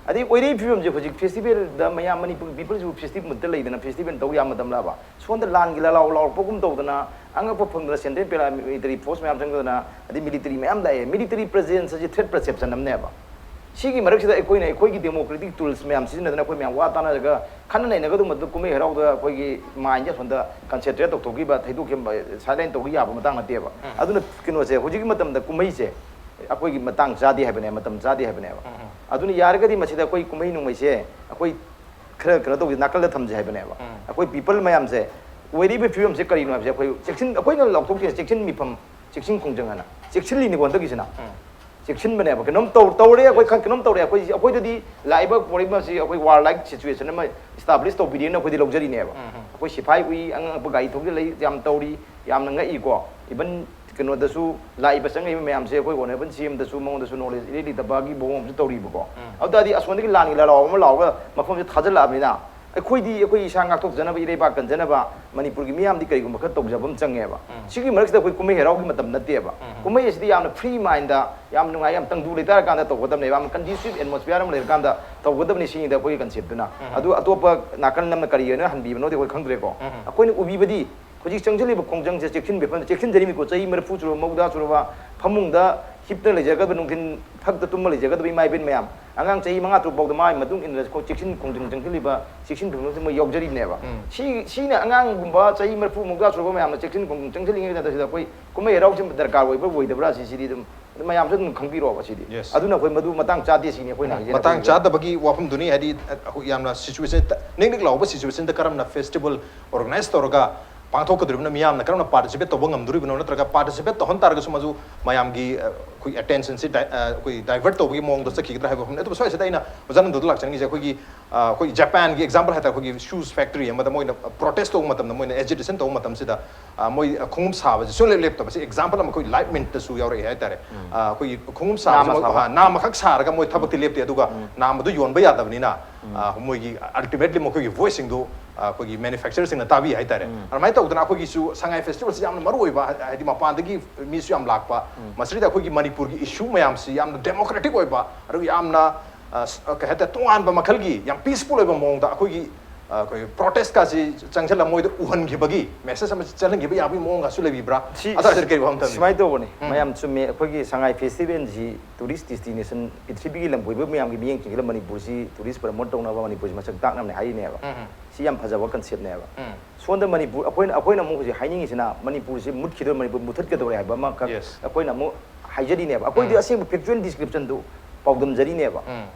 ꯑꯗꯩ ꯑꯣꯏꯔꯛꯏ ꯐꯤꯕꯝꯁꯦ ꯍꯧꯖꯤꯛ ꯐꯦꯁꯇꯤꯚꯦꯜꯗ ꯃꯌꯥꯝ ꯃꯅꯤꯄꯨꯔ ꯄꯤꯄꯜꯁꯤꯕꯨ ꯐꯦꯁꯇꯤꯚꯦꯜ ꯃꯨꯠꯇ ꯂꯩꯗꯅ ꯐꯦꯁꯇꯤꯚꯦꯜ ꯇꯧ ꯌꯥꯕ ꯃꯇꯝꯂꯕ? ꯁꯣꯝꯗ ꯂꯥꯟꯒꯤ ꯂꯥꯂꯥꯎ ꯂꯥꯎꯔꯛꯄꯒꯨꯝ ꯇꯧꯗꯅ ꯑꯉꯛꯄ ꯐꯪꯗꯅ ꯁꯦꯟꯇ꯭ꯔꯦꯜ ꯄꯦꯔꯥꯃꯤꯂꯤꯇꯔꯤ ꯐꯣꯔꯁ ꯃꯌꯥꯝ ꯆꯪꯗꯅ ꯑꯗꯩ ꯃꯤꯂꯤꯇꯔꯤ ꯃꯌꯥꯝ ꯂꯥꯛꯑꯦ꯫ ꯃꯤꯂꯤꯇꯔꯤ ꯄ꯭ꯔꯖꯦꯟꯁ ꯑꯁꯤ ꯊ꯭ꯔꯦꯠ ꯄꯔꯁꯦꯞꯁꯟ ꯑꯃꯅꯦꯕ꯫ ꯁꯤꯒꯤ ꯃꯔꯛꯁꯤꯗ ꯑꯩꯈꯣꯏꯅ ꯑꯩꯈꯣꯏꯒꯤ ꯗꯦꯃꯣꯀ꯭ꯔꯦꯇꯤꯛ ꯇꯨꯜꯁ ꯃꯌꯥꯝ ꯁꯤꯖꯤꯟꯅꯗꯅ ꯑꯩꯈꯣꯏ ꯃꯌꯥꯝ ꯋꯥ ꯇꯥꯅꯔꯒ ꯈꯟꯅ ꯅꯩꯅꯒꯗꯧꯕ ꯃꯇꯝꯗ ꯀꯨꯝꯍꯩ ꯍꯔꯥꯎꯗ ꯑꯩꯈꯣꯏꯒꯤ ꯃꯥꯏꯟꯁꯦ ꯑꯁꯣꯝꯗ ꯀꯟꯁꯦꯟꯇ꯭ꯔꯦꯠ ꯇꯧꯊꯣꯛꯈꯤꯕ, ꯊꯩꯗꯣꯛꯈꯤꯕ, ꯁꯥꯏꯂꯦꯟ ꯇꯧꯕ ꯌꯥꯕ ꯃꯇꯥꯡ ꯅꯠꯇꯦꯕ꯫ ꯑꯗꯨꯅ ꯀꯩꯅꯣꯁꯦ ꯍꯧꯖꯤꯛꯀꯤ ꯃꯇꯝꯗ ꯀꯨꯝꯍꯩꯁꯦ ꯑꯩꯈꯣꯏꯒꯤ ꯃꯇꯥꯡ ꯆꯥꯗꯦ ꯍꯥꯏꯕꯅꯦ, ꯃꯇꯝ ꯆꯥꯗꯦ ꯍꯥꯏꯕꯅꯦꯕ꯫ ꯑꯗꯨꯅ ꯌꯥꯔꯒꯗꯤ ꯃꯁꯤꯗ ꯑꯩꯈꯣꯏ ꯀꯨꯝꯍꯩ ꯅꯨꯡꯃꯩꯁꯦ ꯑꯩꯈꯣꯏ ꯈꯔ ꯀꯩꯅꯣ ꯇꯧꯁꯦ, ꯅꯥꯀꯜꯗ ꯊꯝꯁꯦ ꯍꯥꯏꯕꯅꯦꯕ꯫ ꯑꯩꯈꯣꯏ ꯄꯤꯄꯜ ꯃꯌꯥꯝꯁꯦ ꯑꯣꯏꯔꯤꯕ ꯐꯤꯕꯝꯁꯦ ꯀꯔꯤꯅꯣ ꯍꯥꯏꯕꯁꯦ ꯑꯩꯈꯣꯏ ꯆꯦꯛꯁꯤꯟ ꯑꯩꯈꯣꯏꯅ ꯂꯥꯎꯊꯣꯛꯁꯦ, ꯆꯦꯛꯁꯤꯟ ꯃꯤꯐꯝ, ꯆꯦꯛꯁꯤꯟ ꯈꯣꯡꯖꯪ ꯍꯥꯏꯅ ꯆꯦꯛꯁꯤꯜꯂꯤꯅꯤꯀꯣ ꯍꯟꯗꯛꯀꯤꯁꯤꯅ꯫ ꯆꯦꯛꯁꯤꯟꯕꯅꯦꯕ꯫ ꯀꯩꯅꯣꯝ ꯇꯧ ꯇꯧꯔꯦ ꯑꯩꯈꯣꯏ ꯈꯪ- ꯀꯩꯅꯣꯝ ꯇꯧꯔꯦ ꯑꯩꯈꯣꯏ ꯑꯩꯈꯣꯏꯗꯗꯤ ꯂꯥꯛꯏꯕ ꯄꯣꯔꯛꯏꯕ ꯑꯁꯤ ꯑꯩꯈꯣꯏ ꯋꯥꯔ ꯂꯥꯏꯛ ꯁꯤꯆꯨꯋꯦꯁꯟ ꯑꯃ ꯏꯁꯇꯥꯕ꯭ꯂꯤꯁ ꯇꯧꯕꯤꯔꯦꯅ ꯑꯩꯈꯣꯏꯗꯤ ꯂꯧꯖꯔꯤꯅꯦꯕ꯫ ꯑꯩꯈꯣꯏ ꯁꯤꯐꯥꯏ ꯎꯏ, ꯑꯉꯛꯄ ꯒꯥꯔꯤ ꯊꯧꯖꯤꯜꯂꯛꯏ, ꯌꯥꯝ ꯇꯧꯔꯤ, ꯌꯥꯝꯅ ꯉꯛꯏꯀꯣ꯫ ꯏꯚꯟ ꯀꯩꯅꯣꯗꯁꯨ ꯂꯥꯛꯏꯕ ꯆꯪꯉꯛꯏꯕ ꯃꯌꯥꯝꯁꯦ ꯑꯩꯈꯣꯏ ꯑꯣꯅꯔꯦꯕꯜ ꯁꯤ ꯑꯦꯝꯗꯁꯨ ꯃꯉꯣꯟꯗꯁꯨ ꯅꯣꯂꯦꯖ ꯏꯔꯩ ꯂꯩꯇꯕꯒꯤ ꯃꯑꯣꯡ ꯑꯃꯁꯨ ꯇꯧꯔꯤꯕꯀꯣ꯫ ꯑꯗꯨ ꯇꯥꯔꯗꯤ ꯑꯁꯣꯝꯗꯒꯤ ꯂꯥꯟꯒꯤ ꯂꯥꯂꯥꯎ ꯑꯃ ꯂꯥꯎꯔꯒ ꯃꯐꯝꯁꯦ ꯊꯥꯖꯤꯜꯂꯛꯑꯕꯅꯤꯅ ꯑꯩꯈꯣꯏꯗꯤ ꯑꯩꯈꯣꯏ ꯏꯁꯥ ꯉꯥꯛꯊꯣꯛꯆꯅꯕ, ꯏꯔꯩꯕꯥꯛ ꯀꯟꯖꯅꯕ, ꯃꯅꯤꯄꯨꯔꯒꯤ ꯃꯤꯌꯥꯝꯗꯤ ꯀꯔꯤꯒꯨꯝꯕ ꯈꯔ ꯇꯧꯖꯕ ꯑꯃ ꯆꯪꯉꯦꯕ꯫ ꯁꯤꯒꯤ ꯃꯔꯛꯁꯤꯗ ꯑꯩꯈꯣꯏ ꯀꯨꯝꯍꯩ ꯍꯔꯥꯎꯒꯤ ꯃꯇꯝ ꯅꯠꯇꯦꯕ꯫ ꯀꯨꯝꯍꯩ ꯑꯁꯤꯗꯤ ꯌꯥꯝꯅ ꯐ꯭ꯔꯤ ꯃꯥꯏꯟꯗ, ꯌꯥꯝ ꯅꯨꯡꯉꯥꯏ, ꯌꯥꯝ ꯇꯪꯗꯨ ꯂꯩꯇꯥꯔꯀꯥꯟꯗ ꯇꯧꯒꯗꯕꯅꯦꯕ, ꯌꯥꯝ ꯀꯟꯗ꯭ꯌꯨꯁꯤꯞ ꯑꯦꯠꯃꯣꯁꯐꯤꯌꯥꯔ ꯑꯃ ꯂꯩꯔꯀꯥꯟꯗ ꯇꯧꯒꯗꯕꯅꯤ ꯁꯤꯅꯤꯗ ꯑꯩꯈꯣꯏꯒꯤ ꯀꯟꯁꯦꯞꯇꯨꯅ꯫ ꯑꯗꯨ ꯑꯇꯣꯞꯄ ꯅꯥꯀꯟ ꯑꯃꯅ ꯀꯔꯤ ꯑꯣꯏꯅ ꯍꯟꯕꯤꯕꯅꯣꯗꯤ ꯑꯩꯈꯣꯏ ꯈꯪꯗ꯭ꯔꯦꯀꯣ꯫ ꯑꯩꯈꯣꯏꯅ ꯎꯕꯤꯕꯗꯤ ꯍꯧꯖꯤꯛ ꯆꯪꯁꯤꯜꯂꯤꯕ ꯈꯣꯡꯖꯪꯁꯦ ꯆꯦꯛꯁꯤꯟꯕꯤꯐꯝ ꯆꯦꯛꯁꯤꯟꯖꯔꯤꯃꯤꯀꯣ꯫ ꯆꯍꯤ ꯃꯔꯤꯐꯨ ꯁꯨꯔꯕ, ꯃꯧꯗ꯭ꯔꯥ ꯁꯨꯔꯕ, ꯐꯃꯨꯡꯗ ꯍꯤꯞꯇꯅ ꯂꯩꯖꯒꯗꯕ, ꯅꯨꯡꯊꯤꯟ ꯐꯛꯇ ꯇꯨꯝꯃ ꯂꯩꯖꯒꯗꯕ ꯏꯃꯥ ꯏꯕꯦꯟ ꯃꯌꯥꯝ, ꯑꯉꯥꯡ ꯆꯍꯤ ꯃꯉꯥ ꯇꯔꯨꯛ ꯐꯥꯎꯗ ꯃꯥꯒꯤ ꯃꯇꯨꯡ ꯏꯟꯅ ꯑꯩꯈꯣꯏ ꯆꯦꯛꯁꯤꯟ ꯈꯣꯡꯖꯪ ꯆꯪꯁꯤꯜꯂꯤꯕ ꯆꯦꯛꯁꯤꯟ ꯈꯣꯡꯖꯪꯁꯤ ꯃꯣꯏ ꯌꯥꯎꯖꯔꯤꯅꯦꯕ꯫ ꯁꯤ ꯁꯤꯅ ꯑꯉꯥꯡꯒꯨꯝꯕ ꯆꯍꯤ ꯃꯔꯤꯐꯨ ꯃꯧꯗ꯭ꯔꯥ ꯁꯨꯔꯕ ꯃꯌꯥꯝꯅ ꯆꯦꯛꯁꯤꯟ ꯈꯣꯡꯖꯪ ꯆꯪꯁꯤꯜꯂꯤꯉꯩ ꯃꯇꯝꯁꯤꯗ ꯑꯩꯈꯣꯏ ꯀꯨꯝꯍꯩ ꯍꯔꯥꯎꯁꯤ ꯗꯔꯀꯥꯔ ꯑꯣꯏꯕ꯭ꯔꯥ ꯑꯣꯏꯗꯕ꯭ꯔꯥ ꯁꯤ ꯁꯤꯗꯤ ꯑꯗꯨꯝ ꯑꯗꯨ ꯃꯌꯥꯝꯁꯨ ꯑꯗꯨꯝ ꯈꯪꯕꯤꯔꯣꯕ ꯁꯤꯗꯤ꯫ Yes. ꯑꯗꯨꯅ ꯑꯩꯈꯣꯏ ꯃꯗꯨ ꯃꯇꯥꯡ ꯆꯥꯗꯦ ꯁꯤꯅꯤ ꯑꯩꯈꯣꯏꯅ ꯍꯥꯏꯖꯅꯤꯡꯉꯤꯁꯦ꯫ ꯃꯇꯥꯡ ꯆꯥꯗꯕꯒꯤ ꯋꯥꯐꯝꯗꯨꯅꯤ꯫ ꯍꯥꯏꯗꯤ ꯑꯩꯈꯣꯏ ꯌꯥꯝꯅ ꯁꯤꯆꯨꯋꯦꯁꯟ ꯅꯤꯛ ꯅꯤꯛ ꯂꯥꯎꯕ ꯁꯤꯆꯨꯋꯦꯁꯟꯗ ꯀꯔꯝꯅ ꯐꯦꯁꯇꯤꯚꯦꯜ ꯑꯣꯔꯒꯅꯥꯏꯖ ꯇꯧꯔꯒ ꯄꯥꯡꯊꯣꯛꯀꯗꯧꯔꯤꯕꯅ ꯃꯤꯌꯥꯝꯅ ꯀꯔꯝꯅ ꯄꯥꯔꯇꯤꯁꯤꯄꯦꯠ ꯇꯧꯕ ꯉꯝꯗꯣꯔꯤꯕꯅꯣ, ꯅꯠꯇ꯭ꯔꯒ ꯄꯥꯔꯇꯤꯁꯤꯄꯦꯠ ꯇꯧꯍꯟ ꯇꯥꯔꯒꯁꯨ ꯃꯗꯨ ꯃꯌꯥꯝꯒꯤ ꯑ, ꯑꯩꯈꯣꯏ ꯑꯦꯇꯦꯟꯁꯟꯁꯤ ꯗꯥꯏ- ꯑ, ꯑꯩꯈꯣꯏ ꯗꯥꯏꯚꯔꯠ ꯇꯧꯕꯒꯤ ꯃꯑꯣꯡꯗ ꯆꯠꯈꯤꯒꯗ꯭ꯔꯥ ꯍꯥꯏꯕ ꯋꯥꯐꯝꯅꯤ꯫ ꯑꯗꯨꯕꯨ ꯁ꯭ꯋꯥꯏꯁꯤꯗ ꯑꯩꯅ ꯑꯣꯖꯥ ꯅꯟꯗꯨꯗ ꯂꯥꯛꯆꯅꯤꯡꯉꯤꯁꯦ꯫ ꯑꯩꯈꯣꯏꯒꯤ ꯑ, ꯑꯩꯈꯣꯏ ꯖꯄꯥꯟꯒꯤ ꯑꯦꯛꯖꯥꯝꯄꯜ ꯍꯥꯏꯇꯥꯔꯦ, ꯑꯩꯈꯣꯏꯒꯤ ꯁꯨꯁ ꯐꯦꯛꯇꯔꯤ ꯑꯃꯗ ꯃꯣꯏꯅ ꯄ꯭ꯔꯣꯇꯦꯁ ꯇꯧꯕ ꯃꯇꯝꯗ, ꯃꯣꯏꯅ ꯑꯦꯖꯤꯇꯦꯁꯟ ꯇꯧꯕ ꯃꯇꯝꯁꯤꯗ ꯑ, ꯃꯣꯏ ꯈꯣꯡꯎꯞ ꯁꯥꯕꯁꯦ ꯁꯨꯡꯂꯦꯞ ꯂꯦꯞꯇꯕꯁꯦ ꯑꯦꯛꯖꯥꯝꯄꯜ ꯑꯃ ꯑꯩꯈꯣꯏ ꯂꯥꯏꯐ ꯃꯤꯟꯠꯇꯁꯨ ꯌꯥꯎꯔꯛꯑꯦ ꯍꯥꯏꯇꯥꯔꯦ꯫ ꯑ, ꯑꯩꯈꯣꯏꯒꯤ ꯈꯣꯡꯎꯞ ꯁꯥꯕꯁꯦ ꯅꯥꯝꯃ ꯃꯣꯏ, ꯁꯥꯕ꯫ ꯑ, ꯅꯥꯝꯃꯈꯛ ꯁꯥꯔꯒ ꯃꯣꯏ ꯊꯕꯛꯇꯤ ꯂꯦꯞꯇꯦ, ꯑꯗꯨꯒ ꯅꯥꯝꯃꯗꯨ ꯌꯣꯟꯕ ꯌꯥꯗꯕꯅꯤꯅ ꯑ, ꯃꯣꯏꯒꯤ ꯑꯜꯇꯤꯃꯦꯠꯂꯤ ꯃꯈꯣꯏꯒꯤ ꯚꯣꯏꯁꯁꯤꯡꯗꯨ ꯑ, ꯑꯩꯈꯣꯏꯒꯤ ꯃꯦꯅꯨꯐꯦꯛꯆꯔꯁꯤꯡꯅ ꯇꯥꯕꯤ ꯍꯥꯏꯇꯥꯔꯦ꯫ ꯑꯗꯨꯃꯥꯏꯅ ꯇꯧꯗꯅ ꯑꯩꯈꯣꯏꯒꯤꯁꯨ ꯁꯉꯥꯏ ꯐꯦꯁꯇꯤꯚꯦꯜꯁꯤ ꯌꯥꯝꯅ ꯃꯔꯨ ꯑꯣꯏꯕ, ꯍꯥꯏ- ꯍꯥꯏꯗꯤ ꯃꯄꯥꯟꯗꯒꯤ ꯃꯤꯁꯨ ꯌꯥꯝ ꯂꯥꯛꯄ, ꯃꯁꯤꯗ ꯑꯩꯈꯣꯏꯒꯤ ꯃꯅꯤꯄꯨꯔꯒꯤ ꯏꯁꯨ ꯃꯌꯥꯝꯁꯤ ꯌꯥꯝꯅ ꯗꯦꯃꯣꯀ꯭ꯔꯦꯇꯤꯛ ꯑꯣꯏꯕ, ꯑꯗꯨꯒ ꯌꯥꯝꯅ ꯑ, ꯁ- ꯑ, ꯀꯩ ꯍꯥꯏꯇꯥꯔꯦ, ꯇꯣꯉꯥꯟꯕ ꯃꯈꯜꯒꯤ ꯌꯥꯝ ꯄꯤꯁꯐꯨꯜ ꯑꯣꯏꯕ ꯃꯑꯣꯡꯗ ꯑꯩꯈꯣꯏꯒꯤ ꯑ, ꯑꯩꯈꯣꯏ ꯄ꯭ꯔꯣꯇꯦꯁꯀꯥꯁꯤ ꯆꯪꯁꯤꯜꯂ ꯃꯣꯏꯗ ꯎꯍꯟꯈꯤꯕꯒꯤ ꯃꯦꯁꯦꯖ ꯑꯃ ꯆꯠꯍꯟꯈꯤꯕ ꯌꯥꯕꯒꯤ ꯃꯑꯣꯡꯒꯁꯨ ꯂꯩꯕꯤꯕ꯭ꯔꯥ? ꯁꯤ ꯑꯗꯨ ꯍꯥꯏꯐꯦꯠ ꯀꯔꯤ ꯋꯥꯐꯝ ꯊꯝꯕꯤ? ꯁꯨꯃꯥꯏꯅ ꯇꯧꯕꯅꯤ꯫ ꯃꯌꯥꯝ ꯆꯨꯝꯃꯦ꯫ ꯑꯩꯈꯣꯏꯒꯤ ꯁꯉꯥꯏ ꯐꯦꯁꯇꯤꯚꯦꯜꯁꯤ ꯇꯨꯔꯤꯁ ꯗꯦꯁꯇꯤꯅꯦꯁꯟ, ꯄ꯭ꯔꯤꯊꯤꯕꯤꯒꯤ ꯂꯝ ꯀꯣꯏꯕ ꯃꯌꯥꯝꯒꯤ ꯃꯤꯠꯌꯦꯡ ꯆꯤꯡꯁꯤꯜꯂ ꯃꯅꯤꯄꯨꯔꯁꯤ ꯇꯨꯔꯤꯁ ꯄ꯭ꯔꯃꯣꯠ ꯇꯧꯅꯕ, ꯃꯅꯤꯄꯨꯔꯁꯤ ꯃꯁꯛ ꯇꯥꯛꯅꯕꯅꯦ ꯍꯥꯏꯔꯤꯅꯦꯕ꯫ ꯁꯤ ꯌꯥꯝ ꯐꯖꯕ ꯀꯟꯁꯦꯞꯅꯦꯕ꯫ ꯁꯣꯝꯗ ꯃꯅꯤꯄꯨꯔ, ꯑꯩꯈꯣꯏꯅ ꯑꯩꯈꯣꯏꯅ ꯑꯃꯨꯛ ꯍꯧꯖꯤꯛ ꯍꯥꯏꯅꯤꯡꯉꯤꯁꯤꯅ ꯃꯅꯤꯄꯨꯔꯁꯤ ꯃꯨꯠꯈꯤꯗꯣꯔꯦ, ꯃꯅꯤꯄꯨꯔ ꯃꯨꯊꯠꯀꯗꯧꯔꯦ ꯍꯥꯏꯕ ꯑꯃꯈꯛ ꯑꯩꯈꯣꯏꯅ ꯑꯃꯨꯛ ꯍꯥꯏꯖꯔꯤꯅꯦꯕ꯫ ꯑꯩꯈꯣꯏꯗꯤ ꯑꯁꯦꯡꯕ ꯐꯦꯛꯆꯨꯋꯦꯜ ꯗꯤꯁꯀ꯭ꯔꯤꯞꯁꯟꯗꯨ ꯄꯥꯎꯗꯝꯖꯔꯤꯅꯦꯕ꯫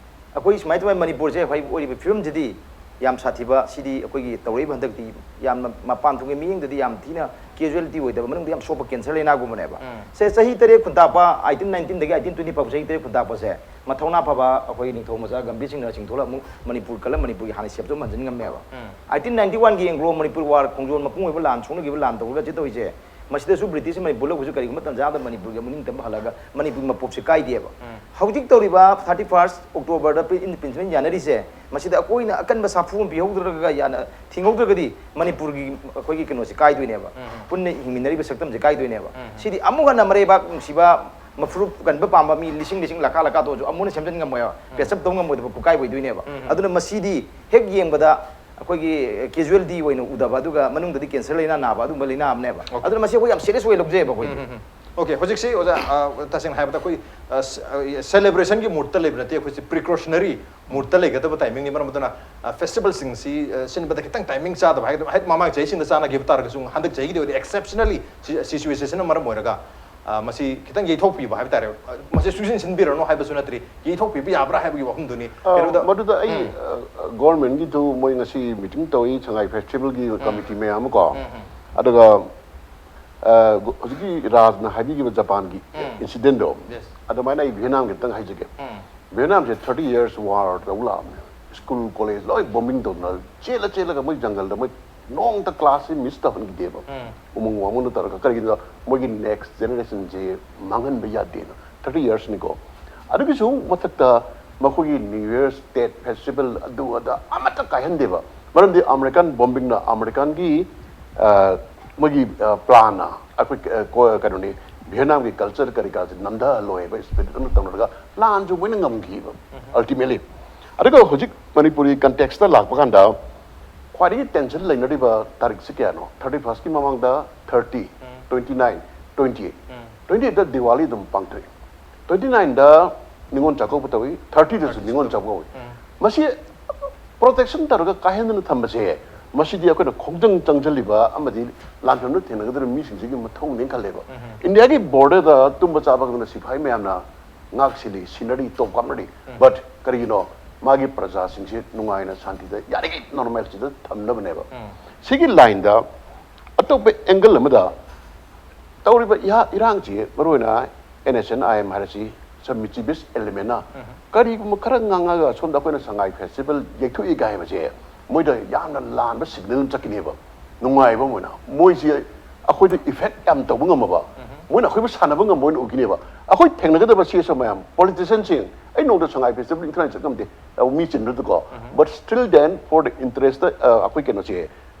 ꯑꯩꯈꯣꯏ ꯁꯨꯃꯥꯏꯅ ꯇꯧꯕ ꯃꯅꯤꯄꯨꯔꯁꯦ ꯍꯧꯖꯤꯛ ꯑꯣꯏꯔꯤꯕ ꯐꯤꯕꯝꯁꯤꯗꯤ ꯌꯥꯝ ꯁꯥꯊꯤꯕ꯫ ꯁꯤꯗꯤ ꯑꯩꯈꯣꯏꯒꯤ ꯇꯧꯔꯛꯏꯕ ꯍꯟꯗꯛꯇꯤ ꯌꯥꯝꯅ ꯃꯄꯥꯟ ꯊꯣꯡꯒꯤ ꯃꯤꯠꯌꯦꯡꯗꯗꯤ ꯌꯥꯝ ꯊꯤꯅ ꯀꯦꯖꯨꯋꯦꯂꯤꯇꯤ ꯑꯣꯏꯗꯕ, ꯃꯅꯨꯡꯗ ꯌꯥꯝ ꯁꯣꯛꯄ ꯀꯦꯟꯁꯔ ꯂꯥꯏꯅꯥꯒꯨꯝꯕꯅꯦꯕ꯫ ꯁꯦ, ꯆꯍꯤ ꯇꯔꯦꯠ ꯈꯨꯟꯇꯥꯛꯄ, ꯑꯩꯠꯇꯤꯟ ꯅꯥꯏꯟꯇꯤꯟꯗꯒꯤ ꯑꯩꯠꯇꯤꯟ ꯇ꯭ꯋꯦꯟꯇꯤ ꯐꯥꯎ ꯆꯍꯤ ꯇꯔꯦꯠ ꯈꯨꯟꯇꯥꯛꯄꯁꯦ, ꯃꯊꯧꯅꯥ ꯐꯕ ꯑꯩꯈꯣꯏ ꯅꯤꯡꯊꯧ ꯃꯆꯥ ꯒꯝꯚꯤꯔ ꯁꯤꯡꯅ ꯆꯤꯡꯊꯣꯛꯂꯒ ꯑꯃꯨꯛ ꯃꯅꯤꯄꯨꯔ ꯀꯜꯂ ꯃꯅꯤꯄꯨꯔꯒꯤ ꯍꯥꯟꯅ ꯁꯦꯞꯇꯨ ꯑꯃꯨꯛ ꯍꯟꯖꯤꯟ ꯉꯝꯃꯦꯕ꯫ ꯑꯩꯠꯇꯤꯟ ꯅꯥꯏꯟꯇꯤ ꯋꯥꯟꯒꯤ ꯑꯦꯡꯒ꯭ꯂꯣ ꯃꯅꯤꯄꯨꯔ ꯋꯥꯔ, ꯈꯣꯡꯖꯣꯝ ꯃꯄꯨꯡ ꯑꯣꯏꯕ ꯂꯥꯟ ꯁꯣꯛꯅꯈꯤꯕ ꯂꯥꯟ ꯇꯧꯔꯒ ꯆꯦ ꯇꯧꯔꯤꯁꯦ, ꯃꯁꯤꯗꯁꯨ ꯕ꯭ꯔꯤꯇꯤꯁ ꯃꯅꯤꯄꯨꯔ ꯂꯧꯕꯁꯨ ꯀꯔꯤꯒꯨꯝꯕ ꯇꯟꯖꯥ ꯑꯃꯗ ꯃꯅꯤꯄꯨꯔꯒꯤ ꯑꯃꯨꯛ ꯅꯤꯡꯇꯝꯕ ꯍꯜꯂꯒ ꯃꯅꯤꯄꯨꯔꯒꯤ ꯃꯄꯣꯛꯁꯦ ꯀꯥꯏꯗꯦꯕ꯫ ꯍꯧꯖꯤꯛ ꯇꯧꯔꯤꯕ ꯊꯥꯔꯇꯤ ꯐꯥꯔꯁ ꯑꯣꯛꯇꯣꯕꯔꯗ ꯄ꯭ꯔꯤ ꯏꯟꯗꯤꯄꯦꯟꯗꯦꯟꯁ ꯌꯥꯅꯔꯤꯁꯦ, ꯃꯁꯤꯗ ꯑꯩꯈꯣꯏꯅ ꯑꯀꯟꯕ ꯁꯥꯐꯨ ꯑꯃ ꯄꯤꯍꯧꯗ꯭ꯔꯒ ꯌꯥꯅ ꯊꯤꯡꯍꯧꯗ꯭ꯔꯒꯗꯤ ꯃꯅꯤꯄꯨꯔꯒꯤ ꯑꯩꯈꯣꯏꯒꯤ ꯀꯩꯅꯣꯁꯦ ꯀꯥꯏꯗꯣꯏꯅꯦꯕ꯫ ꯄꯨꯟꯅ ꯍꯤꯡꯃꯤꯟꯅꯔꯤꯕ ꯁꯛꯇꯝꯁꯦ ꯀꯥꯏꯗꯣꯏꯅꯦꯕ꯫ ꯁꯤꯗꯤ ꯑꯃꯨꯛ ꯍꯟꯅ ꯃꯔꯩꯕꯥꯛ ꯅꯨꯡꯁꯤꯕ ꯃꯐꯨꯔꯨꯞ ꯀꯟꯕ ꯄꯥꯝꯕ ꯃꯤ ꯂꯤꯁꯤꯡ ꯂꯤꯁꯤꯡ ꯂꯥꯈꯥ ꯂꯥꯈꯥ ꯊꯣꯛꯑꯁꯨ ꯑꯃꯨꯛ ꯍꯟꯅ ꯁꯦꯝꯖꯤꯟ ꯉꯝꯃꯣꯏꯕ꯫ ꯄꯦꯆꯞ ꯇꯧ ꯉꯝꯃꯣꯏꯗꯕ ꯄꯨꯀꯥꯏ ꯑꯣꯏꯗꯣꯏꯅꯦꯕ꯫ ꯑꯗꯨꯅ ꯃꯁꯤꯗꯤ ꯍꯦꯛ ꯌꯦꯡꯕꯗ ꯑꯩꯈꯣꯏꯒꯤ ꯀꯦꯖꯨꯋꯦꯜꯇꯤ ꯑꯣꯏꯅ ꯎꯗꯕ, ꯑꯗꯨꯒ ꯃꯅꯨꯡꯗꯗꯤ ꯀꯦꯟꯁꯔ ꯂꯥꯏꯅꯥ ꯅꯥꯕ ꯑꯗꯨꯒꯨꯝꯕ ꯂꯥꯏꯅꯥ ꯑꯃꯅꯦꯕ꯫ ꯑꯗꯨꯅ ꯃꯁꯤ ꯑꯩꯈꯣꯏ ꯌꯥꯝ ꯁꯤꯔꯤꯌꯁ ꯑꯣꯏ ꯂꯧꯖꯩꯑꯕ ꯑꯩꯈꯣꯏꯗꯤ꯫ ꯑꯣꯀꯦ, ꯍꯧꯖꯤꯛꯁꯤ ꯑꯣꯖꯥ, ꯑ, ꯇꯁꯦꯡꯅ ꯍꯥꯏꯔꯕꯗ ꯑꯩꯈꯣꯏ, ꯑ, ꯁ-, ꯑ, ꯁꯦꯂꯦꯕ꯭ꯔꯦꯁꯟꯒꯤ ꯃꯨꯗꯇ ꯂꯩꯕ ꯅꯠꯇꯦ, ꯑꯩꯈꯣꯏꯁꯦ ꯄ꯭ꯔꯤꯀꯣꯁꯅꯔꯤ ꯃꯨꯗꯇ ꯂꯩꯒꯗꯕ ꯇꯥꯏꯃꯤꯡꯅꯤ꯫ ꯃꯔꯝ ꯑꯗꯨꯅ, ꯑ, ꯐꯦꯁꯇꯤꯚꯦꯜꯁꯤꯡꯁꯤ, ꯑ, ꯁꯤꯟꯕꯗ ꯈꯤꯇꯪ ꯇꯥꯏꯃꯤꯡ ꯆꯥꯗꯕ ꯍꯥꯏꯒꯗ꯭ꯔꯥ, ꯍꯥꯏꯗꯤ ꯃꯃꯥꯡ ꯆꯍꯤꯁꯤꯡꯗ ꯆꯥꯟꯅꯈꯤꯕ ꯇꯥꯔꯒꯁꯨ ꯍꯟꯗꯛ ꯆꯍꯤꯒꯤꯗꯤ ꯑꯣꯏꯔꯦ ꯑꯦꯛꯁꯦꯞꯁꯅꯦꯜꯂꯤ ꯁꯤ-, ꯁꯤꯆꯨꯋꯦꯁꯟꯁꯤꯅ ꯃꯔꯝ ꯑꯣꯏꯔꯒ, ꯑ, ꯃꯁꯤ ꯈꯤꯇꯪ ꯌꯩꯊꯣꯛꯄꯤꯕ ꯍꯥꯏꯕ ꯇꯥꯔꯦ꯫ ꯑ, ꯃꯁꯤ ꯁꯨꯡꯁꯤꯟ ꯁꯤꯟꯕꯤꯔꯅꯨ ꯍꯥꯏꯕꯁꯨ ꯅꯠꯇ꯭ꯔꯤ, ꯌꯩꯊꯣꯛꯄꯤꯕ ꯌꯥꯕ꯭ꯔꯥ ꯍꯥꯏꯕꯒꯤ ꯋꯥꯐꯝꯗꯨꯅꯤ꯫ ꯑ, ꯀꯩꯅꯣꯗ ꯃꯗꯨꯗ ꯑꯩ, ꯎꯝ꯫ ꯑ, ꯒꯣꯔꯃꯦꯟꯒꯤꯗꯨ ꯃꯣꯏ ꯉꯁꯤ ꯃꯤꯇꯤꯡ ꯇꯧꯏ, ꯁꯉꯥꯏ ꯐꯦꯁꯇꯤꯚꯦꯜꯒꯤ ꯎꯝ꯫ ꯀꯃꯤꯇꯤ ꯃꯌꯥꯝ ꯑꯃꯀꯣ꯫ ꯎꯝ, ꯎꯝ꯫ ꯑꯗꯨꯒ ꯑ, ꯍꯧꯖꯤꯛꯀꯤ ꯔꯥꯖꯅ ꯍꯥꯏꯕꯤꯈꯤꯕ ꯖꯄꯥꯟꯒꯤ ꯎꯝ. ꯏꯟꯁꯤꯗꯦꯟꯗꯣ, Yes. ꯑꯗꯨꯃꯥꯏꯅ ꯑꯩ ꯚꯤꯌꯦꯠꯅꯥꯝꯒꯤ ꯈꯤꯇꯪ ꯍꯥꯏꯖꯒꯦ. ꯎꯝ. ꯚꯤꯌꯦꯠꯅꯥꯝꯁꯦ thirty years war ꯇꯧ ꯂꯥꯛꯑꯕꯅꯦ. ꯁ꯭ꯀꯨꯜ ꯀꯣꯂꯦꯖ ꯂꯣꯏ ꯕꯣꯝꯕꯤꯡ ꯇꯧꯗꯅ ꯆꯦꯜꯂ ꯆꯦꯜꯂꯒ ꯃꯣꯏ ꯖꯪꯒꯜꯗ ꯃꯣꯏ ꯅꯣꯡꯃꯇ ꯀ꯭ꯂꯥꯁꯁꯦ ꯃꯤꯁ ꯇꯧꯍꯟꯈꯤꯗꯦꯕ. ꯎꯝ. ꯎꯃꯪ ꯋꯥꯃꯪꯗ ꯇꯧꯔꯒ, ꯀꯔꯤꯒꯤꯅꯣ, ꯃꯣꯏꯒꯤ ꯅꯦꯛꯁ ꯖꯦꯅꯦꯔꯦꯁꯟꯁꯦ ꯃꯥꯡꯍꯟꯕ ꯌꯥꯗꯦꯅ. Thirty yearsꯅꯤꯀꯣ. ꯑꯗꯨꯒꯤꯁꯨ ꯃꯊꯛꯇ ꯃꯈꯣꯏꯒꯤ New Year, State Festival, ꯑꯗꯨ ꯑꯗꯥ ꯑꯃꯠꯇ ꯀꯥꯏꯍꯟꯗꯦꯕ. ꯃꯔꯝꯗꯤ ꯑꯃꯦꯔꯤꯀꯥꯟ ꯕꯣꯝꯕꯤꯡꯅ ꯑꯃꯦꯔꯤꯀꯥꯟꯒꯤ ꯑ, ꯃꯣꯏꯒꯤ ꯄ꯭ꯂꯥꯟꯅ ꯑꯩꯈꯣꯏ ꯑ, ꯀꯣ- ꯀꯩꯅꯣꯅꯤ, ꯚꯤꯌꯦꯠꯅꯥꯝꯒꯤ ꯀꯜꯆꯔ ꯀꯔꯤ ꯀꯔꯥꯁꯦ ꯅꯝꯊꯍꯜꯂꯣꯏ ꯍꯥꯏꯕ ꯏꯁꯄꯤꯔꯤꯠ ꯑꯃ ꯇꯧꯅꯔꯒ ꯄ꯭ꯂꯥꯟꯁꯨ ꯃꯣꯏꯅ ꯉꯝꯈꯤꯕ ꯑꯜꯇꯤꯃꯦꯠꯂꯤ. ꯑꯗꯨꯒ ꯍꯧꯖꯤꯛ ꯃꯅꯤꯄꯨꯔꯤ ꯀꯟꯇꯦꯛꯁꯇ ꯂꯥꯛꯄ ꯀꯥꯟꯗ ꯈ꯭ꯋꯥꯏꯗꯒꯤ ꯇꯦꯟꯁꯟ ꯂꯩꯅꯔꯤꯕ ꯇꯥꯔꯤꯛꯁꯤ ꯀꯌꯥꯅꯣ? Thirty firstꯀꯤ ꯃꯃꯥꯡꯗ thirty, twenty nine, twenty eight. Twenty eightꯇ Diwali ꯑꯗꯨꯝ ꯄꯥꯡꯊꯣꯛꯏ. Twenty nineꯗ ꯅꯤꯉꯣꯜ ꯆꯥꯛꯀꯧꯕ ꯇꯧꯏ, thirtyꯗꯁꯨ ꯅꯤꯉꯣꯜ ꯆꯥꯛꯀꯧꯏ. ꯃꯁꯤ ꯄ꯭ꯔꯣꯇꯦꯛꯁꯟ ꯇꯧꯔꯒ ꯀꯥꯏꯍꯟꯗꯅ ꯊꯝꯕꯁꯦ, ꯃꯁꯤꯗꯤ ꯑꯩꯈꯣꯏꯅ ꯈꯣꯡꯖꯪ ꯆꯪꯁꯤꯜꯂꯤꯕ ꯑꯃꯗꯤ ꯂꯥꯟꯐꯝꯗ ꯊꯦꯡꯅꯒꯗꯧꯔꯤꯕ ꯃꯤꯁꯤꯡꯁꯤꯒꯤ ꯃꯊꯧꯅꯦꯅ ꯈꯜꯂꯦꯕ. ꯏꯟꯗꯤꯌꯥꯒꯤ ꯕꯣꯔꯗꯔꯗ ꯇꯨꯝꯕ ꯆꯥꯕ ꯈꯪꯗꯅ ꯁꯤꯐꯥꯏ ꯃꯌꯥꯝꯅ ꯉꯥꯛ ꯁꯤꯜꯂꯤ, ꯁꯤꯅꯔꯤ, ꯇꯣꯞ ꯀꯥꯞꯅꯔꯤ. But ꯀꯔꯤꯒꯤꯅꯣ? ꯃꯥꯒꯤ ꯄ꯭ꯔꯖꯥꯁꯤꯡꯁꯤ ꯅꯨꯡꯉꯥꯏꯅ ꯁꯥꯟꯇꯤꯗ ꯌꯥꯔꯤꯈꯩ ꯅꯣꯔꯃꯦꯜꯁꯤꯗ ꯊꯝꯅꯕꯅꯦꯕ. ꯁꯤꯒꯤ ꯂꯥꯏꯟꯗ ꯑꯇꯣꯞꯄ ꯑꯦꯡꯒꯜ ꯑꯃꯗ ꯇꯧꯔꯤꯕ ꯏꯍꯥ- ꯏꯔꯥꯡꯁꯤ, ꯃꯔꯨꯑꯣꯏꯅ NSCN-IM ꯍꯥꯏꯔꯁꯤ, ꯁꯝ ꯃꯤꯆꯤꯕꯤꯁ ꯑꯦꯂꯤꯃꯦꯟꯅ ꯀꯔꯤꯒꯨꯝꯕ ꯈꯔ ꯉꯥꯡꯉꯒ ꯁꯣꯝꯗ ꯑꯩꯈꯣꯏꯅ ꯁꯉꯥꯏ ꯐꯦꯁꯇꯤꯚꯦꯜ ꯌꯩꯊꯣꯛꯏꯒ ꯍꯥꯏꯕꯁꯦ, ꯃꯣꯏꯗ ꯌꯥꯝꯅ ꯂꯥꯟꯕ ꯁꯤꯒꯅꯦꯜ ꯑꯃ ꯆꯠꯈꯤꯅꯦꯕ. ꯅꯨꯡꯉꯥꯏꯕ ꯑꯃ ꯑꯣꯏꯅ ꯃꯣꯏꯁꯤ ꯑꯩꯈꯣꯏꯗ ꯏꯐꯦꯛ ꯌꯥꯝ ꯇꯧꯕ ꯉꯝꯃꯕ, ꯃꯣꯏꯅ ꯑꯩꯈꯣꯏꯕꯨ ꯁꯥꯟꯅꯕ ꯉꯝꯕ ꯑꯣꯏꯅ ꯎꯈꯤꯅꯦꯕ. ꯑꯩꯈꯣꯏ ꯊꯦꯡꯅꯒꯗꯕ ꯁꯤ ꯑꯁ ꯃꯌꯥꯝ ꯄꯣꯂꯤꯇꯤꯁꯤꯌꯥꯟꯁꯤꯡ, ꯑꯩ ꯅꯣꯡꯃꯇ ꯁꯉꯥꯏ ꯐꯦꯁꯇꯤꯚꯦꯜ ꯏꯟꯊꯨꯅꯥꯏ ꯆꯠ ꯉꯝꯗꯦ, ꯑ, ꯃꯤ ꯆꯤꯟꯕꯗꯨꯀꯣ. But still then, for the interest, ꯑ, ꯑꯩꯈꯣꯏ ꯀꯩꯅꯣꯁꯦ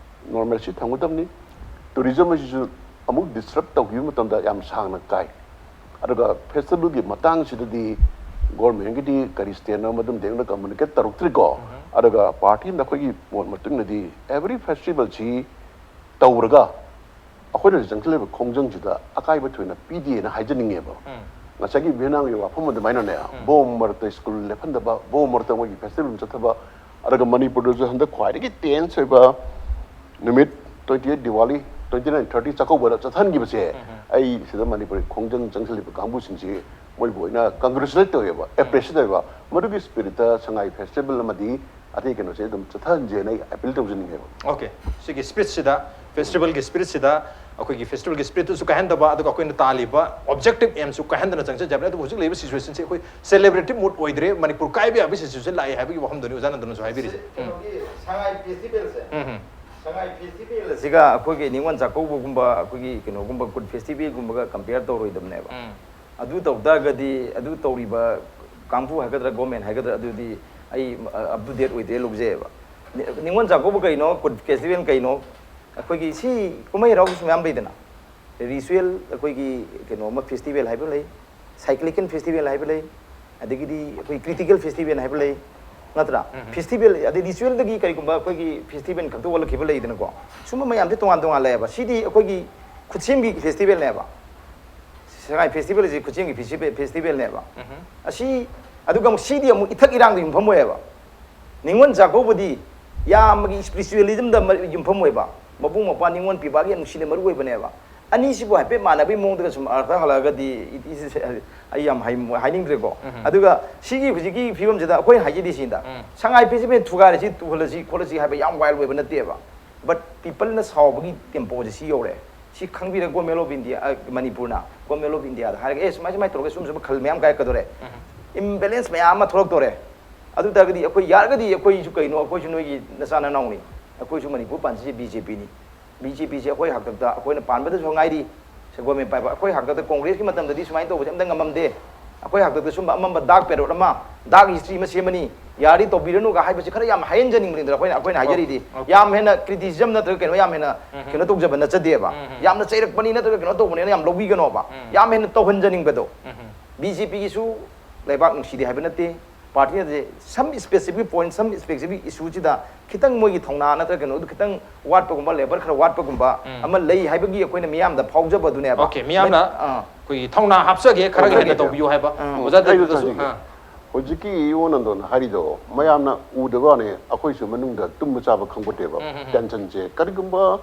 ꯅꯣꯔꯃꯦꯜꯁꯤ ꯊꯝꯒꯗꯕꯅꯤ. ꯇꯨꯔꯤꯖꯝ ꯑꯁꯤꯁꯨ ꯑꯃꯨꯛ ꯗꯤꯁꯇꯔꯕ ꯇꯧꯈꯤꯕ ꯃꯇꯝꯗ ꯌꯥꯝ ꯁꯥꯡꯅ ꯀꯥꯏ. ꯑꯗꯨꯒ ꯐꯦꯁꯇꯤꯚꯦꯜꯒꯤ ꯃꯇꯥꯡꯁꯤꯗꯗꯤ ꯒꯣꯔꯃꯦꯟꯒꯤꯗꯤ ꯀꯔꯤ ꯁ꯭ꯇꯦꯟ ꯑꯃ ꯑꯗꯨꯝ ꯗꯦꯡꯅ ꯀꯝꯃꯨꯅꯤꯀꯦꯠ ꯇꯧꯔꯛꯇ꯭ꯔꯤꯀꯣ. ꯑꯗꯨꯒ ꯄꯥꯔꯇꯤ ꯑꯃꯗ ꯑꯩꯈꯣꯏꯒꯤ ꯃꯣꯠ ꯃꯇꯨꯡꯗꯗꯤ ꯑꯦꯚ꯭ꯔꯤ ꯐꯦꯁꯇꯤꯚꯦꯜꯁꯤ ꯇꯧꯔꯒ ꯑꯩꯈꯣꯏꯅ ꯆꯪꯁꯤꯜꯂꯤꯕ ꯈꯣꯡꯖꯪꯁꯤꯗ ꯑꯀꯥꯏꯕ ꯊꯣꯏꯅ ꯄꯤꯗꯦꯅ ꯍꯥꯏꯖꯅꯤꯡꯉꯦꯕ. ꯉꯁꯥꯏꯒꯤ ꯚꯤꯌꯦꯠꯅꯥꯝꯒꯤ ꯋꯥꯐꯝ ꯑꯗꯨꯃꯥꯏꯅꯅꯦ, ꯕꯣꯝ ꯃꯔꯛꯇ ꯁ꯭ꯀꯨꯜ ꯂꯦꯞꯍꯟꯗꯕ, ꯕꯣꯝ ꯃꯔꯛꯇ ꯃꯣꯏꯒꯤ ꯐꯦꯁꯇꯤꯚꯦꯜ ꯆꯠꯊꯕ, ꯑꯗꯨꯒ ꯃꯅꯤꯄꯨꯔꯗꯁꯨ ꯍꯟꯗꯛ ꯈ꯭ꯋꯥꯏꯗꯒꯤ ꯇꯦꯟꯁ ꯑꯣꯏꯕ ꯅꯨꯃꯤꯠ twenty eight Diwali, twenty nine thirty ꯆꯥꯛꯀꯧꯕꯗ ꯆꯠꯊꯍꯟꯈꯤꯕꯁꯦ, ꯑꯩ ꯁꯤꯗ ꯃꯅꯤꯄꯨꯔꯒꯤ ꯈꯣꯡꯖꯪ ꯆꯪꯁꯤꯜꯂꯤꯕ ꯀꯥꯡꯕꯨꯁꯤꯡꯁꯤ ꯃꯣꯏꯕꯨ ꯑꯣꯏꯅ ꯀꯪꯒ꯭ꯔꯦꯆꯨꯂꯦꯠ ꯇꯧꯋꯦꯕ, ꯑꯦꯄ꯭ꯔꯤꯁꯤꯌꯦꯠ ꯇꯧꯋꯦꯕ. ꯃꯗꯨꯒꯤ ꯁ꯭ꯄꯤꯔꯤꯠꯇ ꯁꯉꯥꯏ ꯐꯦꯁꯇꯤꯚꯦꯜ ꯑꯃꯗꯤ ꯑꯇꯩ ꯀꯩꯅꯣꯁꯦ ꯑꯗꯨꯝ ꯆꯠꯊꯍꯟꯁꯦꯅ ꯑꯩ ꯑꯄꯤꯜ ꯇꯧꯖꯅꯤꯡꯉꯦꯕ꯫ ꯑꯣꯀꯦ, ꯁꯤꯒꯤ ꯁ꯭ꯄꯤꯔꯤꯠꯁꯤꯗ, ꯐꯦꯁꯇꯤꯚꯦꯜꯒꯤ ꯁ꯭ꯄꯤꯔꯤꯠꯁꯤꯗ ꯑꯩꯈꯣꯏꯒꯤ ꯐꯦꯁꯇꯤꯚꯦꯜꯒꯤ ꯁ꯭ꯄꯤꯔꯤꯠꯇꯨꯁꯨ ꯀꯥꯏꯍꯟꯗꯕ, ꯑꯗꯨꯒ ꯑꯩꯈꯣꯏꯅ ꯇꯥꯜꯂꯤꯕ ꯑꯣꯕꯖꯦꯛꯇꯤꯚ ꯑꯦꯝꯁꯨ ꯀꯥꯏꯍꯟꯗꯅ ꯆꯪꯁꯤꯟꯖꯕꯅꯦ꯫ ꯑꯗꯨꯕꯨ ꯍꯧꯖꯤꯛ ꯂꯩꯔꯤꯕ ꯁꯤꯆꯨꯋꯦꯁꯟꯁꯦ ꯑꯩꯈꯣꯏ ꯁꯦꯂꯦꯕ꯭ꯔꯦꯇꯤꯚ ꯃꯨꯗ ꯑꯣꯏꯗ꯭ꯔꯦ, ꯃꯅꯤꯄꯨꯔ ꯀꯥꯏꯕ ꯌꯥꯕꯒꯤ ꯁꯤꯆꯨꯋꯦꯁꯟ ꯂꯥꯛꯑꯦ ꯍꯥꯏꯕꯒꯤ ꯋꯥꯐꯝꯗꯨꯅꯤ ꯑꯣꯖꯥ ꯅꯟꯗꯅꯁꯨ ꯍꯥꯏꯕꯤꯔꯤꯁꯦ꯫ ꯎꯝ꯫ ꯀꯩꯅꯣꯒꯤ ꯁꯉꯥꯏ ꯐꯦꯁꯇꯤꯚꯦꯜꯁꯦ ꯎꯝ ꯍꯝ꯫ ꯁꯉꯥꯏ ꯐꯦꯁꯇꯤꯚꯦꯜꯁꯤꯒ ꯑꯩꯈꯣꯏꯒꯤ ꯅꯤꯉꯣꯜ ꯆꯥꯛꯀꯧꯕꯒꯨꯝꯕ, ꯑꯩꯈꯣꯏꯒꯤ ꯀꯩꯅꯣꯒꯨꯝꯕ ꯀꯨꯠ ꯐꯦꯁꯇꯤꯚꯦꯜꯒꯨꯝꯕꯒ ꯀꯝꯄꯤꯌꯔ ꯇꯧꯔꯣꯏꯗꯕꯅꯦꯕ꯫ ꯎꯝ꯫ ꯑꯗꯨ ꯇꯧ ꯇꯥꯔꯒꯗꯤ ꯑꯗꯨ ꯇꯧꯔꯤꯕ ꯀꯥꯡꯕꯨ ꯍꯥꯏꯒꯗ꯭ꯔꯥ, ꯒꯣꯔꯃꯦꯟ ꯍꯥꯏꯒꯗ꯭ꯔꯥ, ꯑꯗꯨꯗꯤ ꯑꯩ ꯑꯞ ꯇꯨ ꯗꯦꯠ ꯑꯣꯏꯗꯦ ꯂꯧꯖꯩꯑꯕ꯫ ꯅꯤ- ꯅꯤꯉꯣꯜ ꯆꯥꯛꯀꯧꯕ ꯀꯩꯅꯣ, ꯀꯨꯠ ꯐꯦꯁꯇꯤꯚꯦꯜ ꯀꯩꯅꯣ, ꯑꯩꯈꯣꯏꯒꯤ ꯁꯤ ꯀꯨꯝꯍꯩ ꯍꯔꯥꯎꯁꯨ ꯃꯌꯥꯝ ꯂꯩꯗꯅ, ꯔꯤꯆꯨꯋꯦꯜ ꯑꯩꯈꯣꯏꯒꯤ ꯀꯩꯅꯣ ꯑꯃ ꯐꯦꯁꯇꯤꯚꯦꯜ ꯍꯥꯏꯕ ꯂꯩ, ꯁꯥꯏꯀ꯭ꯂꯤꯀꯦꯜ ꯐꯦꯁꯇꯤꯚꯦꯜ ꯍꯥꯏꯕ ꯂꯩ, ꯑꯗꯒꯤꯗꯤ ꯑꯩꯈꯣꯏ ꯀ꯭ꯔꯤꯇꯤꯀꯦꯜ ꯐꯦꯁꯇꯤꯚꯦꯜ ꯍꯥꯏꯕ ꯂꯩ, ꯅꯠꯇ꯭ꯔꯥ? ꯐꯦꯁꯇꯤꯚꯦꯜ ꯑꯗꯩ ꯔꯤꯆꯨꯋꯦꯜꯗꯒꯤ ꯀꯔꯤꯒꯨꯝꯕ ꯑꯩꯈꯣꯏꯒꯤ ꯐꯦꯁꯇꯤꯚꯦꯜ ꯈꯛꯇ ꯑꯣꯜꯂꯛꯈꯤꯕ ꯂꯩꯗꯅꯀꯣ꯫ ꯁꯨꯝꯕ ꯃꯌꯥꯝꯁꯦ ꯇꯣꯉꯥꯟ ꯇꯣꯉꯥꯟ ꯂꯩꯌꯦꯕ꯫ ꯁꯤꯗꯤ ꯑꯩꯈꯣꯏꯒꯤ ꯈꯨꯠꯁꯦꯝꯒꯤ ꯐꯦꯁꯇꯤꯚꯦꯜꯅꯦꯕ꯫ ꯁꯉꯥꯏ ꯐꯦꯁꯇꯤꯚꯦꯜꯁꯤ ꯈꯨꯠꯁꯦꯝꯒꯤ ꯐꯦꯁꯇꯤꯚꯦꯜ ꯐꯦꯁꯇꯤꯚꯦꯜꯅꯦꯕ꯫ ꯑꯁꯤ ꯑꯗꯨꯒ ꯑꯃꯨꯛ ꯁꯤꯗꯤ ꯑꯃꯨꯛ ꯏꯊꯛ ꯏꯔꯥꯡꯗ ꯌꯨꯝꯐꯝ ꯑꯣꯏꯌꯦꯕ꯫ ꯅꯤꯉꯣꯜ ꯆꯥꯛꯀꯧꯕꯗꯤ ꯌꯥꯝꯕꯒꯤ ꯏꯁꯄꯤꯔꯤꯆꯨꯋꯦꯂꯤꯖꯝꯗ ꯌꯨꯝꯐꯝ ꯑꯣꯏꯕ, ꯃꯕꯨꯡ ꯃꯧꯄ꯭ꯋꯥ ꯅꯤꯉꯣꯜ ꯄꯤꯕꯒꯤ ꯅꯨꯡꯁꯤꯅ ꯃꯔꯨ ꯑꯣꯏꯕꯅꯦꯕ꯫ ꯑꯅꯤꯁꯤꯕꯨ ꯍꯥꯏꯐꯦꯠ ꯃꯥꯟꯅꯕꯒꯤ ꯃꯑꯣꯡꯗꯒ ꯁꯨꯝ ꯑꯔꯊ ꯍꯜꯂꯛꯑꯒꯗꯤ, it is, ꯑꯩ ꯌꯥꯝ ꯍꯥꯏ- ꯍꯥꯏꯅꯤꯡꯗ꯭ꯔꯦꯀꯣ꯫ ꯑꯗꯨꯒ ꯁꯤꯒꯤ ꯍꯧꯖꯤꯛꯀꯤ ꯐꯤꯕꯝꯁꯤꯗ ꯑꯩꯈꯣꯏꯅ ꯍꯥꯏꯖꯔꯤꯁꯤꯗ, ꯁꯉꯥꯏ ꯐꯦꯁꯇꯤꯚꯦꯜ ꯊꯨꯒꯥꯏꯔꯁꯤ, ꯇꯨꯍꯜꯂꯁꯤ, ꯈꯣꯠꯂꯁꯤ ꯍꯥꯏꯕ ꯌꯥꯝ ꯋꯥꯏꯜ ꯑꯣꯏꯕ ꯅꯠꯇꯦꯕ꯫ ꯕꯠ ꯄꯤꯄꯜꯅ ꯁꯥꯎꯕꯒꯤ ꯇꯦꯝꯄꯣꯁꯦ ꯁꯤ ꯌꯧꯔꯛꯑꯦ꯫ ꯁꯤ ꯈꯪꯕꯤꯔ ꯒꯣꯔꯃꯦꯟ ꯑꯣꯐ ꯏꯟꯗꯤꯌꯥ, ꯃꯅꯤꯄꯨꯔꯅ ꯒꯣꯔꯃꯦꯟ ꯑꯣꯐ ꯏꯟꯗꯤꯌꯥꯗ ꯍꯥꯏꯔꯒ, ꯑꯦ, ꯁꯨꯃꯥꯏ ꯁꯨꯃꯥꯏꯅ ꯇꯧꯔꯒ ꯁꯨꯝ ꯁꯨꯝ ꯈꯜ ꯃꯌꯥꯝ ꯀꯥꯏꯔꯛꯀꯗꯣꯔꯦ, ꯏꯝꯕꯦꯂꯦꯟꯁ ꯃꯌꯥꯝ ꯑꯃ ꯊꯣꯛꯂꯛꯇꯣꯔꯦ꯫ ꯑꯗꯨ ꯇꯥꯔꯒꯗꯤ ꯑꯩꯈꯣꯏ ꯌꯥꯔꯒꯗꯤ ꯑꯩꯈꯣꯏꯁꯨ ꯀꯩꯅꯣ, ꯑꯩꯈꯣꯏꯁꯨ ꯅꯣꯏꯒꯤ ꯅꯆꯥ ꯅꯅꯥꯎꯅꯤ, ꯑꯩꯈꯣꯏꯁꯨ ꯃꯅꯤꯄꯨꯔ ꯄꯥꯟꯁꯤꯁꯦ ꯕꯤ ꯖꯦ ꯄꯤꯅꯤ꯫ ꯕꯤ ꯖꯦ ꯄꯤꯁꯦ ꯑꯩꯈꯣꯏ ꯍꯥꯛꯇꯛꯇ, ꯑꯩꯈꯣꯏꯅ ꯄꯥꯟꯕꯗꯁꯨ ꯉꯥꯏꯔꯤ, ꯁꯦ ꯒꯣꯔꯃꯦꯟ ꯄꯥꯏꯕ꯫ ꯑꯩꯈꯣꯏ ꯍꯥꯛꯇꯛꯇ ꯀꯣꯡꯒ꯭ꯔꯦꯁꯀꯤ ꯃꯇꯝꯗꯗꯤ ꯁꯨꯃꯥꯏꯅ ꯇꯧꯕꯁꯦ ꯑꯝꯇ ꯉꯝꯃꯝꯗꯦ꯫ ꯑꯩꯈꯣꯏ ꯍꯥꯛꯇꯛꯇ ꯁꯨꯝꯕ ꯑꯃꯝꯕ ꯗꯥꯔꯛ ꯄꯦꯔꯣꯠ ꯑꯃ, ꯗꯥꯔꯛ ꯍꯤꯁꯇ꯭ꯔꯤ ꯑꯃ ꯁꯦꯝꯃꯅꯤ, ꯌꯥꯔꯗꯤ ꯇꯧꯕꯤꯔꯅꯨꯒ ꯍꯥꯏꯕꯁꯤ ꯈꯔ ꯌꯥꯝ ꯍꯥꯏꯍꯟꯖꯅꯤꯡꯕꯅꯤꯗꯅ ꯑꯩꯈꯣꯏꯅ, ꯑꯩꯈꯣꯏꯅ ꯍꯥꯏꯖꯔꯤꯗꯤ꯫ Okay. ꯌꯥꯝ ꯍꯦꯟꯅ ꯀ꯭ꯔꯤꯇꯤꯁꯤꯖꯝ ꯅꯠꯇ꯭ꯔꯒ ꯀꯩꯅꯣ ꯌꯥꯝ ꯍꯦꯟꯅ ꯀꯩꯅꯣ ꯇꯧꯖꯕ ꯅꯠꯆꯗꯦꯕ꯫ ꯌꯥꯝꯅ ꯆꯩꯔꯛꯄꯅꯤ ꯅꯠꯇ꯭ꯔꯒ ꯀꯩꯅꯣ ꯇꯧꯕꯅꯦꯅ ꯌꯥꯝ ꯂꯧꯕꯤꯒꯅꯣꯕ꯫ ꯌꯥꯝ ꯍꯦꯟꯅ ꯇꯧꯍꯟꯖꯅꯤꯡꯕꯗꯣ꯫ ꯕꯤ ꯖꯦ ꯄꯤꯒꯤꯁꯨ ꯂꯩꯕꯥꯛ ꯅꯨꯡꯁꯤꯗꯦ ꯍꯥꯏꯕ ꯅꯠꯇꯦ꯫ ꯄꯥꯔꯇꯤ ꯅꯠꯇꯦ, some specific point, some specific issue ꯁꯤꯗ ꯈꯤꯇꯪ ꯃꯣꯏꯒꯤ ꯊꯧꯅꯥ ꯅꯠꯇ꯭ꯔꯒ ꯀꯩꯅꯣꯗꯨ ꯈꯤꯇꯪ ꯋꯥꯠꯄꯒꯨꯝꯕ, ꯂꯦꯕꯔ ꯈꯔ ꯋꯥꯠꯄꯒꯨꯝꯕ ꯑꯃ ꯂꯩ ꯍꯥꯏꯕꯒꯤ ꯑꯩꯈꯣꯏꯅ ꯃꯤꯌꯥꯝꯗ ꯐꯥꯎꯖꯕ ꯑꯗꯨꯅꯦꯕ꯫ Okay, ꯃꯤꯌꯥꯝꯅ ꯑꯥ꯫ ꯑꯩꯈꯣꯏꯒꯤ ꯊꯧꯅꯥ ꯍꯥꯞꯆꯒꯦ, ꯈꯔꯒ ꯍꯦꯟꯅ ꯍꯥꯞꯆꯒꯦ꯫ ꯇꯧꯕꯤꯌꯨ ꯍꯥꯏꯕ꯫ ꯑꯥ꯫ ꯑꯣꯖꯥ ꯑꯩꯁꯨ ꯗꯦꯕꯗꯁꯨ, ꯊꯥꯖꯒꯦ꯫ ꯑꯥ꯫ ꯍꯧꯖꯤꯛꯀꯤ ꯏꯌꯣ ꯅꯟꯗꯣꯅ ꯍꯥꯏꯔꯤꯗꯣ ꯃꯌꯥꯝꯅ ꯎꯗꯕ ꯋꯥꯅꯦ, ꯑꯩꯈꯣꯏꯁꯨ ꯃꯅꯨꯡꯗ ꯇꯨꯝꯕ ꯆꯥꯕ ꯈꯪꯄꯣꯠꯇꯦꯕ꯫ ꯇꯦꯟꯁꯟꯁꯦ ꯀꯔꯤꯒꯨꯝꯕ,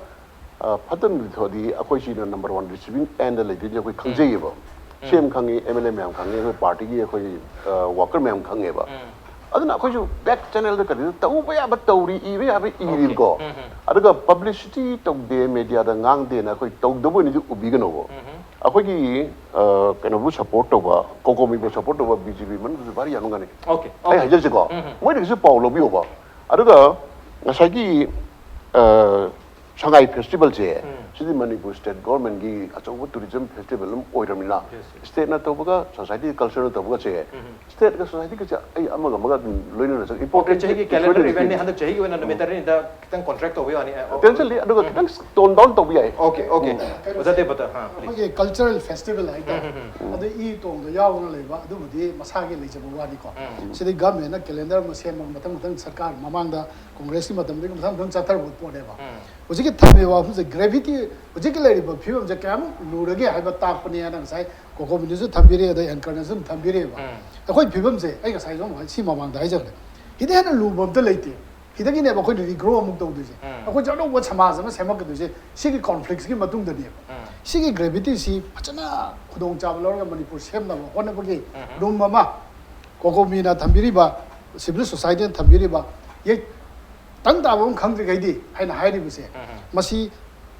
ꯑ, ꯐꯠꯇꯅ ꯊꯣꯛꯑꯗꯤ ꯑꯩꯈꯣꯏ ꯁꯤꯅ ꯅꯝꯕꯔ ꯋꯥꯟ ꯔꯤꯁꯤꯚꯤꯡ ꯑꯦꯟꯗ ꯂꯩꯗꯣꯏꯁꯦ ꯑꯩꯈꯣꯏ ꯈꯪꯖꯩꯌꯦꯕ꯫ ꯁꯤ ꯑꯦꯝ ꯈꯪꯉꯤ, ꯑꯦꯝ ꯑꯦꯜ ꯑꯦ ꯃꯌꯥꯝ ꯈꯪꯉꯤ, ꯑꯩꯈꯣꯏ ꯄꯥꯔꯇꯤꯒꯤ ꯑꯩꯈꯣꯏ, ꯑ, ꯋꯥꯀꯔ ꯃꯌꯥꯝ ꯈꯪꯉꯦꯕ꯫ ꯑꯗꯨꯅ ꯑꯩꯈꯣꯏꯁꯨ ꯕꯦꯛ ꯆꯦꯅꯦꯜꯗ ꯀꯔꯤꯗ ꯇꯧꯕ ꯌꯥꯕ ꯇꯧꯔꯤ, ꯏꯕ ꯌꯥꯕ ꯏꯔꯤꯕꯀꯣ꯫ ꯎꯝ, ꯎꯝ꯫ ꯑꯗꯨꯒ ꯄꯕ꯭ꯂꯤꯁꯤꯇꯤ ꯇꯧꯗꯦ, ꯃꯦꯗꯤꯌꯥꯗ ꯉꯥꯡꯗꯦꯅ ꯑꯩꯈꯣꯏ ꯇꯧꯗꯕ ꯑꯣꯏꯅꯗꯤ ꯎꯕꯤꯒꯅꯣꯕ꯫ ꯎꯝ꯫ ꯑꯩꯈꯣꯏꯒꯤ ꯑ, ꯀꯩꯅꯣꯕꯨ ꯁꯞꯄꯣꯔꯠ ꯇꯧꯕ, ꯀꯣꯀꯣꯃꯤꯕꯨ ꯁꯞꯄꯣꯔꯠ ꯇꯧꯕ ꯕꯤ ꯖꯦ ꯄꯤ ꯃꯅꯨꯡꯗꯁꯨ ꯚꯥꯔꯤ ꯌꯥꯝꯒꯅꯤ꯫ Okay, ꯑꯩ okay꯫ ꯍꯥꯏꯖꯔꯤꯁꯦꯀꯣ, ꯎꯝ, ꯎꯝ꯫ ꯃꯣꯏꯗꯒꯤꯁꯨ ꯄꯥꯎ ꯂꯧꯕꯤꯌꯣꯕ꯫ ꯑꯗꯨꯒ ꯉꯁꯥꯏꯒꯤ ꯑ, ꯁꯉꯥꯏ ꯐꯦꯁꯇꯤꯚꯦꯜꯁꯦ, ꯎꯝ꯫ ꯁꯤꯗꯤ ꯃꯅꯤꯄꯨꯔ ꯁ꯭ꯇꯦꯠ ꯒꯣꯔꯃꯦꯟꯒꯤ ꯑꯆꯧꯕ ꯇꯨꯔꯤꯖꯝ ꯐꯦꯁꯇꯤꯚꯦꯜ ꯑꯃ ꯑꯣꯏꯔꯕꯅꯤꯅ, Yes, yes꯫ ꯁ꯭ꯇꯦꯠꯅ ꯇꯧꯕꯒ ꯁꯣꯁꯥꯏꯇꯤ ꯀꯜꯆꯔꯅ ꯇꯧꯕꯒꯁꯦ, ꯎꯝ꯫ ꯁ꯭ꯇꯦꯠꯀ ꯁꯣꯁꯥꯏꯇꯤꯒꯁꯦ ꯑꯩ ꯑꯃꯒ ꯑꯃꯒ ꯑꯗꯨꯝ ꯂꯣꯏꯅꯅ ꯆꯠ-, Okay, important ꯆꯍꯤꯒꯤ important ꯀꯦꯂꯦꯟꯗꯔ ꯂꯩꯇꯦ꯫ ꯏꯚꯦꯟꯠꯅꯤ, ꯍꯟꯗꯛ ꯆꯍꯤꯒꯤ ꯑꯣꯏꯅ ꯅꯨꯃꯤꯠ ꯇꯔꯦꯠꯅꯤꯗ ꯈꯤꯇꯪ ꯀꯣꯟꯇ꯭ꯔꯦꯛ ꯇꯧꯕ ꯌꯥꯅꯤ꯫ ꯀꯦꯟꯁꯜꯗꯤ, ꯑꯗꯨꯒ ꯈꯤꯇꯪ ꯇꯣꯟ ꯗꯥꯎꯟ ꯇꯧꯕ ꯌꯥꯏ꯫ Okay, okay꯫ ꯎꯝ꯫ ꯑꯣꯖꯥ ꯗꯦꯕꯇ, ꯑꯥ, please꯫ ꯑꯩꯈꯣꯏꯒꯤ ꯀꯜꯆꯔꯦꯜ ꯐꯦꯁꯇꯤꯚꯦꯜ ꯍꯥꯏꯇꯥꯔꯦ꯫ ꯎꯝ, ꯎꯝ, ꯎꯝ꯫ ꯑꯗꯨ ꯏ ꯇꯣꯡꯗ ꯌꯥꯎꯗꯨꯅ ꯂꯩꯕ ꯑꯗꯨꯕꯨꯗꯤ ꯃꯁꯥꯒꯤ ꯂꯩꯖꯕ ꯋꯥꯅꯤꯀꯣ꯫ ꯎꯝ꯫ ꯁꯤꯗꯤ ꯒꯚꯔꯟꯃꯦꯟꯠꯅ ꯀꯦꯂꯦꯟꯗꯔ ꯑꯃ ꯁꯦꯝꯃꯒ ꯃꯊꯪ ꯃꯊꯪ ꯁꯔꯀꯥꯔ ꯃꯃꯥꯡꯗ ꯀꯣꯡꯒ꯭ꯔꯦꯁꯀꯤ ꯃꯇꯝꯗꯒꯤ ꯃꯊꯪ ꯃꯊꯪ ꯆꯠꯊꯔꯕ ꯄꯣꯠꯅꯦꯕ꯫ ꯎꯝ꯫ ꯍꯧꯖꯤꯛꯀꯤ ꯊꯝꯃꯤꯕ ꯋꯥꯐꯝꯁꯦ, ꯒ꯭ꯔꯦꯚꯤꯇꯤ, ꯍꯧꯖꯤꯛꯀꯤ ꯂꯩꯔꯤꯕ ꯐꯤꯕꯝꯁꯦ ꯀꯌꯥꯃꯨꯛ ꯂꯨꯔꯒꯦ ꯍꯥꯏꯕ ꯇꯥꯛꯄꯅꯦ ꯍꯥꯏꯅ ꯉꯁꯥꯏ ꯀꯣꯀꯣꯃꯤꯅꯁꯨ ꯊꯝꯕꯤꯔꯦ, ꯑꯗꯩ ꯑꯦꯡꯀꯔꯅꯁꯨ ꯑꯗꯨꯝ ꯊꯝꯕꯤꯔꯦꯕ꯫ ꯎꯝ꯫ ꯑꯩꯈꯣꯏ ꯐꯤꯕꯝꯁꯦ ꯑꯩ ꯉꯁꯥꯏꯁꯨ ꯑꯃꯨꯛ ꯁꯤ ꯃꯃꯥꯡꯗ ꯍꯥꯏꯖꯈ꯭ꯔꯦ, ꯁꯤꯗ ꯍꯦꯟꯅ ꯂꯨꯕ ꯑꯝꯇ ꯂꯩꯇꯦ꯫ ꯁꯤꯗꯒꯤꯅꯦꯕ ꯑꯩꯈꯣꯏꯅ ꯔꯤꯒ꯭ꯔꯣ ꯑꯃꯨꯛ ꯇꯧꯗꯣꯏꯁꯦ꯫ ꯎꯝ꯫ ꯑꯩꯈꯣꯏꯁꯦ ꯑꯅꯧꯕ ꯁꯃꯥꯖ ꯑꯃ ꯁꯦꯝꯃꯛꯀꯗꯣꯏꯁꯦ ꯁꯤꯒꯤ ꯀꯣꯟꯐ꯭ꯂꯤꯛꯁꯀꯤ ꯃꯇꯨꯡꯗꯅꯦꯕ꯫ ꯎꯝ꯫ ꯁꯤꯒꯤ ꯒ꯭ꯔꯦꯚꯤꯇꯤꯁꯤ ꯐꯖꯅ ꯈꯨꯗꯣꯡꯆꯥꯕ ꯂꯧꯔꯒ ꯃꯅꯤꯄꯨꯔ ꯁꯦꯝꯅꯕ ꯍꯣꯠꯅꯕꯒꯤ ꯎꯝ꯫ ꯔꯨꯝ ꯑꯃ, ꯀꯣꯀꯣꯃꯤꯅ ꯊꯝꯕꯤꯔꯤꯕ, ꯁꯤꯚꯤꯜ ꯁꯣꯁꯥꯏꯇꯤꯅ ꯊꯝꯕꯤꯔꯤꯕ, ꯌꯦ-, ꯇꯪ ꯇꯥꯕ ꯑꯃ ꯈꯪꯗ꯭ꯔꯤꯈꯩꯗꯤ ꯍꯥꯏꯅ ꯍꯥꯏꯔꯤꯕꯁꯦ, ꯎꯝ꯫ ꯃꯁꯤ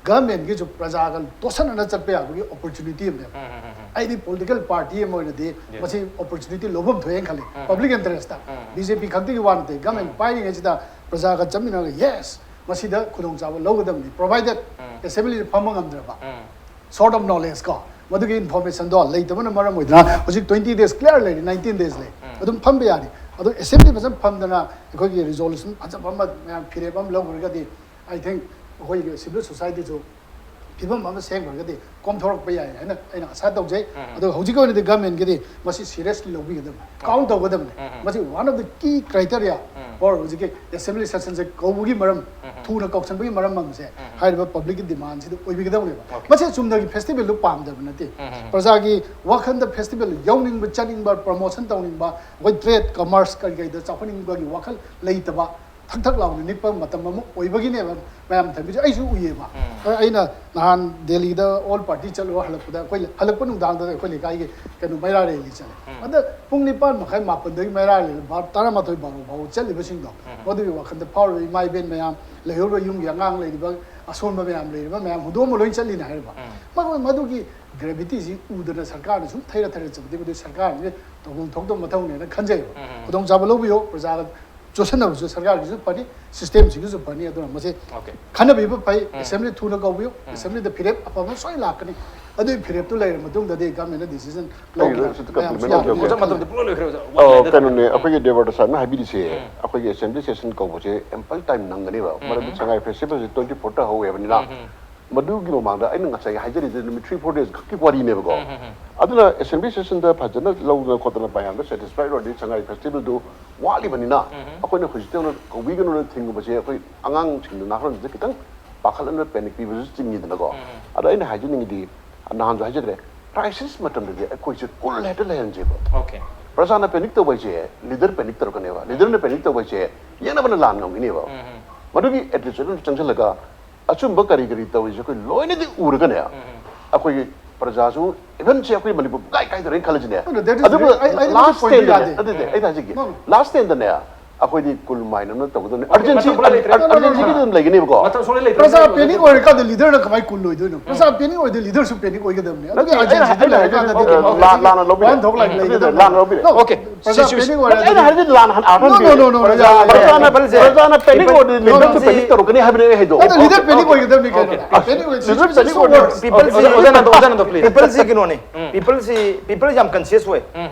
ꯒꯚꯔꯟꯃꯦꯟꯠꯀꯤꯁꯨ ꯄ꯭ꯔꯖꯥꯒ ꯇꯣꯠꯁꯟꯅꯅ ꯆꯠꯄ ꯌꯥꯕꯒꯤ ꯑꯣꯄꯣꯔꯆꯨꯅꯤꯇꯤ ꯑꯃꯅꯦꯕ꯫ ꯎꯝ, ꯎꯝ, ꯎꯝ, ꯎꯝ꯫ ꯑꯩꯗꯤ ꯄꯣꯂꯤꯇꯤꯀꯦꯜ ꯄꯥꯔꯇꯤ ꯑꯃ ꯑꯣꯏꯅꯗꯤ Yes. ꯃꯁꯤ ꯑꯣꯄꯣꯔꯆꯨꯅꯤꯇꯤ ꯂꯧꯐꯝ ꯊꯣꯛꯑꯦꯅ ꯈꯜꯂꯤ꯫ ꯎꯝ꯫ ꯄꯕ꯭ꯂꯤꯛ ꯏꯟꯇꯔꯦꯁꯇ, ꯎꯝ꯫ ꯕꯤ ꯖꯦ ꯄꯤ ꯈꯛꯇꯒꯤ ꯋꯥ ꯅꯠꯇꯦ, ꯒꯚꯔꯟꯃꯦꯟꯠ ꯎꯝ꯫ ꯄꯥꯏꯔꯤꯉꯩꯁꯤꯗ ꯄ꯭ꯔꯖꯥꯒ ꯆꯠꯃꯤꯟꯅꯔꯒ, ꯌꯦꯁ, ꯃꯁꯤꯗ ꯈꯨꯗꯣꯡꯆꯥꯕ ꯂꯧꯒꯗꯕꯅꯤ, ꯄ꯭ꯔꯣꯚꯥꯏꯗꯦꯠ ꯎꯝ꯫ ꯑꯦꯁꯦꯝꯕ꯭ꯂꯤꯗ ꯐꯝꯕ ꯉꯝꯗ꯭ꯔꯕ, ꯎꯝ꯫ ꯁꯣꯔꯠ ꯑꯣꯐ ꯅꯣꯂꯦꯖ ꯀꯣ, ꯃꯗꯨꯒꯤ ꯏꯟꯐꯣꯔꯃꯦꯁꯟꯗꯣ ꯂꯩꯇꯕꯅ ꯃꯔꯝ ꯑꯣꯏꯗꯅ ꯍꯧꯖꯤꯛ ꯇ꯭ꯋꯦꯟꯇꯤ ꯗꯦꯖ ꯀ꯭ꯂꯤꯌꯥꯔ ꯂꯩꯔꯤ, ꯅꯥꯏꯟꯇꯤꯟ ꯗꯦꯖ ꯂꯩ, ꯎꯝ꯫ ꯑꯗꯨꯝ ꯐꯝꯕ ꯌꯥꯔꯤ꯫ ꯑꯗꯣ ꯑꯦꯁꯦꯝꯕ꯭ꯂꯤ ꯐꯖꯅ ꯐꯝꯗꯅ ꯑꯩꯈꯣꯏꯒꯤ ꯔꯤꯖꯣꯂꯨꯁꯟ ꯐꯖꯕ ꯑꯃ, ꯃꯌꯥꯝ ꯐꯤꯔꯦꯞ ꯑꯃ ꯂꯧꯈ꯭ꯔꯒꯗꯤ, ꯑꯥꯏ ꯊꯤꯡꯛ ꯑꯩꯈꯣꯏꯒꯤ ꯁꯤꯚꯤꯜ ꯁꯣꯁꯥꯏꯇꯤꯁꯨ ꯐꯤꯕꯝ ꯑꯃ ꯁꯦꯝꯈ꯭ꯔꯒꯗꯤ ꯀꯣꯝꯊꯣꯔꯛꯄ ꯌꯥꯏ ꯍꯥꯏꯅ ꯑꯩꯅ ꯑꯁꯥ ꯇꯧꯖꯩ꯫ ꯎꯝ꯫ ꯑꯗꯨꯒ ꯍꯧꯖꯤꯛꯀꯤ ꯑꯣꯏꯅꯗꯤ ꯒꯚꯔꯟꯃꯦꯟꯠꯀꯤꯗꯤ ꯃꯁꯤ ꯁꯤꯔꯤꯌꯁꯂꯤ ꯂꯧꯕꯤꯒꯗꯕꯅꯤ, ꯀꯥꯎꯟ ꯇꯧꯒꯗꯕꯅꯤ꯫ ꯎꯝ꯫ ꯃꯁꯤ one of the key criteria um. for ꯍꯧꯖꯤꯛꯀꯤ ꯑꯦꯁꯦꯝꯕ꯭ꯂꯤ ꯁꯦꯁꯟꯁꯦ ꯀꯧꯕꯒꯤ ꯃꯔꯝ, ꯎꯝ꯫ ꯊꯨꯅ ꯀꯧꯁꯟꯕꯒꯤ ꯃꯔꯝ ꯑꯃꯁꯦ ꯎꯝ꯫ ꯍꯥꯏꯔꯤꯕ ꯄꯕ꯭ꯂꯤꯛꯀꯤ ꯗꯤꯃꯥꯟꯁꯤꯗ ꯑꯣꯏꯕꯤꯒꯗꯕꯅꯦꯕ꯫ Okay. ꯃꯁꯤ ꯆꯨꯝꯅꯒꯤ ꯐꯦꯁꯇꯤꯚꯦꯜꯗꯨ ꯄꯥꯝꯗꯕ ꯅꯠꯇꯦ꯫ ꯎꯝ, ꯎꯝ, ꯎꯝ꯫ ꯄ꯭ꯔꯖꯥꯒꯤ ꯋꯥꯈꯜꯗ ꯐꯦꯁꯇꯤꯚꯦꯜ ꯌꯥꯎꯅꯤꯡꯕ, ꯆꯠꯅꯤꯡꯕ, ꯄ꯭ꯔꯃꯣꯁꯟ ꯇꯧꯅꯤꯡꯕ, ꯑꯩꯈꯣꯏ ꯇ꯭ꯔꯦꯗ, ꯀꯃꯔꯁ, ꯀꯔꯤ ꯀꯔꯤꯗ ꯆꯥꯎꯈꯠꯅꯤꯡꯕꯒꯤ ꯋꯥꯈꯜ ꯂꯩꯇꯕ, ꯊꯛ ꯊꯛ ꯂꯥꯎꯅ ꯅꯤꯛꯄ ꯃꯇꯝ ꯑꯃ ꯑꯣꯏꯕꯒꯤꯅꯦꯕ ꯃꯌꯥꯝ ꯊꯝꯕꯤꯁꯦ꯫ ꯑꯩꯁꯨ ꯎꯏꯌꯦꯕ꯫ ꯑꯩꯅ ꯅꯍꯥꯟ ꯗꯦꯜꯂꯤꯗ ꯑꯣꯜ ꯄꯥꯔꯇꯤ ꯆꯠꯂꯨꯔ ꯍꯜꯂꯛꯄꯗ, ꯑꯩꯈꯣꯏ ꯍꯜꯂꯛꯄ ꯅꯨꯡꯗꯥꯡꯗ ꯑꯩꯈꯣꯏ ꯂꯩꯀꯥꯏꯒꯤ ꯀꯩꯅꯣ ꯃꯩꯔꯥ ꯔꯦꯂꯤ ꯆꯠꯂꯦ꯫ ꯑꯗ ꯄꯨꯡ ꯅꯤꯄꯥꯟ ꯃꯈꯥꯏ, ꯃꯥꯄꯟꯗꯒꯤ ꯃꯩꯔꯥ ꯔꯦꯂꯤ ꯚꯥꯔ ꯇꯔꯥꯃꯥꯊꯣꯏ, ꯕꯥꯔꯣ ꯐꯥꯎꯕ ꯆꯠꯂꯤꯕꯁꯤꯡꯗꯣ, ꯃꯗꯨꯒꯤ ꯋꯥꯈꯜꯗ ꯐꯥꯎꯔꯤꯕ ꯏꯃꯥ ꯏꯕꯦꯟ ꯃꯌꯥꯝ, ꯂꯩꯍꯧꯔꯤꯕ ꯌꯨꯝꯒꯤ ꯑꯉꯥꯡ ꯂꯩꯔꯤꯕ, ꯑꯁꯣꯟꯕ ꯃꯌꯥꯝ ꯂꯩꯔꯤꯕ ꯃꯌꯥꯝ ꯍꯨꯟꯗꯣꯛꯑꯝꯃ ꯂꯣꯏ ꯆꯠꯂꯤꯅꯦ ꯍꯥꯏꯔꯤꯕ꯫ ꯃꯗꯨ, ꯃꯗꯨꯒꯤ ꯒ꯭ꯔꯦꯚꯤꯇꯤꯁꯤ ꯎꯗꯅ ꯁꯔꯀꯥꯔꯅ ꯁꯨꯝ ꯊꯩꯔ ꯊꯩꯔ ꯆꯠꯄꯗꯤ ꯃꯗꯨ ꯁꯔꯀꯥꯔꯁꯦ ꯇꯧꯐꯝ ꯊꯣꯛꯇꯕ ꯃꯊꯧꯅꯦꯅ ꯈꯟꯖꯩꯕ꯫ ꯈꯨꯗꯣꯡꯆꯥꯕ ꯂꯧꯕꯤꯌꯨ꯫ ꯄ꯭ꯔꯖꯥꯒ ꯆꯣꯠꯁꯟꯅꯕꯁꯨ ꯁꯔꯀꯥꯔꯒꯤꯁꯨ ꯐꯅꯤ, ꯁꯤꯁꯇꯦꯝꯁꯤꯒꯤꯁꯨ ꯐꯅꯤ꯫ ꯑꯗꯨꯅ ꯃꯁꯤ ꯈꯟꯅꯕꯤꯕ ꯐꯩ꯫ ꯑꯦꯁꯦꯝꯕ꯭ꯂꯤ ꯊꯨꯅ ꯀꯧꯕꯤꯌꯨ꯫ ꯑꯦꯁꯦꯝꯕ꯭ꯂꯤꯗ ꯐꯤꯔꯦꯞ ꯑꯐꯕ ꯁꯣꯏ ꯂꯥꯛꯀꯅꯤ꯫ ꯑꯗꯨꯒꯤ ꯐꯤꯔꯦꯞꯇꯨ ꯂꯩꯔ ꯃꯇꯨꯡꯗꯗꯤ ꯒꯚꯔꯟꯃꯦꯟꯅ ꯗꯤꯁꯤꯖꯟ ꯂꯧꯕ ꯑꯩꯒꯤꯗꯣ ꯁꯤꯗ ꯃꯌꯥꯝꯁꯨ ꯀꯝꯄ꯭ꯂꯤꯃꯦꯟ ꯌꯥꯕꯅꯤ꯫ ꯇꯧꯒꯦ꯫ ꯑꯣꯖꯥ, ꯃꯇꯝꯗꯤ ꯄꯨꯡꯂꯣꯏ ꯂꯣꯏꯈ꯭ꯔꯦ, ꯑꯣꯖꯥ꯫ ꯋꯥ ꯑꯣ, ꯂꯩꯅꯗ꯭ꯔꯦ꯫ ꯀꯩꯅꯣꯅꯦ, ꯑꯩꯈꯣꯏꯒꯤ ꯗꯦꯕꯔꯇ ꯁꯥꯔꯅ ꯍꯥꯏꯕꯤꯔꯤꯁꯦ, ꯑꯩꯈꯣꯏꯒꯤ ꯑꯦꯁꯦꯝꯕ꯭ꯂꯤ ꯁꯦꯁꯟ ꯀꯧꯕꯁꯦ ꯑꯦꯝꯄꯜ ꯇꯥꯏꯝ ꯅꯪꯒꯅꯦꯕ꯫ ꯃꯔꯝꯗꯤ ꯁꯉꯥꯏ ꯐꯦꯁꯇꯤꯚꯦꯜꯁꯦ ꯇ꯭ꯋꯦꯟꯇꯤ ꯐꯣꯔꯗ ꯍꯧꯋꯦꯕꯅꯤꯅ, ꯃꯗꯨꯒꯤ ꯃꯃꯥꯡꯗ ꯑꯩꯅ ꯉꯁꯥꯏ ꯍꯥꯏꯖꯔꯤꯗꯨ ꯅꯨꯃꯤꯠ ꯊ꯭ꯔꯤ ꯐꯣꯔ ꯗꯦꯁ ꯈꯛꯀꯤ ꯋꯥꯔꯤꯅꯦꯕꯀꯣ꯫ ꯑꯗꯨꯅ ꯑꯦꯁꯦꯝꯕ꯭ꯂꯤ ꯁꯦꯁꯟꯗ ꯐꯖꯅ ꯂꯧꯗꯅ ꯈꯣꯠꯇꯅ ꯃꯌꯥꯝꯗ ꯁꯦꯇꯤꯁꯐꯥꯏ ꯑꯣꯏꯔꯗꯤ ꯁꯉꯥꯏ ꯐꯦꯁꯇꯤꯚꯦꯜꯗꯨ ꯋꯥꯠꯂꯤꯕꯅꯤꯅ, ꯑꯩꯈꯣꯏꯅ ꯍꯧꯖꯤꯛꯇꯤ ꯍꯧꯅ ꯀꯧꯕꯤꯒꯅꯨꯅ ꯊꯤꯡꯒꯨꯝꯕꯁꯦ ꯑꯩꯈꯣꯏ ꯑꯉꯥꯡꯁꯤꯡꯗ, ꯅꯍꯥꯔꯣꯜꯁꯤꯡꯗ ꯈꯤꯇꯪ ꯄꯥꯈꯠꯍꯟꯕ, ꯄꯦꯅꯤꯛ ꯄꯤꯕꯁꯨ ꯆꯤꯡꯉꯤꯗꯅꯀꯣ꯫ ꯑꯗꯣ ꯑꯩꯅ ꯍꯥꯏꯖꯅꯤꯡꯉꯤꯗꯤ, ꯅꯍꯥꯟꯁꯨ ꯍꯥꯏꯖꯈ꯭ꯔꯦ, ꯀ꯭ꯔꯥꯏꯁꯤꯁ ꯃꯇꯝꯗꯗꯤ ꯑꯩꯈꯣꯏꯁꯦ ꯀꯨꯜ ꯍꯦꯛꯇ ꯂꯩꯍꯟꯁꯦꯕ꯫ Okay. ꯄ꯭ꯔꯖꯥꯅ ꯄꯦꯅꯤꯛ ꯇꯧꯕ ꯍꯥꯏꯁꯦ ꯂꯤꯗꯔ ꯄꯦꯅꯤꯛ ꯇꯧꯔꯛꯀꯅꯦꯕ, ꯂꯤꯗꯔꯅ ꯄꯦꯅꯤꯛ ꯇꯧꯕ ꯍꯥꯏꯁꯦ ꯌꯦꯛꯅꯕꯅ ꯂꯥꯟ ꯉꯝꯒꯅꯦꯕ꯫ ꯃꯗꯨꯒꯤ ꯑꯦꯇꯤꯆꯨꯗ ꯆꯪꯁꯤꯜꯂꯒ ꯑꯆꯨꯝꯕ ꯀꯔꯤ ꯀꯔꯤ ꯇꯧꯔꯤꯁꯦ ꯑꯩꯈꯣꯏ ꯂꯣꯏꯅꯗꯤ ꯎꯔꯒꯅꯦ, ꯑꯩꯈꯣꯏꯒꯤ ꯄ꯭ꯔꯖꯥꯁꯨ, ꯏꯚꯟ ꯁꯦ ꯑꯩꯈꯣꯏ Manipur ꯄꯨꯡꯀꯥꯏ ꯀꯥꯏꯗꯧꯔꯦꯅ ꯈꯜꯂꯁꯤꯅꯦ꯫ No, no, that is ꯑꯗꯨꯕꯨ very- I- I think last the point is ꯁ꯭ꯇꯦꯟꯗꯅꯦ, valid. ꯑꯗꯨꯗꯤ ꯑꯩꯅ ꯍꯥꯏꯖꯒꯦ, No, no. ꯂꯥꯁ ꯁ꯭ꯇꯦꯟꯗꯅꯦ ꯑꯩꯈꯣꯏꯗꯤ ꯀꯨꯜ ꯃꯥꯏꯅꯅ ꯇꯧꯒꯗꯕꯅꯤ꯫ Okay, ꯑꯔꯖꯦꯟꯁꯤ ꯃꯇꯝ ꯄꯨꯔꯥ ꯂꯩꯇ꯭ꯔꯦ꯫ ꯑꯔꯖꯦꯟꯁꯤꯒꯤ ꯑꯗꯨꯝ ꯂꯩꯒꯅꯦꯕꯀꯣ꯫ ꯃꯇꯝ ꯁꯨꯡꯂꯩ ꯂꯩꯇ꯭ꯔꯦ꯫ ꯄ꯭ꯔꯖꯥ ꯄꯦꯅꯤꯛ ꯑꯣꯏꯔꯀꯥꯟꯗ ꯂꯤꯗꯔꯅ ꯀꯃꯥꯏꯅ ꯀꯨꯜ ꯑꯣꯏꯗꯣꯏꯅꯣ? ꯄ꯭ꯔꯖꯥ ꯄꯦꯅꯤꯛ ꯑꯣꯏꯗꯤ ꯂꯤꯗꯔꯁꯨ ꯄꯦꯅꯤꯛ ꯑꯣꯏꯒꯗꯕꯅꯤ꯫ ꯑꯗꯨꯒꯤ ꯑꯩꯅ- ꯑꯔꯖꯦꯟꯁꯤꯗ ꯑꯩꯅ ꯍꯥꯏꯗꯤ ꯂꯩꯔꯀꯥꯟꯗꯗꯤ ꯑꯗꯨꯗꯤ ꯀꯩꯅꯣ ꯂꯥꯟ- ꯂꯥꯟꯅ ꯂꯧꯕ ꯌꯥꯏ꯫ ꯋꯥꯍꯟ ꯊꯣꯛ ꯂꯥꯛꯏ ꯑꯗꯨꯗꯤ ꯂꯩꯗꯅ꯫ ꯂꯥꯟ- ꯂꯥꯟꯅ ꯂꯧꯕ ꯌꯥꯏ꯫ Okay. ꯄ꯭ꯔꯖꯥ Situation- ꯄꯦꯅꯤꯛ ꯑꯣꯏꯔꯗꯤ ꯑꯩꯅ ꯍꯥꯏꯗꯤ ꯂꯥꯟ ꯍꯥꯟꯅ No, no, no, no, no, ꯄ꯭ꯔꯖꯥꯅ no, no, panic ꯑꯣꯏꯔꯗꯤ ꯂꯤꯗꯔꯁꯨ ꯄꯤꯄꯜꯁꯤ- ꯄꯦꯅꯤꯛ ꯇꯧꯔꯛꯀꯅꯤ ꯍꯥꯏꯕꯅꯦ ꯑꯩ ꯍꯥꯏꯗꯣ꯫ ꯅꯠꯇꯦ, ꯂꯤꯗꯔ ꯄꯦꯅꯤꯛ ꯑꯣꯏꯒꯗꯕꯅꯤ ꯀꯩꯅꯣ꯫ ꯑꯁ, ꯄꯦꯅꯤꯛ ꯑꯣꯏ- ꯂꯤꯗꯔ ꯄꯦꯅꯤꯛ ꯑꯣꯏꯔꯗꯤ Situation is worse. ꯑꯣꯖꯥ, ꯑꯣꯖꯥ, ꯑꯣꯖꯥ, ꯑꯣꯖꯥ, please. ꯄꯤꯄꯜꯁꯤ ꯀꯩꯅꯣꯅꯦ, ꯄꯤꯄꯜꯁꯤ ꯄꯤꯄꯜꯁꯤ ꯌꯥꯝ ꯀꯟꯁꯤꯌꯁ ꯑꯣꯏ꯫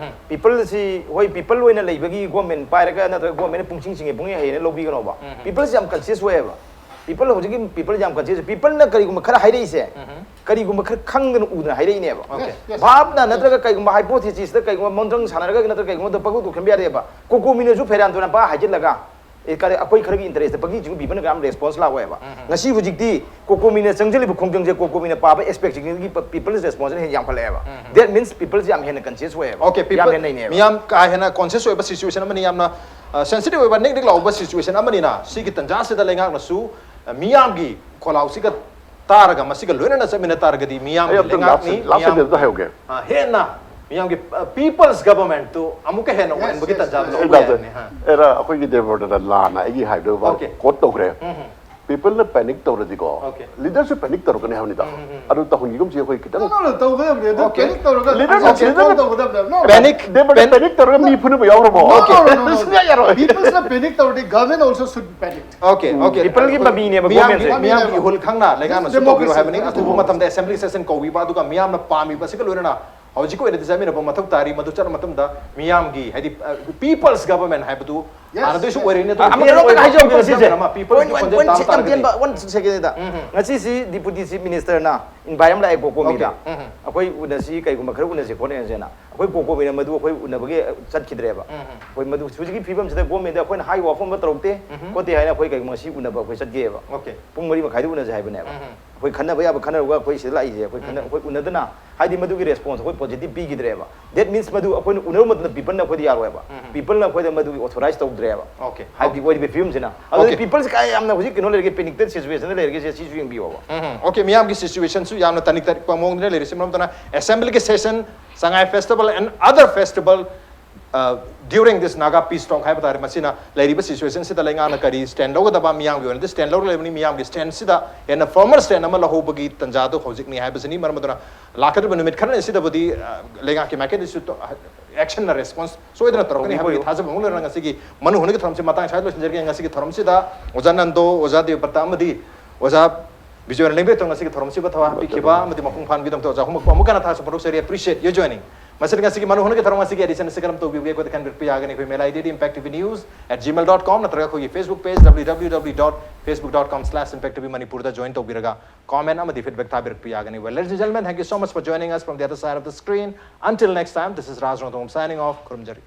ꯄꯤꯄꯜꯁꯤ ꯍꯣꯏ, ꯄꯤꯄꯜ ꯑꯣꯏꯅ ꯂꯩꯕꯒꯤ ꯒꯣꯔꯃꯦꯟ ꯄꯥꯏꯔꯒ ꯅꯠꯇ꯭ꯔꯒ ꯒꯣꯔꯃꯦꯟꯅ ꯄꯨꯡꯁꯤꯡ ꯁꯤꯡꯉꯦ ꯄꯨꯡꯍꯩ ꯍꯩꯌꯦꯅ ꯂꯧꯕꯤꯒꯅꯣꯕ꯫ ꯄꯤꯄꯜꯁꯤ ꯌꯥꯝ ꯀꯟꯁꯤꯌꯁ ꯑꯣꯏꯌꯦꯕ꯫ ꯄꯤꯄꯜ ꯍꯧꯖꯤꯛꯀꯤ ꯄꯤꯄꯜ ꯌꯥꯝ ꯀꯟꯁꯤꯌꯁ꯫ ꯄꯤꯄꯜꯅ ꯀꯔꯤꯒꯨꯝꯕ ꯈꯔ ꯍꯥꯏꯔꯛꯏꯁꯦ, ꯀꯔꯤꯒꯨꯝꯕ ꯈꯔ ꯈꯪꯗꯅ ꯎꯗꯅ ꯍꯥꯏꯔꯛꯏꯅꯦꯕ꯫ Okay. Yes. ꯚꯥꯞꯅ ꯅꯠꯇ꯭ꯔꯒ ꯀꯩꯒꯨꯝꯕ ꯍꯥꯏꯄꯣꯊꯤꯁꯤꯁꯇ ꯀꯩꯒꯨꯝꯕ ꯃꯣꯟꯊꯪ ꯁꯥꯟꯅꯔꯒ ꯅꯠꯇ꯭ꯔꯒ ꯀꯩꯒꯨꯝꯕ ꯄꯪꯎꯗ ꯎꯈꯟꯕ ꯌꯥꯗꯦꯕ꯫ ꯀꯣꯀꯣꯃꯤꯅꯁꯨ ꯐꯩꯔꯥꯟ ꯇꯨꯔꯥꯟ ꯄꯥ ꯍꯥꯏꯖꯤꯜꯂꯒ ꯑꯦ, ꯀꯔꯤ, ꯑꯩꯈꯣꯏ ꯈꯔꯒꯤ ꯏꯟꯇꯔꯦꯁꯇ ꯄꯪꯖꯤ ꯆꯤꯡꯕꯤꯕꯅ ꯀꯅꯥꯝ ꯔꯦꯁꯄꯣꯟꯁ ꯂꯥꯛꯑꯣꯏꯕ꯫ ꯉꯁꯤ ꯍꯧꯖꯤꯛꯇꯤ ꯀꯣꯀꯣꯃꯤꯅ ꯆꯪꯁꯤꯜꯂꯤꯕ ꯈꯣꯡꯖꯪꯁꯦ ꯀꯣꯀꯣꯃꯤꯅ ꯄꯥꯕ ꯑꯦꯁꯄꯦꯛꯁꯤꯡꯗꯒꯤ ꯄꯤꯄꯜꯁ ꯔꯦꯁꯄꯣꯟꯁꯅ ꯍꯦꯟꯅ ꯌꯥꯝꯈꯠꯂꯛꯑꯦꯕ꯫ That means ꯄꯤꯄꯜꯁ ꯌꯥꯝ ꯍꯦꯟꯅ ꯀꯟꯁꯤꯌꯁ ꯑꯣꯏꯌꯦꯕ꯫ Okay, ꯌꯥꯝ people, ꯍꯦꯟꯅ ꯅꯩꯅꯩꯌꯦꯕ꯫ ꯃꯤꯌꯥꯝ ꯀꯥ ꯍꯦꯟꯅ ꯀꯣꯟꯁꯤꯌꯁ ꯑꯣꯏꯕ ꯁꯤꯆꯨꯋꯦꯁꯟ ꯑꯃꯅꯤ꯫ ꯌꯥꯝꯅ ꯁꯦꯟꯁꯤꯇꯤꯚ ꯑꯣꯏꯕ ꯅꯤꯛ ꯅꯤꯛ ꯂꯥꯎꯕ ꯁꯤꯆꯨꯋꯦꯁꯟ ꯑꯃꯅꯤꯅ, ꯁꯤꯒꯤ ꯇꯟꯖꯥꯁꯤꯗ ꯂꯩꯉꯥꯛꯅꯁꯨ ꯃꯤꯌꯥꯝꯒꯤ ꯈꯣꯜꯂꯥꯎꯁꯤꯒ ꯇꯥꯔꯒ, ꯃꯁꯤꯒ ꯂꯣꯏꯅꯅ ꯆꯠꯃꯤꯟꯅ ꯇꯥꯔꯒꯗꯤ ꯃꯤꯌꯥꯝꯒꯤ ꯑꯩ ꯑꯝꯇꯪ ꯂꯩꯉꯥꯛꯅꯤ, ꯂꯥꯁ ꯁꯦꯟꯇꯦꯟꯁꯇꯣ ꯍꯥꯏꯍꯧꯒꯦ꯫ ꯑ, ꯍꯦꯟꯅ ꯃꯤꯌꯥꯝꯒꯤ ꯄꯤꯄꯜꯁ ꯒꯕꯔꯃꯦꯟꯇꯨ ꯑꯃꯨꯛꯀ ꯍꯦꯟꯅ ꯑꯣꯏꯍꯟꯕꯒꯤ ꯇꯟꯖꯥ ꯂꯧꯕ ꯌꯥꯔꯅꯤ꯫ ꯍꯥ꯫ ꯑꯦꯔꯥ, ꯑꯩꯈꯣꯏꯒꯤ ꯗꯦꯕꯔꯇꯅ ꯂꯥꯟꯅ ꯑꯩꯒꯤ ꯍꯥꯏꯕꯗꯨ Okay. ꯀꯣꯠ ꯇꯧꯈ꯭ꯔꯦ꯫ ꯄꯤꯄꯜꯅ ꯄꯦꯅꯤꯛ ꯇꯧꯔꯗꯤꯀꯣ, Okay. ꯂꯤꯗꯔꯁꯨ ꯄꯦꯅꯤꯛ ꯇꯧꯔꯛꯀꯅꯤ ꯍꯥꯏꯕꯅꯤꯗ꯫ ꯑꯗꯨ ꯇꯧꯍꯟꯈꯤꯒꯨꯝꯁꯤ ꯑꯩꯈꯣꯏ ꯈꯤꯇꯪ No, no, no, ꯇꯧꯒꯗꯕꯅꯤ꯫ ꯑꯗꯨ Okay. ꯄꯦꯅꯤꯛ ꯇꯧꯔꯒ ꯂꯤꯗꯔ ꯑꯩꯈꯣꯏ ꯂꯤꯗꯔ ꯇꯧꯒꯗꯕꯅꯦ꯫ No, no. Panic, ꯗꯦꯕꯔꯇ panic. Panic ꯇꯧꯔꯒ ꯃꯤ ꯐꯨꯅꯕ ꯌꯥꯎꯈ꯭ꯔꯕꯣ? No, no, no, no, no, no. ꯁꯨꯡꯌꯥ ꯌꯥꯔꯣꯏ꯫ People's ꯅ ꯄꯦꯅꯤꯛ ꯇꯧꯔꯗꯤ government also should panic. Okay, okay. Peopleꯒꯤ ꯃꯃꯤꯅꯦꯕ ꯃꯤꯌꯥꯝꯒꯤ, governmentꯁꯦ꯫ ꯃꯤꯌꯥꯝꯒꯤ ꯃꯃꯤꯅꯦꯕ꯫ ꯏꯍꯨꯜ ꯈꯪꯅ ꯂꯩꯉꯥꯛꯅꯁꯨ This is ꯇꯧꯕꯤꯔꯣ democracy. ꯍꯥꯏꯕꯅꯤ꯫ This is ꯑꯊꯨꯕ ꯃꯇꯝꯗ ꯑꯦꯁꯦꯝꯕ꯭ꯂꯤ ꯁꯦꯁꯟ ꯀꯧꯕꯤꯕ, ꯑꯗꯨꯒ ꯃꯤꯌꯥꯝꯅ ꯄꯥꯝꯃꯤꯕ ꯑꯁꯤꯒ ꯂꯣꯏꯅꯅ ꯍꯧꯖꯤꯛꯀꯤ ꯑꯣꯏꯅꯗꯤ ꯆꯠꯃꯤꯟꯅꯕ ꯃꯊꯧ ꯇꯥꯔꯤ꯫ ꯃꯗꯨ ꯆꯠꯂ ꯃꯇꯝꯗ ꯃꯤꯌꯥꯝꯒꯤ, ꯍꯥꯏꯗꯤ ꯄꯤꯄꯜꯁ ꯒꯕꯔꯃꯦꯟ ꯍꯥꯏꯕꯗꯨ Yes, ꯍꯥꯟꯅꯗꯩꯁꯨ yes. ꯑꯣꯏꯔꯛꯏꯅꯤ꯫ ꯑꯃꯈꯛꯇꯪ ꯍꯥꯏꯖꯍꯧꯒꯦ ꯁꯤꯁꯦ꯫ ꯄꯤꯄꯜꯁ ꯈꯣꯟꯖꯦꯜ ꯇꯥꯕ ꯇꯥꯔꯒꯗꯤ One second꯫ ꯉꯁꯤꯁꯤ ꯗꯤꯄꯨꯇꯤ ꯆꯤꯐ ꯃꯤꯅꯤꯁꯇꯔꯅ ꯏꯟꯚꯥꯏꯠ ꯑꯃ ꯂꯥꯛꯑꯦ ꯀꯣꯀꯣꯃꯤꯗ꯫ Okay. ꯎꯝ. ꯑꯩꯈꯣꯏ ꯎꯅꯁꯤ, ꯀꯩꯒꯨꯝꯕ ꯈꯔ ꯎꯅꯁꯤ ꯈꯣꯠꯅꯁꯦꯅ꯫ ꯑꯩꯈꯣꯏ ꯀꯣꯀꯣꯃꯤꯅ ꯃꯗꯨ ꯑꯩꯈꯣꯏ ꯎꯅꯕꯒꯤ ꯆꯠꯈꯤꯗ꯭ꯔꯦꯕ꯫ ꯑꯩꯈꯣꯏ ꯃꯗꯨ ꯍꯧꯖꯤꯛꯀꯤ ꯐꯤꯕꯝꯁꯤꯗ ꯒꯣꯔꯃꯦꯟꯗ ꯑꯩꯈꯣꯏꯅ ꯍꯥꯏꯕ ꯋꯥꯐꯝ ꯑꯃ ꯇꯧꯔꯛꯇꯦ ꯈꯣꯠꯇꯦ ꯍꯥꯏꯅ ꯑꯩꯈꯣꯏ ꯀꯩꯒꯨꯝꯕ ꯉꯁꯤ ꯎꯅꯕ ꯑꯩꯈꯣꯏ ꯆꯠꯀꯦꯕ꯫ Okay. ꯄꯨꯡ ꯃꯔꯤ ꯃꯈꯥꯏꯗ ꯎꯅꯁꯦ ꯍꯥꯏꯕꯅꯦꯕ꯫ ꯑꯩꯈꯣꯏ ꯈꯟꯅꯕ ꯌꯥꯕ ꯈꯟꯅꯔꯒ ꯑꯩꯈꯣꯏ ꯁꯤꯗ ꯂꯥꯛꯏꯁꯦ ꯑꯩꯈꯣꯏ ꯈꯟꯅ-, ꯑꯩꯈꯣꯏ ꯎꯅꯗꯅ, ꯍꯥꯏꯗꯤ ꯃꯗꯨꯒꯤ ꯔꯦꯁꯄꯣꯟꯁ ꯑꯩꯈꯣꯏ ꯄꯣꯖꯤꯇꯤꯚ ꯄꯤꯈꯤꯗ꯭ꯔꯦꯕ꯫ That means ꯃꯗꯨ ꯑꯩꯈꯣꯏꯅ ꯎꯅꯔꯨ ꯃꯇꯝꯗ ꯄꯤꯄꯜꯅ ꯑꯩꯈꯣꯏꯗ ꯌꯥꯔꯣꯏꯕ꯫ ꯄꯤꯄꯜꯅ ꯑꯩꯈꯣꯏꯗ ꯃꯗꯨꯒꯤ ꯑꯣꯊꯣꯔꯥꯏꯁ ꯇꯧꯗ꯭ꯔꯦꯕ꯫ Okay. ꯍꯥꯏꯕꯗꯤ ꯑꯣꯏꯔꯤꯕ ꯐꯤꯕꯝꯁꯤꯅ꯫ ꯑꯗꯨꯗꯤ Okay. ꯄꯤꯄꯜꯁ ꯀꯌꯥ ꯌꯥꯝꯅ ꯍꯧꯖꯤꯛ ꯀꯩꯅꯣ ꯂꯩꯔꯒꯦ, ꯄꯦꯅꯤꯛꯇꯦꯠ ꯁꯤꯆꯨꯋꯦꯁꯟꯗ ꯂꯩꯔꯒꯦ ꯁꯤꯁꯨ ꯌꯦꯡꯕꯤꯌꯣꯕ꯫ ꯎꯝ, okay, ꯃꯤꯌꯥꯝꯒꯤ ꯁꯤꯆꯨꯋꯦꯁꯟꯁꯨ ꯌꯥꯝꯅ ꯇꯅꯤꯛ ꯇꯅꯤꯛꯄ ꯃꯑꯣꯡꯗ ꯂꯩꯔꯤꯁꯤ꯫ ꯃꯔꯝ ꯑꯗꯨꯅ ꯑꯦꯁꯦꯝꯕ꯭ꯂꯤꯒꯤ session, Sangai festival and other festival, uh, during this Naga peace talk ꯍꯥꯏꯕ ꯇꯥꯔꯦ, ꯃꯁꯤꯅ ꯂꯩꯔꯤꯕ ꯁꯤꯆꯨꯋꯦꯁꯟꯁꯤꯗ ꯂꯩꯉꯥꯛꯅ ꯀꯔꯤ ꯁ꯭ꯇꯦꯟ ꯂꯧꯒꯗꯕ, ꯃꯤꯌꯥꯝꯒꯤ ꯑꯣꯏꯅꯗꯤ ꯁ꯭ꯇꯦꯟ ꯂꯧꯔ ꯂꯩꯕꯅꯤ꯫ ꯃꯤꯌꯥꯝꯒꯤ ꯁ꯭ꯇꯦꯟꯁꯤꯗ ꯍꯦꯟꯅ ꯐꯔꯃꯔ ꯁ꯭ꯇꯦꯟ ꯑꯃ ꯂꯧꯍꯧꯕꯒꯤ ꯇꯟꯖꯥꯗꯨ ꯍꯧꯖꯤꯛꯅꯤ ꯍꯥꯏꯕꯁꯤꯅꯤ꯫ ꯃꯔꯝ ꯑꯗꯨꯅ ꯂꯥꯛꯀꯗꯧꯔꯤꯕ ꯅꯨꯃꯤꯠ ꯈꯔꯅꯤ ꯑꯁꯤꯗꯕꯨꯗꯤ, ꯑ, ꯂꯩꯉꯥꯛꯀꯤ ꯃꯥꯏꯀꯩꯗꯒꯤꯁꯨ ꯇꯣ-, ꯑꯦꯛꯁꯟꯅ ꯔꯦꯁꯄꯣꯟꯁ ꯁꯣꯏꯗꯅ ꯇꯧꯔꯛꯀꯅꯤ ꯍꯥꯏꯕꯒꯤ ꯊꯥꯖꯕ ꯑꯃ ꯂꯩꯔꯒ ꯉꯁꯤꯒꯤ ꯃꯅꯨ ꯍꯨꯅꯒꯤ ꯊꯧꯔꯝꯁꯤ ꯃꯇꯥꯡ ꯁ꯭ꯋꯥꯏꯗ ꯂꯣꯏꯁꯤꯟꯖꯔꯒꯦ꯫ ꯉꯁꯤꯒꯤ ꯊꯧꯔꯝꯁꯤꯗ ꯑꯣꯖꯥ ꯅꯟꯗꯣ, ꯑꯣꯖꯥ ꯗꯦꯕ꯭ꯔꯇ ꯑꯃꯗꯤ ꯑꯣꯖꯥ ꯕꯤꯖꯣꯏꯅ ꯂꯦꯡꯕꯤꯔꯛꯇꯨꯅ ꯉꯁꯤꯒꯤ ꯊꯧꯔꯝꯁꯤꯕꯨ ꯊꯋꯥꯏ ꯍꯥꯞꯄꯤꯈꯤꯕ ꯑꯃꯗꯤ ꯃꯄꯨꯡ ꯐꯥꯍꯟꯕꯤꯗꯃꯛꯇ ꯑꯣꯖꯥ ꯑꯍꯨꯝꯃꯛꯄꯨ ꯑꯃꯨꯛ ꯍꯟꯅ ꯊꯥꯒꯠꯆꯕ ꯐꯣꯡꯗꯣꯛꯆꯔꯤ꯫ Appreciate your joining. ꯃꯁꯤꯗ ꯉꯁꯤꯒꯤ ꯃꯅꯨ ꯍꯨꯅꯒꯤ ꯊꯧꯔꯝ ꯑꯁꯤꯒꯤ ꯑꯦꯗꯤꯁꯟ ꯑꯁꯤ ꯀꯔꯝ ꯇꯧꯕꯤꯕꯒꯦ? ꯑꯩꯈꯣꯏꯗ ꯈꯟꯕꯤꯔꯛꯄ ꯌꯥꯒꯅꯤ꯫ ꯑꯩꯈꯣꯏ email ID D impact T V news at gmail dot com ꯅꯠꯇ꯭ꯔꯒ ꯑꯩꯈꯣꯏꯒꯤ Facebook page W W W dot facebook dot com slash impact T V Manipur ꯗ join ꯇꯧꯕꯤꯔꯒ comment ꯑꯃꯗꯤ feedback ꯊꯥꯕꯤꯔꯛꯄ ꯌꯥꯒꯅꯤ꯫ Well, ladies and gentlemen, thank you so much for joining us from the other side of the screen. Until next time, this is Raj Rongthong signing off. ꯈꯨꯔꯨꯝꯖꯔꯤ꯫